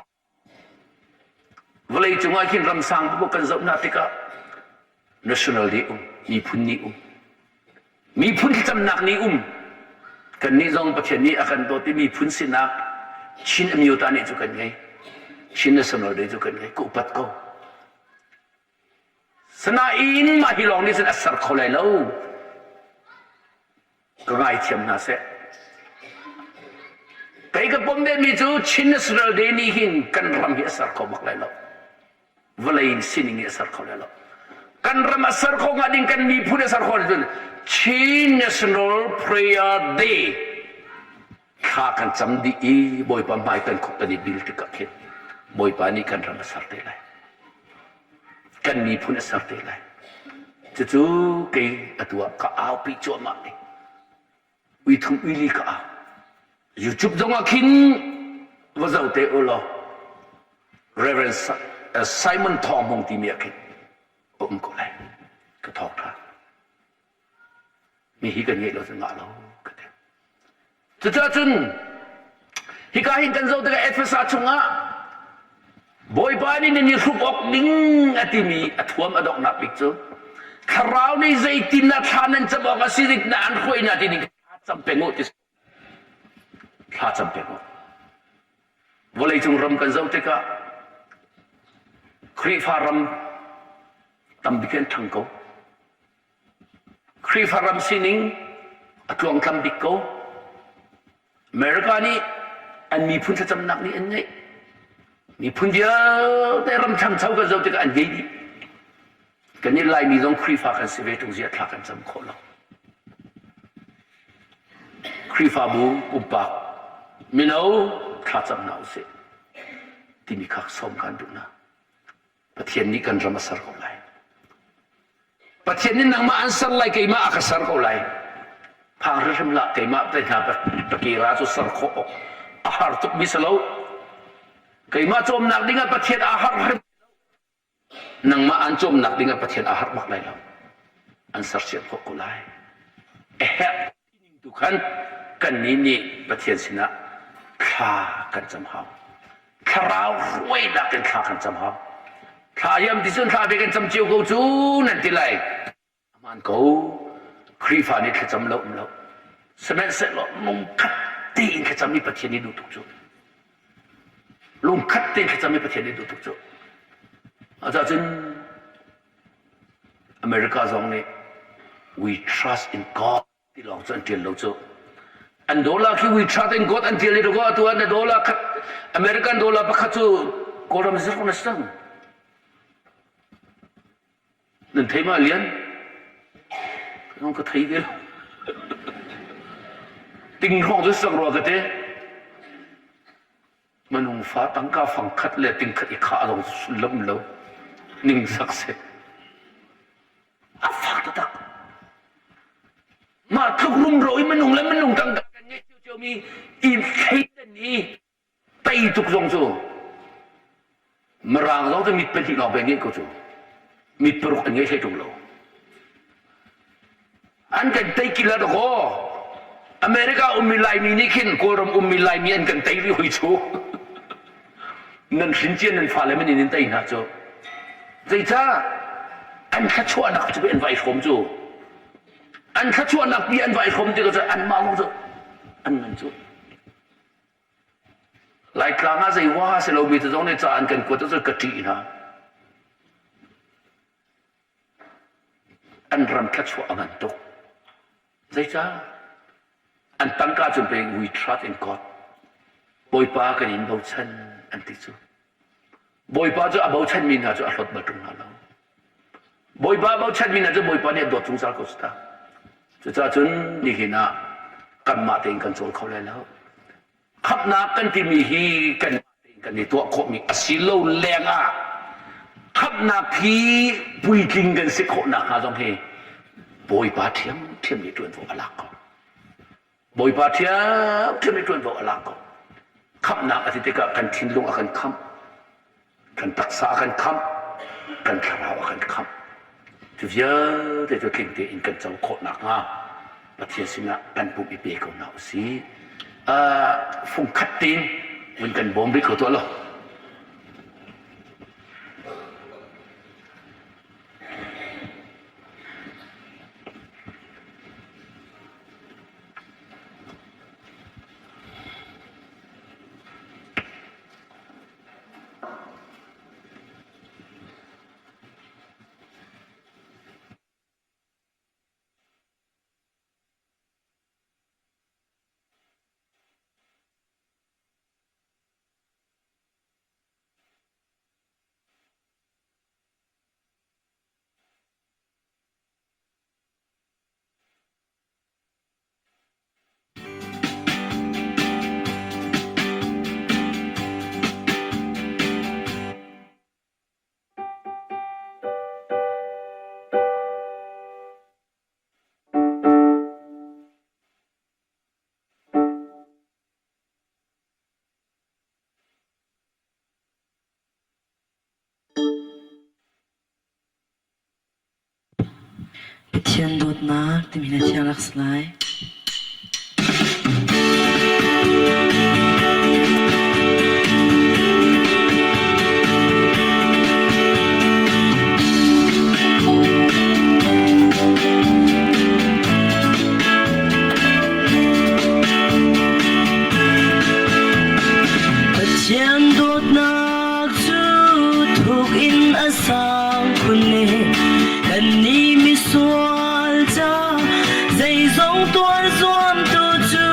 Vawlei cungah hin ram sang buk kan zoh hna tikah national day um, miphun ni um, miphun thlacamnak ni um. Kannih zong Pathian nih a kan dawt i miphun sinak Chin Amyota nih cu kan ngei. Chin National Day cu kan ngei. Ka upat ko. Sanain mah hi lawng nih cun a ser kho lai lo. Ka ngaithiam hna seh. Kei ka pom vemi cu Chin National Day nih hin kan ram hi a ser kho bak lai lo. Vawlei in sining hi a ser kho lai lo. Kan ram a ser kho hnga ding kan miphun a ser kho cun Chin National Prayer Day thla kan cam dih i Bawipa hmai kan khuk kan i bil tikah khin Bawipa nih kan ram a ser te lai. Kan miphun a ser te lai. Cucu kei atu ah ka aupi cuahmah ni. Uithum uili ka au. YouTube zong ah khin va zoh te u law Reverend Simon Thawng Hmung timi ah khin a um ko lai. Ka thawk ṭhan. Mi hi kan ngeih lo cu ngah lo ka ti. Cucaah cun hika hin kan zoh tikah Efesa chungah Bawipa nih nan i hruk awk ding a timi a thuam a donghnak bik cu thlarau nih zeitin dah thla nan cam awk a si na an hruai hna ti ning thla cam peng u ti thla cam peng u vawleicung ram kan zoh tikah Khrihfa ram tambik an ṭhang ko Khrihfa ram sining a tluangtlam bik ko. America nih an miphun thlacamnak nih an ngeih. Miphun vialte ram ṭhangcho kan zoh tikah an ngei dih. Kan i Laimi zong Khrihfa kan si ve ṭung zia thla kan cam khawh lo. Khrihfabu pumpak mino thlacam hna usih timi kha sawm kan duh hna. Pathian nih kan ram a ser ko lai. Pathian nih nangmah an ser lai keimah a ka ser ko lai. Phang hrimhrim hlah keimah te hna pakira cu ser khawh awk a har tuk mi si lo. Keimah cawmnak ding ah Pathian aa har hrim nangmah an cawmnak ding ah Pathian aa harh bak lai lo. An sersiam khawh ko lai. A herh tu khan kannih nih Pathian sinah thla kan cam hau. Thlarau hruainak in thla kan cam hau. Thla yam ti cun thla ve kan cam cio ko cu nan ti lai. Aman ko. Khrihfa nih thlacam lo um lo. Sihmanhsehlaw lungkhat tein thlacam mi Pathian nih duh tuk cu. Lungkhat tein thlacam mi Pathian nih duh tuk cu. Acahcun America zong nih we trust in God ti lawng cu an ṭial lo cu. An dollar khi we trust in God an ṭial i dawkaw atu ah na dollar khat American dollar pakhat cu Kawlram zirh na si cang. Nan thei ma lian? Ka ka thei ve lo. Ting hrawng cu sak rua ka ti. Minung fa tangka fangkhat le tingkhat i khah zong sullam lo ning sak si. A fak taktak. Mah tluk rumro i minung le minung tangka kan ngeih cio mi i thleidan i tei tuk zong cu Mirang zong cu mit pahnih lawng pe ngeih ko cu. Mit paruk an ngei hlei ṭung lo. An kan tei kila dakaw. America ummi Laimi nih khin Kawlram ummi Laimi an kan tei rih hoi cu. Nan hrin cia nan fale man in in tei hna cu. Zeicah an thluachuahnak cu an vai hrawm cu. An thluachuahnak pi an vai hrawm tikah cu anmah lawng cu an ngan cu. Laitlang ah zei huaha si lomi cu zong nih ca an kan kuat ahcun ka ṭih hna. An ram thluachuah a ngan tuk. Zeicah? An tangka cun pei we trust in God. Bawipa kan in bochan an ti cu. Bawipa cu a bochanmi hna cu a hlawt bal ṭung hna lo. Bawipa bochanmi hna cu Bawipa nih a dawt zungzal ko cu ta. Cucaah cun nihin ah kanmah tein kan cawl kho lai lo. Khamhnak kan timi hi kan kan i tuah khawhmi a si lo lengah khamhnak hi puitling kan si khawh nakhnga zong hi Bawipa ṭhiamṭhiam nih ṭuanvo a lak ko. Bawipa ṭhiamṭhiam nih ṭuanvo a lak ko. Khamhnak a ti tikah kan thinlung a kan khamh. Kan taksa a kan khamh, kan thlarau a kan khamh. Cu vialte cu tling tein kan co khawh nakhnga Pathian sinah kan pum i pe ko hna usih. Fungkhat tein vun kan bawm rih ko tuah law. Pathian dawtnak timi na thiang rak si lai. Pathian dawtnak cu thuk in a sang khun e kannih misual ca zeizong tuar zuamtu cu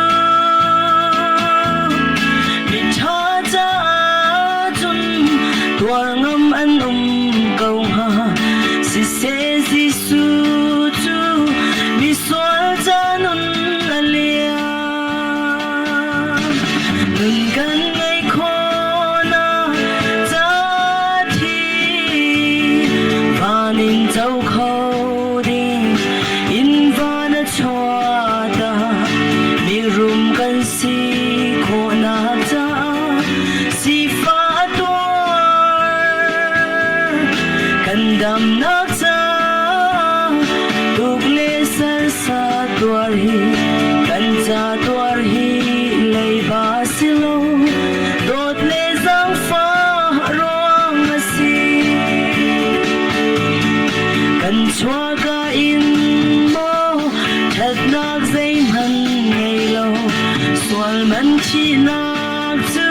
miṭha caah cun tuar ngam an um ko hnga siseh Jesuh cu misual ca nun a liam Nun kan ngei khawhnak ca thi van in co kho ding in van a chuahta mirum kan si khawhnak caah sifah a tuar kan damnak caah tuk le sarsa tuar hi kan ca tuar hi leiba si lo dawt le zaangfah ruang a si kan chuahka in maw ṭhatnak zeihmanh ngei lo sual man thihnak cu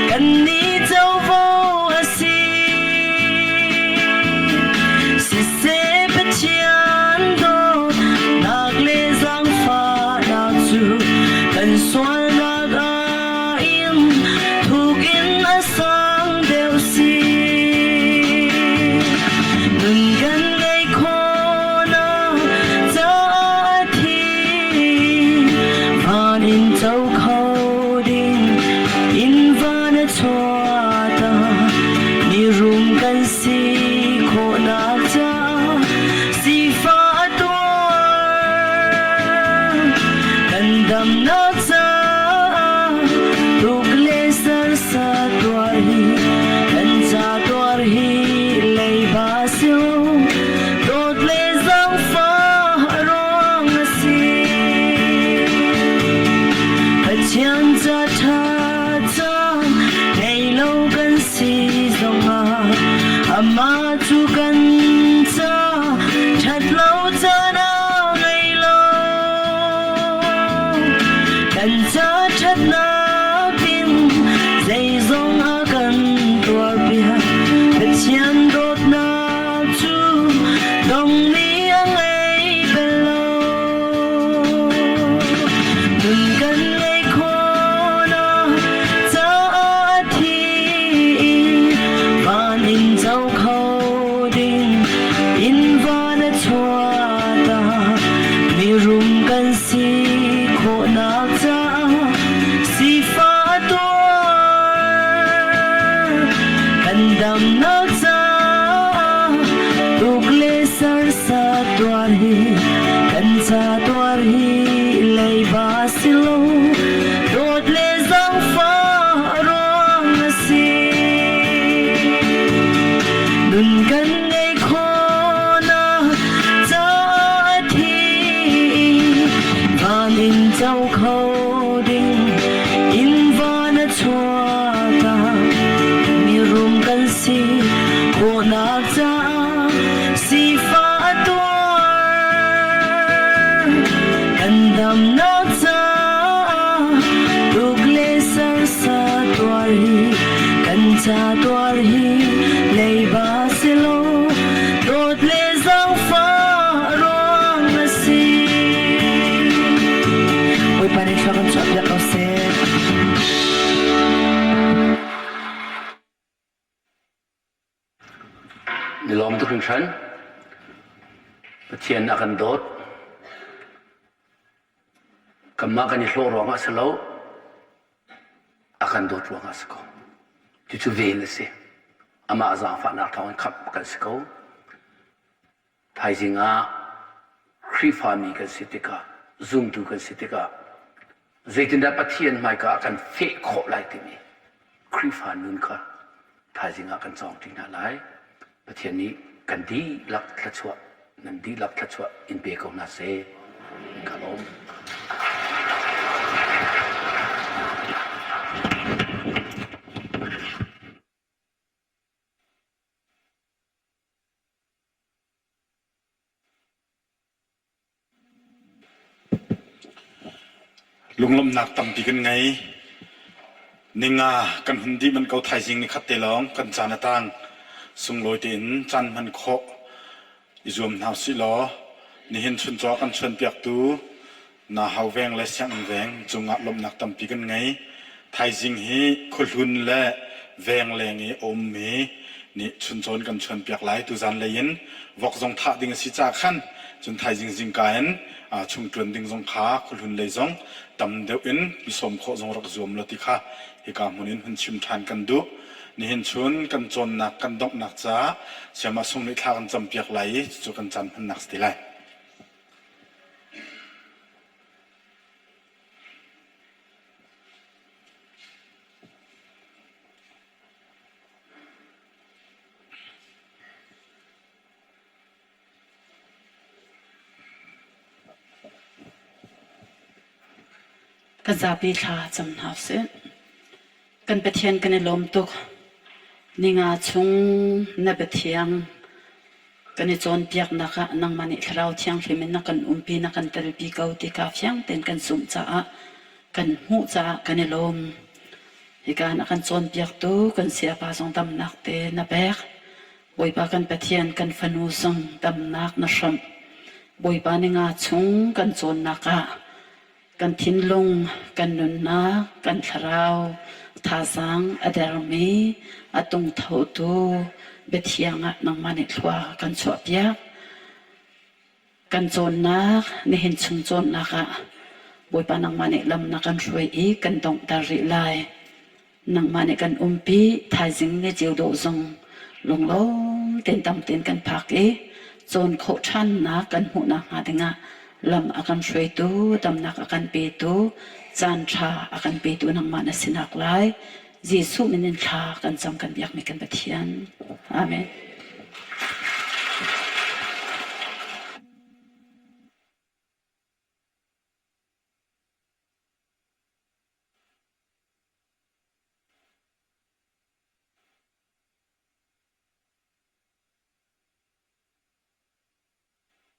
kannih covo a si Siseh Pathian dawtnak le zaangfahnak cu kan sualnak ah in thuk in a sang deuh si. Nun kan ngeih khawhnak caah a thi van in co kho ding in van a chuahta mirum kan si khawhnak caah sifah a tuar kan damnak caah tuk le sersa tuar hi. cu kan ca ṭhat lo caan a ngei lo. Kan ca ṭhatnak in zeizong a kan tuarpiak. Pathian dawtnak cu dongmi a ngei bal lo. Nun kan ngeih khawhnak caah a thi i van in co kho ding in van a chuahta. Mirum kan si khawhnak caah sifah a tuar. Kan damnak caah tuk le sarsat tuar hi kan ca tuar hi leiba si lo dawt le zaangfah ruang a si. Nun kan ngeih khawhnak caah a thi van in co kho ding in van a chuahta mirum kan si khawhnak caah sifah a tuar. Kan damnak caah tuk le sarsa tuar hi kan ca tuar hi leiba si lo dawt le zaangfah ruang a si. Bawipa nih thluak kan chuahpiak ko seh. Ni lawm tuk hringhran. Pathian a kan dawt. Kanmah kan i hlawh ruangah si lo, a kan dawt ruangah si ko. Cucu vel a si. Amah zaangfahnak thawngin khamh kan si ko. Thaizing ah Khrihfami kan si tikah, zumtu kan si tikah zeitindah Pathian hmaika ah kan feh khawh lai timi Khrihfa nun kha thaizing ah kan cawng ṭi hna lai. Pathian nih kan dihlak thluachuah, nan dihlak thluachuah in pe ko hna seh. Ka lawm. Lunglawmhnak tampi kan ngei. Ninga kan hun dih manh ko thaizing ni khat te lawng kan caan a tang. Sunglawi tein caan hman khawh i zuam hna usih law nihin chuncaw kan chuanpiaktu Na hau veng le sianginn veng cungah lawmhnak tampi kan ngei. Thaizing hi khuahlun le veng leng i a ummi nih chuncawn kan chuanpiak lai. Tuzan lei in vok zong thah ding a si caah khan cun thaizing zingka in chungṭuan ding zong kha khuahlun lei zong tam deuh in mi sawm khawh zong rak zuam law ti kha hika hmun in hun chim ṭhan kan duh. Nihin chun kan cawnnak kan donghnak caah Sayamah Sung nih thla kan campiak lai i cucu kan caan hmannak si ti lai. Ka zapi thla cam hna usih. Kan Pathian kan i lawm tuk. Ninga chung na biathiang kan i cawnpiaknak ah nangmah nih Thlarau Thianghlim in na kan umpi, na kan telpi ko ti kha fiang tein kan zumh caah kan hmuh caah kan i lawm. Hika na kan cawnpiaktu kan sayapa zong damnak te na pek. Bawipa kan Pathian kan fanu zong damnak na hramh. Bawipa ninga chung kan cawnnak ah Kan thinlung, kan nunnak, kan thlarau thazaang a dermi, a tungthotu biathiang ah nangmah nih thlua kan chuahpiak. Kan cawnnak, nihin chung cawnnak ah Bawipa nangmah nih lam na kan hruai i kan donghter rih lai. Nangmah nih kan umpi, thaizing ni ceu dawh zong lunglawm tein tam tein kan phak i cawn khawh ṭhannak kan hmuhnak hnga dingah lam a kan hruaitu, damnak a kan petu, caan ṭha a kan petu nangmah na sinak lai. Jesuh min in thla kan cam kan biakmi kan Pathian. Amen.